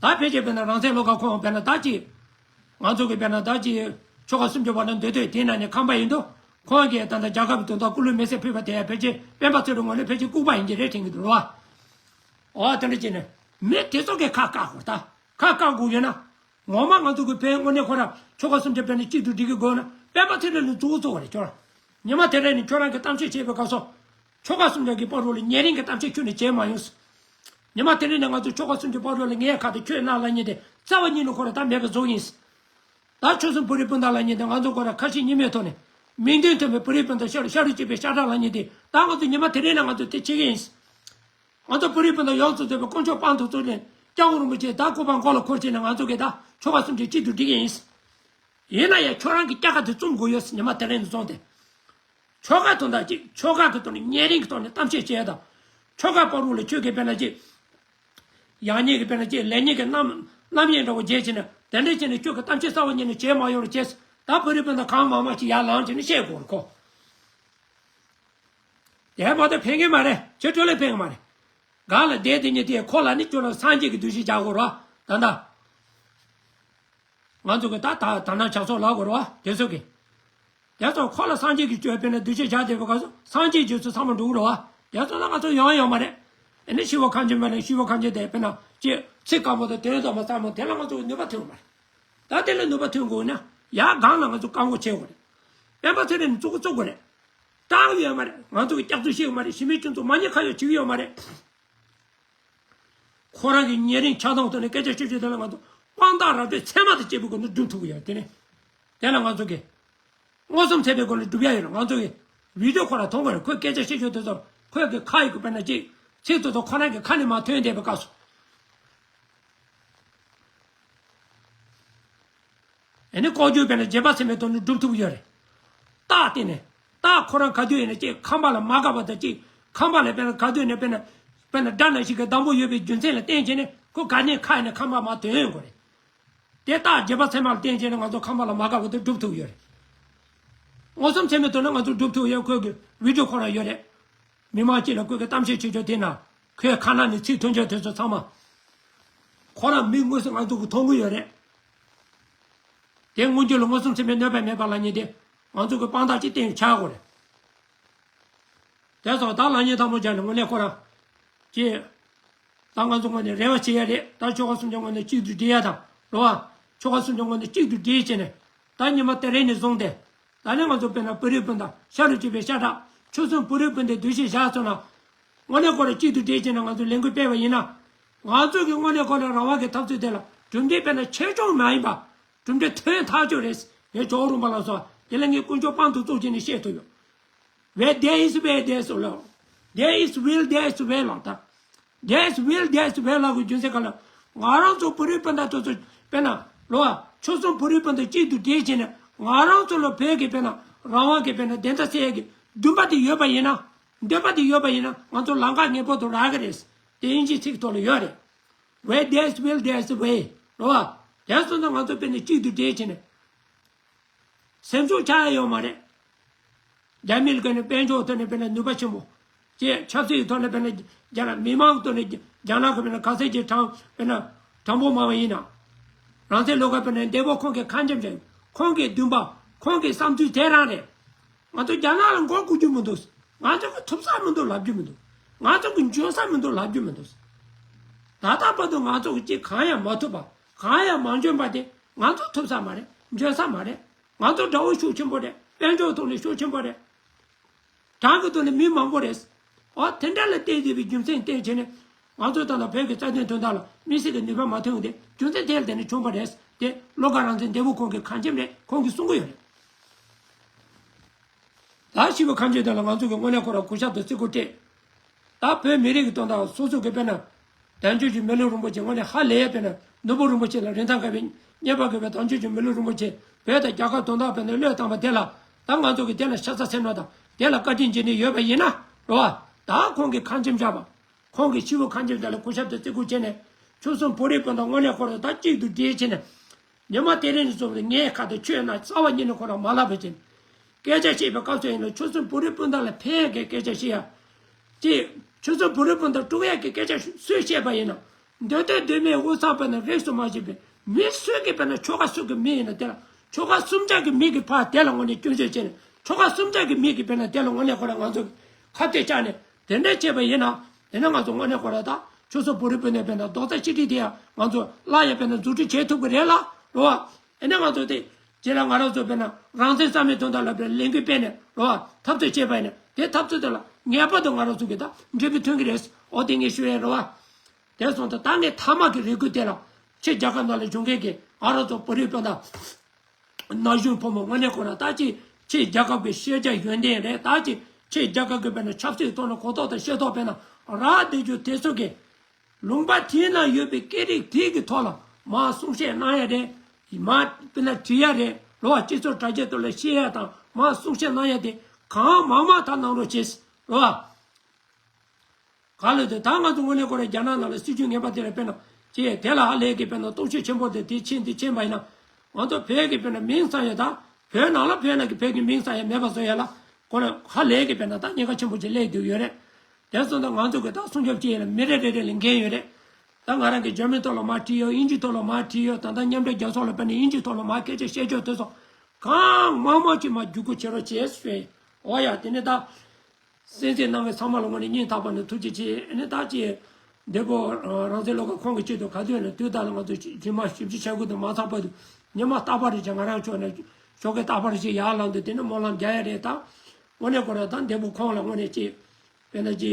ད་ཕལ་ཆེར་དཔེར་ན་རང་བཙན་སློབ་གྲྭ་ཁོང་དཔེར་ན་ད་ཅིག་ང་ཚོ་གི་དཔེར་ན་ད་ཅིག་ཆོལ་ཁ་སུམ་ཅུ་པ་ན་འདོད་འདོད་དེ་ན་ནས་ཁམས་པ་ཡིན་དུས་ཁོང་གིས་ད་ལྟ་རྒྱལ་ཁབ་ཀྱི་དོན་དག་སྐུ་ལུས་མེ་སྲེག་ཕུལ་བ་དེ་ཕལ་ཆེར་སྤེན་པ་ཚེ་རིང་ངོས་ནས་ཕལ་ཆེར་ལྐུགས་པ་ཡིན་གྱི་རེད་དྲན་གྱི་འདུག་རོ། ཨོ་དེ་འདྲ་བྱས་ནས་མི་དེ་ཚོ་གི་ཁ་བཀག་དགོས། ད་ཁ་བཀག་དགོས་ཡོད་ན། ངོ་མ་ང་ཚོ་གི་བོད་དངོས་གནས་ཁོ་ར་ཆོལ་ཁ་སུམ་ཅུ་པ་ན་གཅིག་ཏུ་སྒྲིལ་གྱི་དགོས་ན་སྤེན་པ་ཚེ་རིང་ལ་མཛུབ་གུ་བཙུགས་པ་རེད་ཁྱོད། ཉི་མ་དེ་རིང་ནས་ཁྱོད་རང་གི་གཏམ་བཤད་བྱེད་པའི་སྐབས་སུ། ཆོལ་ཁ་སུམ་ཅུ་གི་བར་ལོགས་ལ་ཉེ་རིང་གི་གཏམ་བཤད་ཁྱོད་ནས་བྱེད་མ་ཡོང་། ཉི་མ་དེ་རིང་ནས་ང་ཚོ་ཆོལ་ཁ་སུམ་ཅུ་བར་ལོགས་ལ་ངའི་ཁ་དང་ཁྱོད་རྣ་ལ་ཉན་ཏེ་རྩ་བ་ཉིད་ནས་ཁོ་ར་ད་མེད་པ་བཟོ་ཡིན། ད་ཆོལ་གསུམ་བོད་རིགས་སྤུན་ཟླ་ལ་ཉན་ཏེ་ང་ཚོ་ཁོ་ར་ཁ་ཞེ་གཉིས་མེད་ཐོག་ནས་མིང་དོན་མཐུན་པའི་བོད་རིགས་སྤུན་ཟླ་ཤ་རུ་ཤ་རུ་གཅིག་པའི་ཤ་ཁྲག་ལ་ཉན་ཏེ་ད་ང་ཚོ་ཉི་མ་དེ་རིང་ནས་ང་ཚོ་དེ་བྱེད་ཀྱི་ཡིན། ང་ཚོ་བོད་རིགས་སྤུན་ཟླ་ཡོངས་སུ་རྫོགས་པའི་དཀོན་མཆོག་དཔང་དུ་བཙུགས་ནས་སྐྱབས་མགོན་རིན་པོ་ཆེ་ད་སྐུ་པར་མགོ་ལ་འཁོར་བྱས་ནས་ང་ཚོ་གིས་ད་ཆོལ་ཁ་སུམ་ཅུ་གཅིག་ཏུ་སྒྲིལ་གྱི་ཡིན། ཡིན་ན་ཡང་ཁྱོད་རང་གི་སྐྱ་ཁ་དེ་བཙུམ་དགོས་ཡོད་ཟེར། ཉི་མ་དེ་རིང་ནས་བཟུང་སྟེ། ཆོལ་ཁ་དོན་དག་ཅིག་ཆོལ་ཁ་གི་ཐོག་ནས་ཉེ་རིང་གི་ཐོག་ནས་གཏམ་བཤད་བྱས་དང་། ཆོལ་ཁ་བར་ལོགས་ལ་ཁྱོད་ཀྱིས་དཔེར་ན་ཅིག་ཡག་ཉེས་ཀྱི་དཔེར་ན་ཅིག་ལེགས་ཉེས་ཀྱི་རྣམ་རྣམ་དབྱེ་འདྲ་བོ་འབྱེད་བྱས་ནས་དེ་འདྲ་བྱས་ནས་ཁྱོད་ཀྱིས་གཏམ་བཤད་རྩ་བ་ཉིད་ནས་བྱེད་མ་ཡོང་བ་བྱས། ད་བོད་རིགས་སྤུན་ཟླ་གང་མང་མང་ཅིག་ཡར་ལངས་བྱས་ནས་བཤད་དགོས་རེད་ཁོ། དེ་མ་གཏོགས་ཕན་གྱི་མ་རེད། ཁྱོད་བཀྲ་ལན་ཕན་གྱི་མ་རེད། སྒང་ལ་བསྡད་དེ་ཉིད་དེ་ཁོ་ལ་ནི་ཁྱོད་ལ་སངས་རྒྱས་ཀྱི་འདུ་ཤེས་བཞག་དགོས་རེད་བ། ད་ལྟ། ང་ཚོ་གི་ད་ད་ད་ནང་ཇག་ཚོགས་ལབ་དགོས་རེད་བ་དེ་ཚོ་གི། དེ་ཚོ་ཁོ་ལ་སངས་རྒྱས་ཀྱི་སྤྱོད་པས་ན་འདུ་ཤེས་བཞག་བསྡད་པའི་སྐབས་སུ་སངས་རྒྱས་རྗེས་སུ་ཚང་མ་འགྲོ་གི་རེད་བ། དེ་ཚོ་ལ་ང་ཚོ་ཡོང་ཡོང་མ་རེད། ཨ་ནི་ཤི་བོ་ཁ་འཇམ་པ་ལ་ཤི་བོ་ཁ་འཇམ་དེ་དཔེར་ན་ཅེས་ཚིག་དཀར་པོ་དང་དེ་ཚོ་མ་ཚང་མ་དེ་ལ་ང་ཚོ་ནུས་པ་ཐོན་མ་རེད། ད་དེ་ལ་ནུས་པ་ཐོན་དགོས་ན་ཡར་སྒང་ལ་ང་ཚོ་བཀག་འགོག་བྱེད་དགོས་རེད། སྤེན་པ་ཚེ་རིང་ནི་གཙོ་བོ་གཙོ་བོ་རེད། བཏང་ཡོད་མ་རེད། ང་ཚོ་གི་སྐྱག་རྫུན་བཤད་ཡོད་མ་རེད། གཞི་མེད་སྐྱོན་འཛུགས་མ་ཉེས་ཁ་གཡོགས་བྱེད་ཀྱི་ཡོད་མ་རེད། ཁོ་རང་གི་ཉེ་རིང་ཆགས་སྡང་ཐོག་ནས་སྐད་ཆ་བཤད་བཤད་དེ་ལ་ང་ཚོ་དཔང་རྟགས་ར་སྤྲོད་ཚད་མ་དང་བཅས་པའི་སྒོ་ནས་སྒྲུབ་ཐུབ་ཀྱི་ཡོད། དེ་ནི་དེ་ལ་ང་ཚོ་གི་མངོན་སུམ་ཚད་པའི་སྒོ་ནས་སྒྲུབ་ཡ་ཡོད་རེད། ང་ཚོ་གི་བི་ཌིའོ་ཁོ་རང་མཐོང་གི་རེད། ཁོས་སྐད་ཆ་བཤད་བཤད་དེ་ཚོ་ཁོས་གི་ཁ་ཡི་གི་དཔེར་ན་ཅིག་ཚིག་དེ་ཚོ་ཁོ་རང་གི་ཁ་ནས་མ་ཐོན་བསྡད་པའི་སྐབས་སུ། ཨ་ནི་ལྐོག་གྱུར་དཔེར་ན་རྗེས་དཔག་ཚད་མའི་ཐོག་ནས་སྒྲུབ་ཐུབ་ཀྱི་ཡོད་རེད། རྟགས་བརྟེན་ནས། རྟགས་ཁོ་རང་ག་དུས་ཡིན་ན་ཅིག་ཁམས་པ་ལ་མ་དགའ་བ་དང་ཅིག་ཁམས་པ་ལ་དཔེར་ན་ག་དུས་ཡིན་ན་དཔེར་ན་དཔེར་ན་སྒྲ་ནང་བཞིན་གྱི་སྡང་པོ་ཡོད་པའི་རྒྱུ་མཚན་ལ་བརྟེན་བྱས་ནས་ཁོ་ག་ནས་ཁ་ཡིན་ན་ཁམས་པ་མར་ཐོན་ཡོང་གི་རེད། དེ་རྟགས་རྗེས་དཔག་ཚད་མ་ལ་བརྟེན་བྱས་ནས་ང་ཚོ་ཁམས་པ་ལ་མ་དགའ་བ་དེ་སྒྲུབ་ཐུབ་ཡོད་རེད། མངོན་སུམ་ཚད་མའི་ཐོག་ནས་ང་ཚོ་སྒྲུབ་ཐུབ་ཡོད། ཁོས་གི་བི་ཌིའོ་ཁོ་རང་ཡོད་རེད། མི་མང་སྤྱི་ལ་ཁོས་གི་གཏམ་བཤད་བྱེད་ཕྱོགས་དེ་ན་ཁོའི་ཁ་ནང་ནས་ཚིག་ཐོན་ཕྱོགས་དེ་ཚོ་ཚང་མ་ཁོ་རང་མིག་དངོས་སུ་ང་ཚོ་གི་མཐོང་གི་ཡོད་རེད། དེ་མངོན་བརྗོད་ལ་མངོན་སུམ་ཚད་མའི་གནོད་པ་མེད་པ་ལབ་མཁན་དེ་ང་ཚོ་གི་དཔང་རྟགས་ཅིག་བསྟན་ཆགས་དགོས་རེད། དེ་སོང་ད་ལབ་མཁན་དང་པོ་སྦྱར་ནས་དངོས་གནས་ཁོ་རང་ཀྱི། ད་ང་ཚོ་ངོས་ནས་རེ་བ་བྱེད་ཡ་རེད། ད་ཆོལ་ཁ་གསུམ་ཆོས་ངོས་ནས་གཅིག་ཏུ་སྒྲིལ་ཡ་དང་རེད་བ། ཆོལ་ཁ་གསུམ་ཆོས་ངོས་ནས་གཅིག་ཏུ་སྒྲིལ་བྱས་ནས་ད་ཉི་མ་དེ་རིང་ནས་བཟུང་སྟེ། ད་ནི་ང་ཚོ་དཔེར་ན་བོད་རིགས་སྤུན་ཟླ་ཤ་རུས་གཅིག་པའི་ཤ་ཁྲག་ཆོལ་གསུམ་བོད་རིགས་སྤུན་ཟླའི་འདུ་ཤེས་བཞག་སོང་ན། དངོས་གནས་ཁོ་རང་གཅིག་ཏུ་སྒྲིལ་བྱས་ནས་ང་ཚོ་ལས་འགུལ་སྤེལ་བ་ཡིན་ན། ང་ཚོ་གི་དངོས་གནས་ཁོ་རང་རང་དབང་གི་འཐབ་རྩོད་དེ་ལ་གྲུབ་འབྲས་དཔེར་ན་ཆེ་ཆུང་མ་ཡིན་པ། གྲུབ་འབྲས་ཐོན་ཐག་ཆོད་རེད། ངས་ཇོ་བོ་རོང་པ་ལ་སོགས་དེ་ལ་ངས་དཀོན་མཆོག་དཔང་དུ་བཙུགས་བྱས་ནས་བཤད་ཐུབ་ཡོད། Where there is will, there is will. There is will, there is way ལགས་ད། There is will, there is way ལབ་དགོས་རྒྱུ་མཚན་ག་ལ། ང་རང་ཚོ་བོད་རིགས་སྤུན་ཟླ་ཚོ་ཚོ་དཔེར་ན་ལོ། ཆོལ་གསུམ་བོད་རིགས་སྤུན་ཟླ་གཅིག་ཏུ་སྒྲིལ་བྱས་ནས་ང་རང་ཚོ་ལ་བོད་ཀྱི་དཔེར་ན་རང་དབང་གི་དཔེར་ན་བདེན་མཐའ་གསལ་ཡས་ཀྱི་འདུན་པ་དེ་ཡོད་པ་ཡིན་ན། འདུན་པ་དེ་ཡོད་པ་ཡིན་ན་ང་ཚོ་ལམ་ཁ་ངེས་པར་དུ་རག་གི་རེད། དེ་དབྱིན་ཇིའི་ཚིག་ཐོག་ལ་ཡོད་རེད། Where there is will, there is way རེད་བ། དེ་སོང་ཙང་ང་ཚོ་དཔེར་ན་གཅིག་ཏུ་སྒྲིལ་བྱས་ནས། སེམས་ཤུགས་ཆག་ཡ་ཡོད་མ་རེད། རྒྱ་མིའི་སྒང་ནས་དཔལ་འབྱོར་ཐོག་ནས་དཔེར་ན་ནུས་པ་ཆེན་པོ། ཅེས་ཆབ་སྲིད་ཀྱི་ཐོག་ནས་དཔེར་ན་རྒྱ་ནག་མི་མང་ཐོག་ནས་རྒྱ་ནག་གི་དཔེར་ན་ག་ཚད་ཀྱི་དྲང་དཔེར་ན་དྲང་པོ་མང་བ་ཡིན་ན། རང་བཙན་ལྷོ་ཁ་དཔེར་ན་འདས་པོ་ཁོང་གི་ཁ་འཇམ་ཅན་ཁོང་གི་འདུན་པ་ཁོང་གི་བསམ་ཚུལ་དེ་རང་རེད། ང་ཚོ་རྒྱ་ནག་ལ་མགོ་སྒུར་རྒྱུ་མི་འདུག་ང་ཚོ་གི་ཐུབ་ས་མི་འདུག་ལབ་རྒྱུ་མི་འདུག་ང་ཚོ་གི་འཇོན་ས་མི་འདུག་ལབ་རྒྱུ་མི་འདུག་ད་ལྟ་བར་དུ་ང་ཚོ་གི་ཅིག་གང་ཡང་མ་ཐུབ་པ་གང་ཡང་མ་འཇོན་པ་དེ་ང་ཚོ་ཐུབ་ས་མ་རེད། འཇོན་ས་མ་རེད། ང་ཚོ་དགྲ་བོ་ཤུགས་ཆེན་པོ་རེད། དཔལ་འབྱོར་ཐོག་ནས་ཤུགས་ཆེན་པོ་རེད། གྲངས་ཀྱི་ཐོག་ནས་མི་མང་པོ་རེད། འོ་དེ་འདྲ་ལ་བལྟས་བསྡད་པའི་རྒྱུ་མཚན་བལྟས་བྱས་ནས་ང་ཚོ་ད་ལྟ་བོད་ཀྱི་རྩ་དོན་དོན་དག་ལ་དམིགས་བསལ་གྱི་ནུས་པ་མ་ཐོན་དེ་རྒྱུ་མཚན་དེ་ལ་བརྟེན་ནས་བྱུང་བ་རེད་དེ་བློ་དགའ་རང་བཙན་འདས་པོ་ཁོང་གི་ཁ་འཆེམ་རེད། ཁོང་གིས་གསུང་གི་ཡོད་རེད། ད་ཞི་བའི་ཁ་འཆེམ་དེ་ལ་ང་ཚོ་གི་དངོས་གནས་ཁོ་རང་གུས་ཞབས་དང་བརྩི་བཀུར་སྤྲད། ད་བོད་མི་རིགས་ཀྱི་དོན་དག་སོ་སོ་གི་དཔེར་ན། དལ་འབྱོར་གྱི་མི་ལུས་རིན་པོ་ཆེ་དངོས་གནས་ཧ་ལས་དཔེར་ན་ནོར་བུ་རིན་པོ་ཆེ་ལ་རིན་ཐང་དཀར་བའི་རྙེད་པ་དགོས་པའི་དལ་འབྱོར་གྱི་མི་ལུས་རིན་པོ་ཆེ་བོད་དང་རྒྱལ་ཁབ་དོན་དག་དཔེར་ན་བློས་བཏང་བ་དེ་ལ་ད་ང་ཚོ་གི་དེ་ལ་ཤ་ཚ་སེམས་ནོར་དང་དེ་ལ་བཀའ་དྲིན་བརྗེད་ནས་ཡོད་པ་ཡིན་ན་རོ། ད་ཁོང་གི་ཁ་འཆེམ་བཞག་པ། ཁོང་གི་ཤི་བོ་ཁ་འཆེམ་དེ་ལ་གུས་ཞབས་དང་བརྩི་བཀུར་བྱས་ནས་ཆོལ་གསུམ་བོད་རིགས་སྤུན་ཟླ་དངོས་གནས་ཁོ་རང་ད་གཅིག་ཏུ་སྒྲིལ་བྱས་ནས། ཉི་མ་དེ་རིང་ནས་བཟུང་སྟེ་ངས་ཁ་དང་ཆོས་ན་རྩ་བ་ཉིད་ནས་ཁོ་རང་མ་ལབ་པ་བྱས་ནས། སྐད་ཆ་བཤད་པའི་སྐབས་སུ་ཡིན་ན་ཆོལ་གསུམ་བོད་རིགས་སྤུན་ཟླ་ལ་ཕན་ཡག་གི་སྐད་ཆ་བཤད་ཡ། ཅེས། ཆོལ་གསུམ་བོད་རིགས་སྤུན་ཟླ་དཀྲུག་ཡག་གི་སྐད་ཆ་སུས་བཤད་པ་ཡིན་ན། འདོད་དོན་ལྡན་མིན་དབུས་གཙང་དཔེར་ན་རིགས་སུ་མ་ཆུད་པའི་མི་སུ་གིས་དཔེར་ན་ཆོལ་ཁ་སུ་གི་མི་ཡིན་ན་དེ་ལ་ཆོལ་ཁ་གསུམ་ཆ་གི་མི་གིས་ཕར་དེ་ལ་དངོས་གནས་སྐྱོན་བརྗོད་བྱས་ནས་ཆོལ་ཁ་གསུམ་ཆ་གི་མི་གིས་དཔེར་ན་དེ་ལ་དངོས་གནས་ཁོ་རང་ང་ཚོ་གི་ཁ་གཏད་བཅག་ནས་དེ་འདྲ་བྱས་པ་ཡིན་ན་དེ་ནས་ང་ཚོ་དངོས་གནས་ཁོ་རང་ད་ཆོལ་གསུམ་བོད་རིགས་སྤུན་ཟླའི་དཔེར་ན་རྡོག་རྩ་གཅིག་སྒྲིལ་དེ་ཡང་ང་ཚོ་སླར་ཡང་དཔེར་ན་འཛུགས་སྐྲུན་བྱེད་ཐུབ་ཀྱི་རེད་ལ་རོ། ཨེ་ནས་ང་ཚོ་དེ་རྗེས་ལ་ང་རང་ཚོ་དཔེར་ན་རང་བཙན་རྩ་མེད་དོན་དག་ལ་དཔེར་ལས་འགུལ་སྤེལ་ནས་རོ། འཐབ་རྩོད་བྱས་པ་ཡིན་ན་དེ་འཐབ་རྩོད་དེ་ལ་ངེས་པར་དུ་ང་རང་ཚོ་གི་ད་འབྲས་བུ་ཐོན་གྱི་རེད། འོ་དེ་ངས་ཞུ་ཡས་རེད་བ། དེ་སོང་ཙང་ད་ངས་མཐའ་མ་གི་རེ་སྐུལ་དེ་ལ་ཕྱི་རྒྱལ་ཁབ་ནང་ལ་བྱུང་མཁན་གྱི་ང་རང་ཚོ་བོད་རིགས་སྤུན་ཟླ་ན་གཞོན་ཕོ་མོ་དངོས་གནས་ཁོ་རང་ད་ཅི་ཕྱི་རྒྱལ་ཁབ་ཀྱི་ཤེས་བྱ་ཡོན་ཏན་རེད། ད་ཅི་ཕྱི་རྒྱལ་ཁབ་ཀྱི་དཔེར་ན་ཆབ་སྲིད་ཐོག་ནས་གོ་རྟོགས་དང་ཤེས་རྟོགས་དཔེར་ན་རག་བསྡད་རྒྱུ་དེ་ཚོ་གི་ལུང་པ་དེའི་ནང་ཡོད་པའི་སྐད་རིགས་དེ་གི་ཐོག་ལ་མར་གསུང་བཤད་གནང་ཡ་རེད། མར་དཔེར་ན་བྲིས་ཡ་རེད་རོ། སྤྱི་ཚོགས་དྲ་རྒྱའི་ཐོག་ལ་བཤད་ཡ་དང་མར་གསུང་བཤད་གནང་ཡ་དེ་གང་མང་མང་ད་གནང་རོགས་བྱེད་རོ། ག་ལ་དེ་ད་ང་ཚོ་དངོས་གནས་ཁོ་རང་རྒྱ་ནག་ནང་ལ་སྲིད་བྱུས་ངན་པ་དེ་ལ་དཔེར་ན་ཅེས་དེ་ལ་ཧ་ལས་ཀྱི་དཔེར་ན་སྟོབས་ཤུགས་ཆེན་པོ་དེ་དེ་ཕྱིན་དེ་ཕྱིན་པ་ཡིན་ན་ང་ཚོ་བོད་ཀྱི་དཔེར་ན་མིང་བསགས་ཡ་ད་བོད་ནང་ལ་བོད་ནང་གི་བོད་ཀྱི་མིང་བསགས་ཡ་མེད་པ་བཟོ་ཡ་ལ་ཁོ་རང་ཧ་ལས་ཀྱི་དཔེར་ན་ད་ཉེན་ཁ་ཆེན་པོ་ཅིག་སླེབས་བསྡད་ཡོད་རེད། དེ་སོང་ཙང་ང་ཚོ་གི་ད་སྲུང་སྐྱོབ་ཅིག་ཡིན་ན་མི་རེ་རེ་རེ་ལ་འགན་ཡོད་རེད། ད་ང་རང་གི་འཇར་མན་ཐོག་ལ་མར་བྲིས་ཡོད། དབྱིན་ཇི་ཐོག་ལ་མར་བྲིས་ཡོད། ད་ལྟ་མཉམ་འབྲེལ་རྒྱལ་ཚོགས་ལ་དཔེར་ན་དབྱིན་ཇི་ཐོག་ལ་མར་སྐད་ཆ་བཤད་ཆོག་དེ་ཚོ་གང་མང་མང་ཅིག་མར་བརྒྱུད་སྐུར་བྱེད་རོགས་བྱེད་ཞུ་ཡིན། འོ་ཡ་དེ་ནས་ད། གསན་གཟིགས་གནང་མཁན་ཚང་མ་ལ་དངོས་གནས་སྙིང་ཐག་པ་ནས་ཐུགས་རྗེ་ཆེ། ཨ་ནི་ད་ཅི། འདས་པོ་རང་བཙན་བློ་དགའ་ཁོང་གི་ཆེད་དུ་ག་དུས་ཡིན་ན་དུས་ད་ལ་ང་ཚོ་རྗེས་མ་ཞིབ་འཇུག་བྱ་དགོས་དུ་མ་ཚང་བར་དུ་ཉི་མ་རྟག་པར་རེ་བྱ་ང་རང་ཕྱོགས་ནས་ཞོགས་ཀས་རྟག་པར་རེ་བྱེད་ཡར་ལངས་དུས་དེ་ནི་སྨོན་ལམ་རྒྱག་ཡ་རེད་ད། དངོས་གནས་ཁོ་རང་ད་འདས་པོ་ཁོང་ལ་དངོས་གནས་ཅི། དཔེར་ན་ཅི།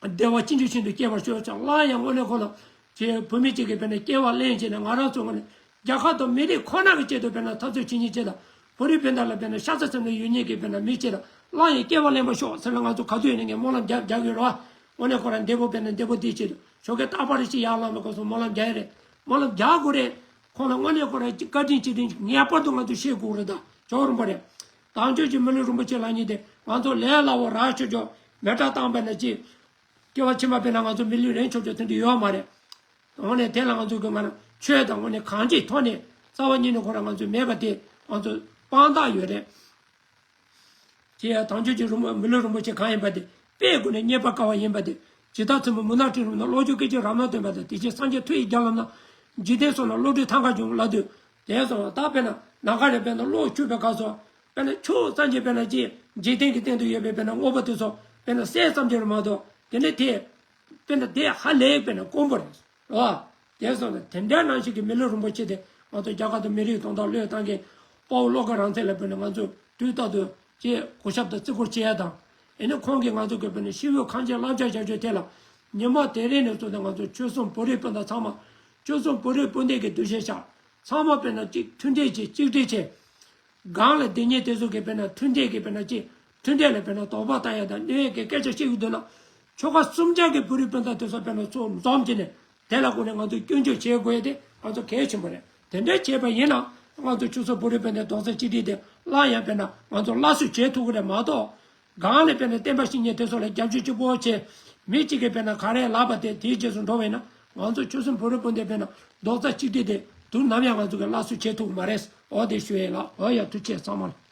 བདེ་བ་ཅི་འདྲ་ཤིན་ཏུ་སྐྱེ་བར་ཤོག་ཅང་སླར་ཡང་དངོས་གནས་ཁོ་ལ། ཅེས་བོད་མི་གཅིག་གིས་དཔེར་ན་སྐྱེ་བ་ལེན་བྱས་ནས་ང་རང་ཚོ་ངོས་ནས་རྒྱལ་ཁབ་དང་མི་རིགས་ཁོ་ན་གི་ཆེད་དུ་དཔེར་ན་འཐབ་རྩོད་བྱེད་མཁན་ཆེད་དང་བོད་རིགས་སྤུན་ཟླ་ལ་དཔེར་ན་ཤ་ཚ་སེམས་ནས་ཡོད་མཁན་གྱི་དཔེར་ན་མི་ཆེད་དང་སླར་ཡང་སྐྱེ་བ་ལེན་པར་ཤོག་ཟེར་ལ་ང་ཚོ་ག་དུས་ཡིན་ན་ངས་སྨོན་ལམ་རྒྱག་རྒྱག་གི་ཡོད་རེད་བ། དངོས་གནས་ཁོ་རང་འདས་པོ་དཔེར་ན་འདས་པོ་དེའི་ཆེད་དུ་ཞོགས་ཀས་རྟག་པར་རེ་ཞིག་ཡར་ལངས་པའི་སྐབས་སུ་སྨོན་ལམ་རྒྱག་ཡ་རེད། སྨོན་ལམ་རྒྱག་དགོས་རེད། ཁོང་ལ་དངོས་གནས་ཁོ་རང་བཀའ་དྲིན་རྗེས་དྲན་ངེས་པར་དུ་ང་ཚོས་ཤེས་དགོས་རེད། ད་ཇོ་བོ་རིན་པོ་རེད། དམ་ཆོས་ཀྱི་མི་ལུས་རིན་པོ་ཆེ་ལབ་མཁན་དེ་ང་ཚོ་ལས་སླ་བོ་ར་ཆོས་ཆོས་མེ་སྲེག་བཏང་པ་ན་ཅི། སྐྱེ་བ་ཕྱི་མ་དཔེར་ན་ང་ཚོ་མི་ལུས་རན་ཆོག་ཆོག་དེ་འདྲ་ཡོད་མ་རེད། དངོས་གནས་དེ་ལ་ང་ཚོ་གི་ང་རང་ཆོས་དང་དངོས་གནས་གང་ཅིའི་ཐོག་ནས་རྩ་བ་ཉིད་ནས་ཁོ་རང་ང་ཚོས་མེད་པ་དེ་ང་ཚོ་དཔང་རྟགས་ཡོད་རེད། ཅེས་དམ་ཆོས་ཀྱི་རིན་པོ་མི་ལུས་རིན་པོ་ཆེ་གང་ཡིན་པ་དེ་དཔེའི་སྒོ་ནས་རྙེད་པར་དཀའ་བ་ཡིན་པ་དེ། ཇི་ལྟར་ཚོན་པོ་མུན་ནག་སྤྲིན་རུམ་ན། བློ་ཆོས་སྐད་ཅིག་རབ་སྣང་སྟོན་པ་དང་། དེ་བཞིན་སངས་རྒྱས་མཐུ་ཡི་རྒྱ་ལམ་ན། འཇིག་རྟེན་སོགས་ན་བློ་གྲོས་ཐང་ག་འབྱུང་ལབ་དུས། དེ་སོང་ད་དཔེར་ན་ནམ་མཁའ་རེ་དཔེར་ན་གློག་འཁྱུག་པའི་སྐབས་སུ། དཔེར་ན་ཆུ་ཙམ་གྱིས་དཔེར་ན་ཅིག་འཇིག་རྟེན་གྱི་སྟེང་དུ་ཡོད་པའི་དཔེར་ན་དངོས་པོ་དེ་ཚོ་དཔེར་ན་གསལ་ཙམ་གྱིས་མ་གཏོགས་དེ་ནི་དེ་དཔེར་ན་དེ་ཧ་ལས་དཔེར་ན་དཀོན་པོ་རེད། རེད་བ། དེ་སོང་ནས་དེ་འདྲའི་ནང་བཞིན་གྱི་མི་ལུས་རིན་པོ་ཆེ་དེ་ང་ཚོ་རྒྱ་གར་དུ་མི་རིགས་དོན་དག་བློས་བཏང་མཁན་དཔའ་བོ་བློ་དགའ་རང་བཙན་ལ་དཔེར་ན་ང་ཚོས་དུས་རྟག་ཏུ་ཅེས་གུས་ཞབས་དང་བརྩི་བཀུར་བྱེད་ཡ་དང་། ཨེ་ནི་ཁོང་གིས་ང་ཚོ་གི་དཔེར་ན་ཤི་བོའི་ཁང་ཆེན་བསླབ་བྱ་བྱ་རྒྱུ་དེ་ལ་ཉི་མ་དེ་རིང་ནས་བཟུང་སྟེ་ང་ཚོ་ཆོལ་གསུམ་བོད་རིགས་སྤུན་ཟླ་ཚང་མ་ཆོལ་གསུམ་བོད་རིགས་སྤུན་ཟླའི་གི་འདུ་ཤེས་བཞག་ཚང་མ་དཔེར་ན་གཅིག་མཐུན་སྒྲིལ་བྱེད། གཅིག་སྒྲིལ་བྱེད། སྒང་ལ་སྡིག་ཉེས་དེ་ཚོ་གི་དཔེར་ན་མཐུན་སྒྲིལ་གྱི་དཔེར་ན་ཅིག་མཐུན་སྒྲིལ་ལ་དཔེར་ན་དོགས་པ་བཏང་ཡ་དང་གནོད་ཡ་གི་སྐད་ཆ་བཤད་ཀྱི་འདུག་ན། ཆོལ་ཁ་གསུམ་ཆ་གི་བོད་རིགས་སྤུན་ཟླ་དེ་ཚོ་དཔེར་ན་ཚུར་འཛོམས་བྱས་ནས་དེ་ལ་དགོངས་ནས་ང་ཚོས་སྐྱོན་བརྗོད་བྱེད་དགོས་ཡ་དེ་ང་ཚོ་གལ་ཆེན་པོ་རེད། དེ་འདྲ་བྱས་པ་ཡིན་ན་ང་ཚོ་ཆོལ་གསུམ་བོད་རིགས་སྤུན་ཟླའི་རྡོག་རྩ་གཅིག་སྒྲིལ་དེ་སླར་ཡང་དཔེར་ན་ང་ཚོ་སླར་གསོ་བྱེད་ཐུབ་ཀྱི་རེད་མ་གཏོགས། སྒང་ལ་དཔེར་ན་བསྟན་པ་བཤིག་མཁན་དེ་ཚོ་ལ་རྒྱབ་སྐྱོར་གཅིག་པོ་བྱས། མི་གཅིག་གིས་དཔེར་ན་ག་རེ་ལབ་པ་དེ་དེའི་རྗེས་སུ་འགྲོ་བས་ན་ང་ཚོ་ཆོལ་གསུམ་བོད་རིགས་སྤུན་ཟླའི་དཔེར་ན་རྡོག་རྩ་གཅིག་སྒྲིལ་དེ་དུས་ནམ་ཡང་ང་ཚོ་གི་སླར་གསོ་བྱེད་ཐུབ་ཀྱི་མ་རེད། འོ་དེ་ཞུ་ཡས་ལ། འོ་ཡ། ཐུགས་རྗེ་ཆེ་ཚང་མ་ལ།